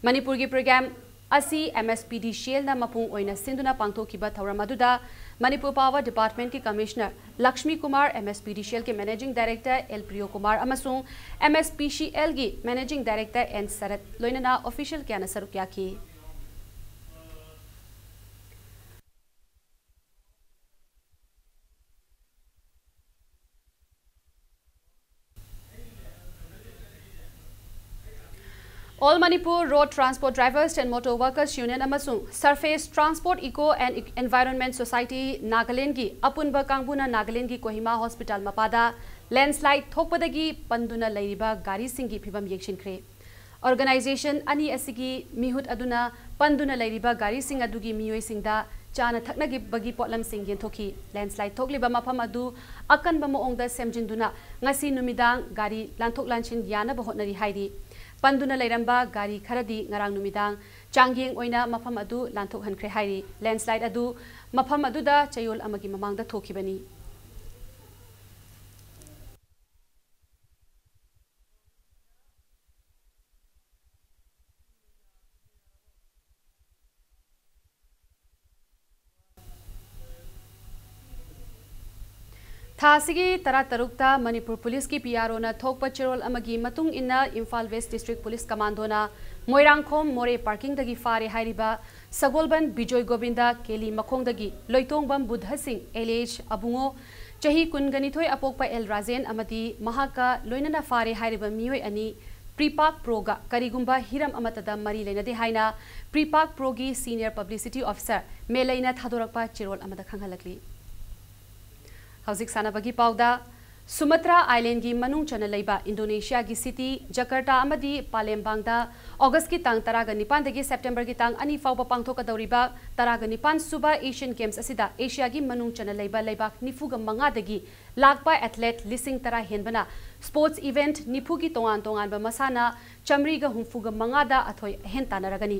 ꯃꯅꯤꯄꯨꯔꯒꯤ program ꯑꯁꯤ M S P D C Lꯅ ꯃꯄꯨꯡ ꯑꯣꯏꯅ ꯁꯤꯟꯗꯨꯅ ꯄꯥꯡꯊꯣꯛꯈꯤꯕ ꯊꯧꯔꯝ ꯑꯗꯨꯗ Manipur Power Departmentꯀꯤ Commissioner Lakshmi Kumar, M S P D C Lꯒꯤ Managing Director L ꯄ꯭ꯔꯤꯌꯣ Kumar ꯑꯃꯁꯨꯡ M S P C Lꯒꯤ Managing Director N ꯁꯔꯠ ꯂꯣꯏꯅꯅ official ꯀꯌꯥꯅ ꯁꯔꯨꯛ ꯌꯥꯈꯤ꯫ All Manipur Road Transport Drivers and Motor Workers Union ꯑꯃꯁꯨꯡ Surface Transport Eco and Environment Society Nagalandꯒꯤ ꯑꯄꯨꯟꯕ ꯀꯥꯡꯕꯨꯅ ꯅꯥꯒꯥꯂꯦꯟꯗꯒꯤ Kohima hospital ꯃꯄꯥꯗ landslide ꯊꯣꯛꯄꯗꯒꯤ ꯄꯟꯗꯨꯅ ꯂꯩꯔꯤꯕ ꯒꯥꯔꯤꯁꯤꯡꯒꯤ ꯐꯤꯕꯝ ꯌꯦꯡꯁꯤꯟꯈ꯭ꯔꯦ꯫ Organisation ꯑꯅꯤ ꯑꯁꯤꯒꯤ ꯃꯤꯍꯨꯠ ꯑꯗꯨꯅ ꯄꯟꯗꯨꯅ ꯂꯩꯔꯤꯕ ꯒꯥꯔꯤꯁꯤꯡ ꯑꯗꯨꯒꯤ ꯃꯤꯑꯣꯏꯁꯤꯡꯗ ꯆꯥꯅ ꯊꯛꯅꯈꯤꯕꯒꯤ ꯄꯣꯠꯂꯝꯁꯤꯡ ꯌꯦꯟꯊꯣꯛꯈꯤ꯫ ꯂꯦꯟꯁ꯭ꯂꯥꯏꯗ ꯊꯣꯛꯂꯤꯕ ꯃꯐꯝ ꯑꯗꯨ ꯑꯀꯟꯕ ꯃꯑꯣꯡꯗ ꯁꯦꯝꯖꯤꯟꯗꯨꯅ ꯉꯁꯤ ꯅꯨꯃꯤꯗꯥꯡ ꯒꯥꯔꯤ ꯂꯥꯟꯊꯣꯛ ꯂꯥꯟꯁꯤꯟ ꯌꯥꯅꯕ ꯍꯣꯠꯅꯔꯤ ꯍꯥꯏꯔꯤ꯫ ꯄꯟꯗꯨꯅ ꯂꯩꯔꯝꯕ ꯒꯥꯔꯤ ꯈꯔꯗꯤ ꯉꯔꯥꯡ ꯅꯨꯃꯤꯗꯥꯡ ꯆꯥꯡꯌꯦꯡ ꯑꯣꯏꯅ ꯃꯐꯝ ꯑꯗꯨ ꯂꯥꯟꯊꯣꯛꯍꯟꯈ꯭ꯔꯦ ꯍꯥꯏꯔꯤ꯫ ꯂꯦꯟꯁ꯭ꯂꯥꯏꯗ ꯑꯗꯨ ꯃꯐꯝ ꯑꯗꯨꯗ ꯆꯌꯣꯜ ꯑꯃꯒꯤ ꯃꯃꯥꯡꯗ ꯊꯣꯛꯈꯤꯕꯅꯤ꯫ ꯊꯥ ꯑꯁꯤꯒꯤ ꯇꯔꯥꯇꯔꯨꯛꯇ ꯃꯅꯤꯄꯨꯔ ꯄꯨꯂꯤꯁꯀꯤ ꯄꯤ ꯑꯥꯔ ꯑꯣꯅ ꯊꯣꯛꯄ ꯆꯦꯔꯣꯜ ꯑꯃꯒꯤ ꯃꯇꯨꯡ ꯏꯟꯅ ꯏꯝꯐꯥꯜ ꯋꯦꯁ ꯗꯤꯁꯇ꯭ꯔꯤꯛ ꯄꯨꯂꯤꯁ ꯀꯃꯥꯟꯗꯣꯅ ꯃꯣꯏꯔꯥꯡꯈꯣꯝ ꯃꯣꯔꯦ ꯄꯥꯔꯀꯤꯡꯗꯒꯤ ꯐꯥꯔꯦ ꯍꯥꯏꯔꯤꯕ ꯁꯒꯣꯜꯕꯟ ꯕꯤꯖꯣꯏ ꯒꯣꯕꯤꯟꯗ ꯀꯦꯂꯤ ꯃꯈꯣꯡꯗꯒꯤ ꯂꯣꯏꯇꯣꯡꯕꯝ ꯕꯨꯙ ꯁꯤꯡ ꯑꯦꯂꯤꯌꯦꯁ ꯑꯕꯨꯡꯉꯣ, ꯆꯍꯤ ꯀꯨꯟꯒ ꯅꯤꯊꯣꯏ ꯑꯄꯣꯛꯄ ꯑꯦꯜ ꯔꯥꯖꯦꯟ ꯑꯃꯗꯤ ꯃꯍꯥꯛꯀ ꯂꯣꯏꯅꯅ ꯐꯥꯔꯦ ꯍꯥꯏꯔꯤꯕ ꯃꯤꯑꯣꯏ ꯑꯅꯤ ꯄ꯭ꯔꯤꯄꯥꯛ ꯄ꯭ꯔꯣꯒ ꯀꯔꯤꯒꯨꯝꯕ ꯍꯤꯔꯝ ꯑꯃꯠꯇꯗ ꯃꯔꯤ ꯂꯩꯅꯗꯦ ꯍꯥꯏꯅ ꯄ꯭ꯔꯤꯄꯥꯛ ꯄ꯭ꯔꯣꯒꯤ ꯁꯤꯅꯤꯌꯔ ꯄꯕ꯭ꯂꯤꯁꯤꯇꯤ ꯑꯣꯐꯤꯁꯔ ꯃꯦꯂꯩꯅ ꯊꯥꯗꯣꯔꯛꯄ ꯆꯦꯔꯣꯜ ꯑꯃꯗ ꯈꯪꯍꯜꯂꯛꯂꯤ꯫ ꯍꯧꯖꯤꯛ ꯁꯥꯟꯅꯕꯒꯤ ꯄꯥꯎꯗ, ꯁꯨꯃꯇ꯭ꯔꯥ ꯑꯥꯏꯂꯦꯟꯒꯤ ꯃꯅꯨꯡ ꯆꯟꯅ ꯂꯩꯕ ꯏꯟꯗꯣꯅꯦꯁꯤꯌꯥꯒꯤ ꯁꯤꯇꯤ ꯖꯀꯔꯇꯥ ꯑꯃꯗꯤ ꯄꯥꯂꯦꯝꯕꯥꯡꯗ ꯑꯣꯒꯁꯀꯤ ꯇꯥꯡ ꯇꯔꯥꯒ ꯅꯤꯄꯥꯟꯗꯒꯤ ꯁꯦꯞꯇꯦꯝꯕꯔꯒꯤ ꯇꯥꯡ ꯑꯅꯤ ꯐꯥꯎꯕ ꯄꯥꯡꯊꯣꯛꯀꯗꯧꯔꯤꯕ ꯇꯔꯥꯒ ꯅꯤꯄꯥꯟ ꯁꯨꯕ ꯑꯦꯁꯤꯌꯟ ꯒꯦꯝꯁ ꯑꯁꯤꯗ ꯑꯦꯁꯤꯌꯥꯒꯤ ꯃꯅꯨꯡ ꯆꯟꯅ ꯂꯩꯕ ꯂꯩꯕꯥꯛ ꯅꯤꯐꯨꯒ ꯃꯉꯥꯗꯒꯤ ꯂꯥꯛꯄ ꯑꯦꯊꯂꯦꯠ ꯂꯤꯁꯤꯡ ꯇꯔꯥ ꯍꯦꯟꯕꯅ ꯁ꯭ꯄꯣꯔꯠꯁ ꯏꯚꯦꯟꯠ ꯅꯤꯐꯨꯒꯤ ꯇꯣꯉꯥꯟ ꯇꯣꯉꯥꯟꯕ ꯃꯁꯥꯟꯅ ꯆꯥꯃꯔꯤꯒ ꯍꯨꯝꯐꯨꯒ ꯃꯉꯥꯗ ꯑꯊꯣꯏ ꯑꯍꯦꯟ ꯇꯥꯟꯅꯔꯒꯅꯤ꯫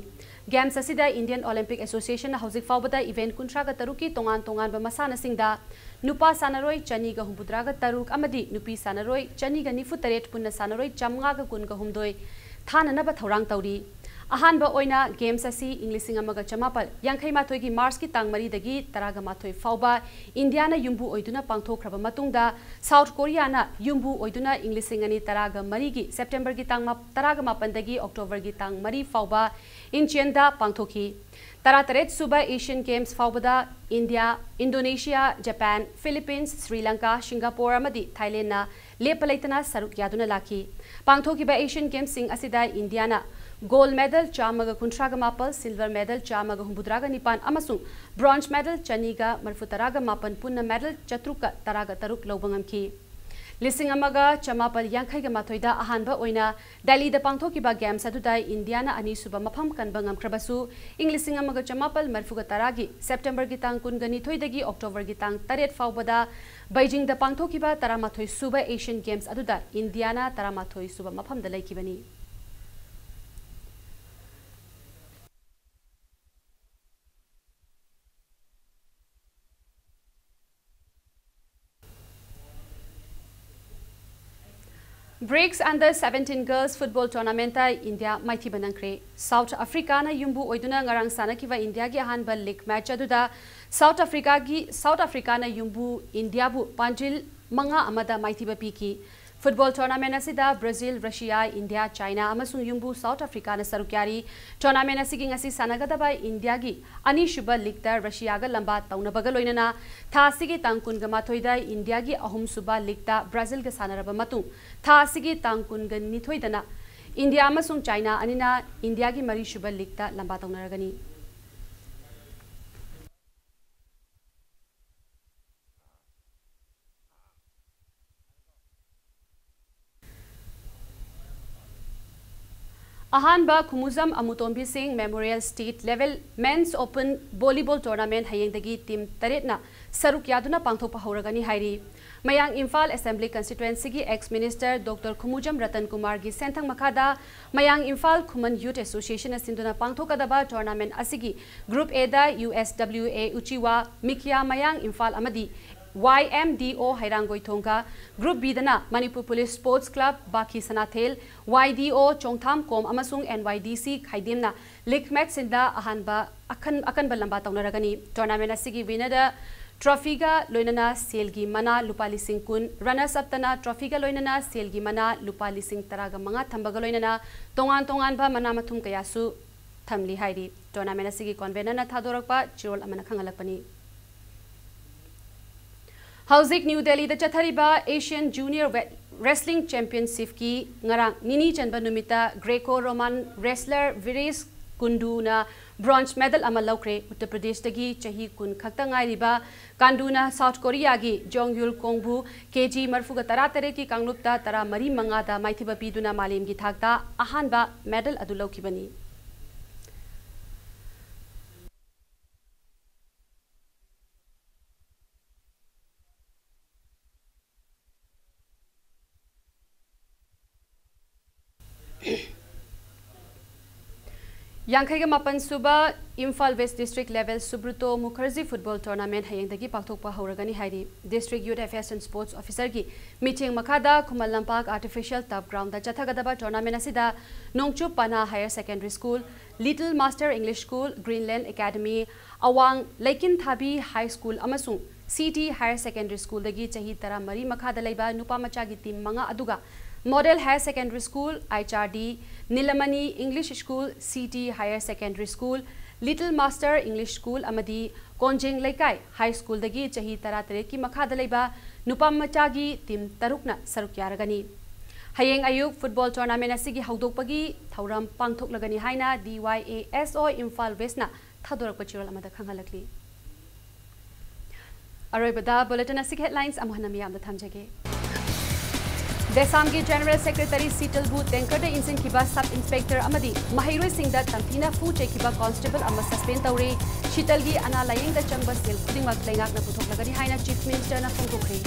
ꯒꯦꯝꯁ ꯑꯁꯤꯗ ꯏꯟꯗꯤꯌꯟ ꯑꯣꯂꯤꯝꯄꯤꯛ ꯑꯦꯁꯣꯁꯤꯌꯦꯁꯟꯅ ꯍꯧꯖꯤꯛ ꯐꯥꯎꯕꯗ ꯏꯚꯦꯟꯠ ꯀꯨꯟꯊ꯭ꯔꯥꯒ ꯇꯔꯨꯛꯀꯤ ꯇꯣꯉꯥꯟ ꯇꯣꯉꯥꯟꯕ ꯃꯁꯥꯟꯅꯁꯤꯡꯗ ꯅꯨꯄꯥ ꯁꯥꯟꯅꯔꯣꯏ ꯆꯅꯤꯒ ꯍꯨꯝꯐꯨꯇꯔꯥꯒ ꯇꯔꯨꯛ ꯑꯃꯗꯤ ꯅꯨꯄꯤ ꯁꯥꯟꯅꯔꯣꯏ ꯆꯅꯤꯒ ꯅꯤꯐꯨ ꯇꯔꯦꯠ, ꯄꯨꯟꯅ ꯁꯥꯟꯅꯔꯣꯏ ꯆꯥꯃꯉꯥꯒ ꯀꯨꯟꯒ ꯍꯨꯝꯗꯣꯏ ꯊꯥꯅꯅꯕ ꯊꯧꯔꯥꯡ ꯇꯧꯔꯤ꯫ ꯑꯍꯥꯟꯕ ꯑꯣꯏꯅ ꯒꯦꯝꯁ ꯑꯁꯤ ꯏꯪ ꯂꯤꯁꯤꯡ ꯑꯃꯒ ꯆꯃꯥꯄꯜ ꯌꯥꯡꯈꯩ ꯃꯥꯊꯣꯏꯒꯤ ꯃꯥꯔꯆꯀꯤ ꯇꯥꯡ ꯃꯔꯤꯗꯒꯤ ꯇꯔꯥꯒ ꯃꯥꯊꯣꯏ ꯐꯥꯎꯕ ꯏꯟꯗꯤꯌꯥꯅ ꯌꯨꯝꯕꯨ ꯑꯣꯏꯗꯨꯅ ꯄꯥꯡꯊꯣꯛꯈ꯭ꯔꯕ ꯃꯇꯨꯡꯗ, ꯁꯥꯎꯠ ꯀꯣꯔꯤꯌꯥꯅ ꯌꯨꯝꯕꯨ ꯑꯣꯏꯗꯨꯅ ꯏꯪ ꯂꯤꯁꯤꯡ ꯑꯅꯤ ꯇꯔꯥꯒ ꯃꯔꯤꯒꯤ ꯁꯦꯞꯇꯦꯝꯕꯔꯒꯤ ꯇꯥꯡ ꯃꯥ-, ꯇꯔꯥꯒ ꯃꯥꯄꯟꯗꯒꯤ ꯑꯣꯛꯇꯣꯕꯔꯒꯤ ꯇꯥꯡ ꯃꯔꯤ ꯐꯥꯎꯕ ꯏꯟꯆꯤꯌꯟꯗ ꯄꯥꯡꯊꯣꯛꯈꯤ꯫ ꯇꯔꯥꯇꯔꯦꯠ ꯁꯨꯕ ꯑꯦꯁꯤꯌꯟ ꯒꯦꯝꯁ ꯐꯥꯎꯕꯗ India, Indonesia, Japan, Philippines, Sri Lanka, Singapore ꯑꯃꯗꯤ ꯊꯥꯏꯂꯦꯟꯗꯅ ꯂꯦꯞꯄ ꯂꯩꯇꯅ ꯁꯔꯨꯛ ꯌꯥꯗꯨꯅ ꯂꯥꯛꯈꯤ꯫ ꯄꯥꯡꯊꯣꯛꯈꯤꯕ ꯑꯦꯁꯤꯌꯟ ꯒꯦꯝꯁꯁꯤꯡ ꯑꯁꯤꯗ ꯏꯟꯗꯤꯌꯥꯅ ꯒꯣꯜꯗ ꯃꯦꯗꯜ ꯆꯥꯝꯃꯒ ꯀꯨꯟꯊ꯭ꯔꯥꯒ ꯃꯥꯄꯜ, ꯁꯤꯜꯚꯔ ꯃꯦꯗꯜ ꯆꯥꯝꯃꯒ ꯍꯨꯝꯐꯨꯇꯔꯥꯒ ꯅꯤꯄꯥꯟ ꯑꯃꯁꯨꯡ ꯕ꯭ꯔꯣꯟꯖ ꯃꯦꯗꯜ ꯆꯅꯤꯒ ꯃꯔꯤꯐꯨꯇꯔꯥꯒ ꯃꯥꯄꯟ, ꯄꯨꯟꯅ ꯃꯦꯗꯜ ꯆꯥꯇ꯭ꯔꯨꯛꯀ ꯇꯔꯥꯒ ꯇꯔꯨꯛ ꯂꯧꯕ ꯉꯝꯈꯤ꯫ ꯂꯤꯁꯤꯡ ꯑꯃꯒ ꯆꯃꯥꯄꯜ ꯌꯥꯡꯈꯩꯒ ꯃꯥꯊꯣꯏꯗ ꯑꯍꯥꯟꯕ ꯑꯣꯏꯅ ꯗꯦꯜꯂꯤꯗ ꯄꯥꯡꯊꯣꯛꯈꯤꯕ ꯒꯦꯝꯁ ꯑꯗꯨꯗ ꯏꯟꯗꯤꯌꯥꯅ ꯑꯅꯤꯁꯨꯕ ꯃꯐꯝ ꯀꯟꯕ ꯉꯝꯈ꯭ꯔꯕꯁꯨ, ꯏꯪ ꯂꯤꯁꯤꯡ ꯑꯃꯒ ꯆꯃꯥꯄꯜ ꯃꯔꯤꯐꯨꯒ ꯇꯔꯥꯒꯤ ꯁꯦꯞꯇꯦꯝꯕꯔꯒꯤ ꯇꯥꯡ ꯀꯨꯟꯒ ꯅꯤꯊꯣꯏꯗꯒꯤ ꯑꯣꯛꯇꯣꯕꯔꯒꯤ ꯇꯥꯡ ꯇꯔꯦꯠ ꯐꯥꯎꯕꯗ ꯕꯩꯖꯤꯡꯗ ꯄꯥꯡꯊꯣꯛꯈꯤꯕ ꯇꯔꯥꯃꯥꯊꯣꯏ ꯁꯨꯕ ꯑꯦꯁꯤꯌꯟ ꯒꯦꯝꯁ ꯑꯗꯨꯗ ꯏꯟꯗꯤꯌꯥꯅ ꯇꯔꯥꯃꯥꯊꯣꯏ ꯁꯨꯕ ꯃꯐꯝꯗ ꯂꯩꯈꯤꯕꯅꯤ꯫ BRICS Under Seventeen Girls Football Tournamentꯇ ꯏꯟꯗꯤꯌꯥ ꯃꯥꯏꯊꯤꯕ ꯅꯪꯈ꯭ꯔꯦ꯫ ꯁꯥꯎꯊ ꯑꯐ꯭ꯔꯤꯀꯥꯅ ꯌꯨꯝꯕꯨ ꯑꯣꯏꯗꯨꯅ ꯉꯔꯥꯡ ꯁꯥꯟꯅꯈꯤꯕ ꯏꯟꯗꯤꯌꯥꯒꯤ ꯑꯍꯥꯟꯕ ꯂꯤꯒ ꯃꯦꯆ ꯑꯗꯨꯗ ꯁꯥꯎꯊ ꯑꯐ꯭ꯔꯤꯀꯥꯒꯤ, ꯁꯥꯎꯊ ꯑꯐ꯭ꯔꯤꯀꯥꯅ ꯌꯨꯝꯕꯨ ꯏꯟꯗꯤꯌꯥꯕꯨ ꯄꯥꯟꯖꯤꯜ ꯃꯉꯥ ꯑꯃꯗ ꯃꯥꯏꯊꯤꯕ ꯄꯤꯈꯤ꯫ ꯐꯨꯠꯕꯣꯜ ꯇꯣꯔꯅꯥꯃꯦꯟ ꯑꯁꯤꯗ ꯕ꯭ꯔꯥꯖꯤꯜ, ꯔꯁꯤꯌꯥ, ꯏꯟꯗꯤꯌꯥ, ꯆꯥꯏꯅꯥ ꯑꯃꯁꯨꯡ ꯌꯨꯝꯕꯨ ꯁꯥꯎꯊ ꯑꯐ꯭ꯔꯤꯀꯥꯅ ꯁꯔꯨꯛ ꯌꯥꯔꯤ꯫ ꯇꯣꯔꯅꯥꯃꯦꯟ ꯑꯁꯤꯒꯤ ꯉꯁꯤ ꯁꯥꯟꯅꯒꯗꯕ ꯏꯟꯗꯤꯌꯥꯒꯤ ꯑꯅꯤꯁꯨꯕ ꯂꯤꯒꯇ ꯔꯁꯤꯌꯥꯒ ꯂꯝꯕꯥ ꯇꯧꯅꯕꯒ ꯂꯣꯏꯅꯅ ꯊꯥ ꯑꯁꯤꯒꯤ ꯇꯥꯡ ꯀꯨꯟꯒ ꯃꯥꯊꯣꯏꯗ ꯏꯟꯗꯤꯌꯥꯒꯤ ꯑꯍꯨꯝꯁꯨꯕ ꯂꯤꯒꯇ ꯕ꯭ꯔꯥꯖꯤꯜꯒ ꯁꯥꯟꯅꯔꯕ ꯃꯇꯨꯡ, ꯊꯥ ꯑꯁꯤꯒꯤ ꯇꯥꯡ ꯀꯨꯟꯒ ꯅꯤꯊꯣꯏꯗꯅ ꯏꯟꯗꯤꯌꯥ ꯑꯃꯁꯨꯡ ꯆꯥꯏꯅꯥ ꯑꯅꯤꯅ ꯏꯟꯗꯤꯌꯥꯒꯤ ꯃꯔꯤꯁꯨꯕ ꯂꯤꯒꯇ ꯂꯝꯕꯥ ꯇꯧꯅꯔꯒꯅꯤ꯫ ꯑꯍꯥꯟꯕ ꯈꯨꯃꯨꯖꯝ ꯑꯃꯨꯇꯣꯝꯕꯤ ꯁꯤꯡ Memorial State Level Men's Open Volleyball Tournament ꯍꯌꯦꯡꯗꯒꯤ ꯇꯤꯝ ꯇꯔꯦꯠꯅ ꯁꯔꯨꯛ ꯌꯥꯗꯨꯅ ꯄꯥꯡꯊꯣꯛꯄ ꯍꯧꯔꯒꯅꯤ ꯍꯥꯏꯔꯤ꯫ ꯃꯌꯥꯡ ꯏꯝꯐꯥꯜ ꯑꯦꯁꯦꯝꯕ꯭ꯂꯤ ꯀꯟꯁꯇꯤꯇ꯭ꯋꯦꯟꯁꯤꯒꯤ ex minister doctor Khumujam Ratan ꯀꯨꯃꯥꯔꯒꯤ ꯁꯦꯟꯊꯪ ꯃꯈꯥꯗ ꯃꯌꯥꯡ ꯏꯝꯐꯥꯜ ꯈꯨꯃꯟ ꯌꯨꯊ ꯑꯦꯁꯣꯁꯤꯌꯦꯁꯟꯅ ꯁꯤꯟꯗꯨꯅ ꯄꯥꯡꯊꯣꯛꯀꯗꯕ ꯇꯣꯔꯅꯥꯃꯦꯟ ꯑꯁꯤꯒꯤ ꯒ꯭ꯔꯨꯞ ꯑꯦꯗ U S W A Uchiwa, ꯃꯤꯀꯤꯌꯥ ꯃꯌꯥꯡ ꯏꯝꯐꯥꯜ ꯑꯃꯗꯤ ꯋꯥꯏ ꯑꯦꯝ ꯗꯤ ꯑꯣ ꯍꯩꯔꯥꯡꯒꯣꯏꯊꯣꯡꯒ, ꯒ꯭ꯔꯨꯞ ꯕꯤꯗꯅ ꯃꯅꯤꯄꯨꯔ ꯄꯨꯂꯤꯁ ꯁ꯭ꯄꯣꯔꯠꯁ ꯀ꯭ꯂꯕ, ꯕꯥꯈꯤ ꯁꯅꯥꯊꯦꯜ, ꯋꯥꯏ ꯗꯤ ꯑꯣ ꯆꯣꯡꯊꯥꯝ ꯀꯣꯝ ꯑꯃꯁꯨꯡ ꯑꯦꯟ ꯋꯥꯏ ꯗꯤ ꯁꯤ ꯈꯥꯏꯗꯦꯝꯅ ꯂꯤꯒ ꯃꯦꯆꯁꯤꯡꯗ ꯑꯍꯥꯟꯕ ꯑꯈꯟ-, ꯑꯀꯟꯕ ꯂꯝꯕꯥ ꯇꯧꯅꯔꯒꯅꯤ꯫ ꯇꯣꯔꯅꯥꯃꯦꯟ ꯑꯁꯤꯒꯤ ꯋꯤꯅꯔꯗ ꯇ꯭ꯔꯣꯐꯤꯒ ꯂꯣꯏꯅꯅ ꯁꯦꯜꯒꯤ ꯃꯅꯥ ꯂꯨꯄꯥ ꯂꯤꯁꯤꯡ ꯀꯨꯟ, ꯔꯅꯔꯁ ꯑꯞꯇꯅ ꯇ꯭ꯔꯣꯐꯤꯒ ꯂꯣꯏꯅꯅ ꯁꯦꯜꯒꯤ ꯃꯅꯥ ꯂꯨꯄꯥ ꯂꯤꯁꯤꯡ ꯇꯔꯥꯒ ꯃꯉꯥ ꯊꯝꯕꯒ ꯂꯣꯏꯅꯅ ꯇꯣꯉꯥꯟ ꯇꯣꯉꯥꯟꯕ ꯃꯅꯥ ꯃꯊꯨꯝ ꯀꯌꯥꯁꯨ ꯊꯝꯂꯤ ꯍꯥꯏꯔꯤ꯫ ꯇꯣꯔꯅꯥꯃꯦꯟ ꯑꯁꯤꯒꯤ ꯀꯣꯟꯚꯦꯅꯔꯅ ꯊꯥꯗꯣꯔꯛꯄ ꯆꯦꯔꯣꯜ ꯑꯃꯅ ꯈꯪꯍꯜꯂꯛꯄꯅꯤ꯫ ꯍꯧꯖꯤꯛ ꯅ꯭ꯌꯨ ꯗꯦꯜꯂꯤꯗ ꯆꯠꯊꯔꯤꯕ ꯑꯦꯁꯤꯌꯥꯟ ꯖꯨꯅꯤꯌꯔ ꯋꯦꯠ ꯔꯦꯁꯂꯤꯡ ꯆꯦꯝꯄꯤꯌꯟꯁꯤꯞꯀꯤ ꯉꯔꯥꯡ ꯅꯤꯅꯤ ꯆꯟꯕ ꯅꯨꯃꯤꯠꯇ Greco Roman wrestler ꯚꯤꯔꯦꯁ ꯀꯨꯟꯗꯨꯅ bronze medal ꯑꯃ ꯂꯧꯈ꯭ꯔꯦ꯫ ꯎꯠꯇꯔ ꯄ꯭ꯔꯗꯦꯁꯇꯒꯤ ꯆꯍꯤ ꯀꯨꯟ ꯈꯛꯇ ꯉꯥꯏꯔꯤꯕ ꯀꯥꯟꯗꯨꯅ ꯁꯥꯎꯠ ꯀꯣꯔꯤꯌꯥꯒꯤ ꯖꯣꯡꯌꯨꯜ ꯀꯣꯡꯕꯨ ꯀꯦ ꯖꯤ ꯃꯔꯤꯐꯨꯒ ꯇꯔꯥ ꯇꯔꯦꯠꯀꯤ ꯀꯥꯡꯂꯨꯞꯇ ꯇꯔꯥ ꯃꯔꯤ ꯃꯉꯥꯗ ꯃꯥꯏꯊꯤꯕ ꯄꯤꯗꯨꯅ ꯃꯥꯂꯦꯝꯒꯤ ꯊꯥꯛꯇ ꯑꯍꯥꯟꯕ medal ꯑꯗꯨ ꯂꯧꯈꯤꯕꯅꯤ꯫ ꯌꯥꯡꯈꯩꯒ ꯃꯥꯄꯟ ꯁꯨꯕ Imphal west district level Subroto Mukherjee football tournament ꯍꯌꯦꯡꯗꯒꯤ ꯄꯥꯡꯊꯣꯛꯄ ꯍꯧꯔꯒꯅꯤ ꯍꯥꯏꯔꯤ꯫ District youth affairs and sports ꯑꯣꯐꯤꯁꯔꯒꯤ ꯃꯤꯠꯌꯦꯡ ꯃꯈꯥꯗ ꯈꯨꯃꯟ ꯂꯝꯄꯥꯛ ꯑꯥꯔꯇꯤꯐꯤꯁꯤꯌꯦꯜ ꯇꯔꯐ ꯒ꯭ꯔꯥꯎꯟꯗ ꯆꯠꯊꯒꯗꯕ ꯇꯣꯔꯅꯥꯃꯦꯟ ꯑꯁꯤꯗ ꯅꯣꯡꯆꯨꯞ ꯄꯅꯥ higher secondary school, little master English school, Greenland academy, ꯑꯋꯥꯡ ꯂꯩꯀꯤꯟꯊꯥꯕꯤ ꯍꯥꯏ ꯁ꯭ꯀꯨꯜ ꯑꯃꯁꯨꯡ ꯁꯤꯇꯤ ꯍꯥꯌꯔ ꯁꯦꯀꯦꯟꯗꯔꯤ ꯁ꯭ꯀꯨꯜꯗꯒꯤ ꯆꯍꯤ ꯇꯔꯥ ꯃꯔꯤ ꯃꯈꯥꯗ ꯂꯩꯕ ꯅꯨꯄꯥ ꯃꯆꯥꯒꯤ ꯇꯤꯝ ꯃꯉꯥ ꯑꯗꯨꯒ model higher secondary school, H R D, Nilamani English school, city higher secondary school, little master English school ꯑꯃꯗꯤ ꯀꯣꯟꯖꯦꯡ ꯂꯩꯀꯥꯏ ꯍꯥꯏ ꯁ꯭ꯀꯨꯜꯗꯒꯤ ꯆꯍꯤ ꯇꯔꯥ ꯇꯔꯦꯠꯀꯤ ꯃꯈꯥꯗ ꯂꯩꯕ ꯅꯨꯄꯥ ꯃꯆꯥꯒꯤ ꯇꯤꯝ ꯇꯔꯨꯛꯅ ꯁꯔꯨꯛ ꯌꯥꯔꯒꯅꯤ꯫ ꯍꯌꯦꯡ ꯑꯌꯨꯛ ꯐꯨꯠꯕꯣꯜ ꯇꯣꯔꯅꯥꯃꯦꯟ ꯑꯁꯤꯒꯤ ꯍꯧꯗꯣꯛꯄꯒꯤ ꯊꯧꯔꯝ ꯄꯥꯡꯊꯣꯛꯂꯒꯅꯤ ꯍꯥꯏꯅ ꯗꯤ ꯋꯥꯏ ꯑꯦ ꯑꯦꯁ ꯑꯣ ꯏꯝꯐꯥꯜ ꯋꯦꯁꯅ ꯊꯥꯗꯣꯔꯛꯄ ꯆꯦꯔꯣꯜ ꯑꯃꯗ ꯈꯪꯍꯜꯂꯛꯂꯤ꯫ ꯑꯔꯣꯏꯕꯗ ꯕꯨꯂꯦꯇꯤꯟ ꯑꯁꯤꯒꯤ ꯍꯦꯗꯂꯥꯏꯟꯁ ꯑꯃꯨꯛ ꯍꯟꯅ ꯃꯤꯌꯥꯝꯗ ꯊꯝꯖꯒꯦ꯫ ꯗꯦꯁꯥꯝꯒꯤ ꯖꯦꯅꯔꯦꯜ ꯁꯦꯀ꯭ꯔꯦꯇꯔꯤ ꯁꯤꯇꯜꯕꯨ ꯇꯦꯡꯀꯔꯗ ꯏꯟꯁꯤꯟꯈꯤꯕ ꯁꯕ ꯏꯟꯁꯄꯦꯛꯇꯔ ꯑꯃꯗꯤ ꯃꯍꯩꯔꯣꯏꯁꯤꯡꯗ ꯇꯝꯊꯤꯅ ꯐꯨ ꯆꯩꯈꯤꯕ ꯀꯣꯟꯁꯇꯦꯕꯜ ꯑꯃ ꯁꯁꯄꯦꯟ ꯇꯧꯔꯦ꯫ ꯁꯤꯇꯜꯒꯤ ꯑꯅꯥ ꯂꯥꯌꯦꯡꯗ ꯆꯪꯕ ꯁꯦꯜ ꯈꯨꯗꯤꯡꯃꯛ ꯂꯩꯉꯥꯛꯅ ꯄꯨꯊꯣꯛꯂꯒꯅꯤ ꯍꯥꯏꯅ ꯆꯤꯐ ꯃꯤꯅꯤꯁꯇꯔꯅ ꯐꯣꯡꯗꯣꯛꯈ꯭ꯔꯦ꯫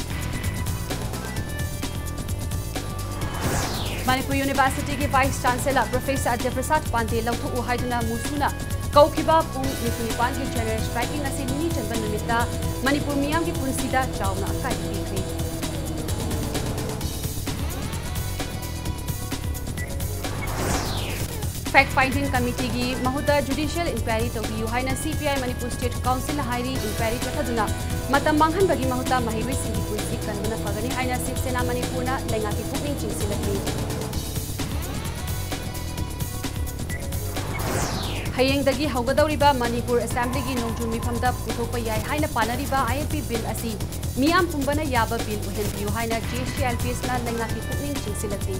ꯃꯅꯤꯄꯨꯔ ꯌꯨꯅꯤꯚꯔꯁꯤꯇꯤꯒꯤ ꯚꯥꯏꯁ ꯆꯥꯟꯁꯦꯂꯔ ꯄ꯭ꯔꯣꯐꯦꯁꯔ ꯗꯦꯕ꯭ꯔꯁꯥꯠ ꯄꯥꯟꯗꯦ ꯂꯧꯊꯣꯛꯎ ꯍꯥꯏꯗꯨꯅ ꯃꯨꯁꯨꯅ ꯀꯧꯈꯤꯕ ꯄꯨꯡ ꯅꯤꯐꯨ ꯅꯤꯄꯥꯟꯒꯤ ꯖꯦꯅꯔꯦꯜ ꯁ꯭ꯇ꯭ꯔꯥꯏꯛꯀꯤꯡ ꯑꯁꯤ ꯅꯤꯅꯤ ꯆꯟꯕ ꯅꯨꯃꯤꯠꯇ ꯃꯅꯤꯄꯨꯔ ꯃꯤꯌꯥꯝꯒꯤ ꯄꯨꯟꯁꯤꯗ ꯆꯥꯎꯅ ꯑꯀꯥꯏꯕ ꯄꯤꯈ꯭ꯔꯦ꯫ ꯐꯦꯛ ꯐꯥꯏꯟꯗꯤꯡ ꯀꯃꯤꯇꯤꯒꯤ ꯃꯍꯨꯠꯇ ꯖꯨꯗꯤꯁꯤꯌꯦꯜ ꯏꯟꯀ꯭ꯋꯥꯏꯔꯤ ꯇꯧꯕꯤꯌꯨ ꯍꯥꯏꯅ ꯁꯤ ꯄꯤ ꯑꯥꯏ ꯃꯅꯤꯄꯨꯔ ꯁ꯭ꯇꯦꯠ ꯀꯥꯎꯟꯁꯤꯜꯅ ꯍꯥꯏꯔꯤ꯫ ꯏꯟꯀ꯭ꯋꯥꯏꯔꯤ ꯆꯠꯊꯗꯨꯅ ꯃꯇꯝ ꯃꯥꯡꯍꯟꯕꯒꯤ ꯃꯍꯨꯠꯇ ꯃꯍꯩꯔꯣꯏꯁꯤꯡꯒꯤ ꯄꯨꯟꯁꯤ ꯀꯟꯕꯅ ꯐꯒꯅꯤ ꯍꯥꯏꯅ ꯁꯤꯕ ꯁꯦꯅꯥ ꯃꯅꯤꯄꯨꯔꯅ ꯂꯩꯉꯥꯛꯀꯤ ꯄꯨꯛꯅꯤꯡ ꯆꯤꯡꯁꯤꯜꯂꯛꯂꯤ꯫ ꯍꯌꯦꯡꯗꯒꯤ ꯍꯧꯒꯗꯧꯔꯤꯕ ꯃꯅꯤꯄꯨꯔ ꯑꯦꯁꯦꯝꯕ꯭ꯂꯤꯒꯤ ꯅꯣꯡꯖꯨ ꯃꯤꯐꯝꯗ ꯄꯨꯊꯣꯛꯄ ꯌꯥꯏ ꯍꯥꯏꯅ ꯄꯥꯅꯔꯤꯕ ꯑꯥꯏ ꯑꯦꯜ ꯄꯤ ꯕꯤꯜ ꯑꯁꯤ ꯃꯤꯌꯥꯝ ꯄꯨꯝꯕꯅ ꯌꯥꯕ ꯕꯤꯜ ꯑꯣꯏꯍꯟꯕꯤꯌꯨ ꯍꯥꯏꯅ J S C L P ꯑꯦꯁꯅ ꯂꯩꯉꯥꯛꯀꯤ ꯄꯨꯛꯅꯤꯡ ꯆꯤꯡꯁꯤꯜꯂꯛꯂꯤ꯫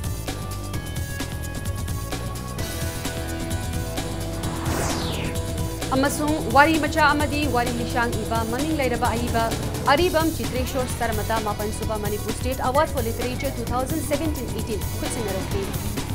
ꯑꯃꯁꯨꯡ ꯋꯥꯔꯤ ꯃꯆꯥ ꯑꯃꯗꯤ ꯋꯥꯔꯤ ꯂꯤꯁꯥꯡ ꯏꯕ ꯃꯃꯤꯡ ꯂꯩꯔꯕ ꯑꯏꯕ ꯑꯔꯤꯕꯝ ꯆꯤꯇ꯭ꯔꯦꯁꯣꯔ ꯁꯔꯃꯇ ꯃꯥꯄꯟ ꯁꯨꯕ Manipur State Award for Literature two thousand seventeen eighteen ꯈꯨꯠꯁꯤꯟꯅꯔꯛꯂꯤ꯫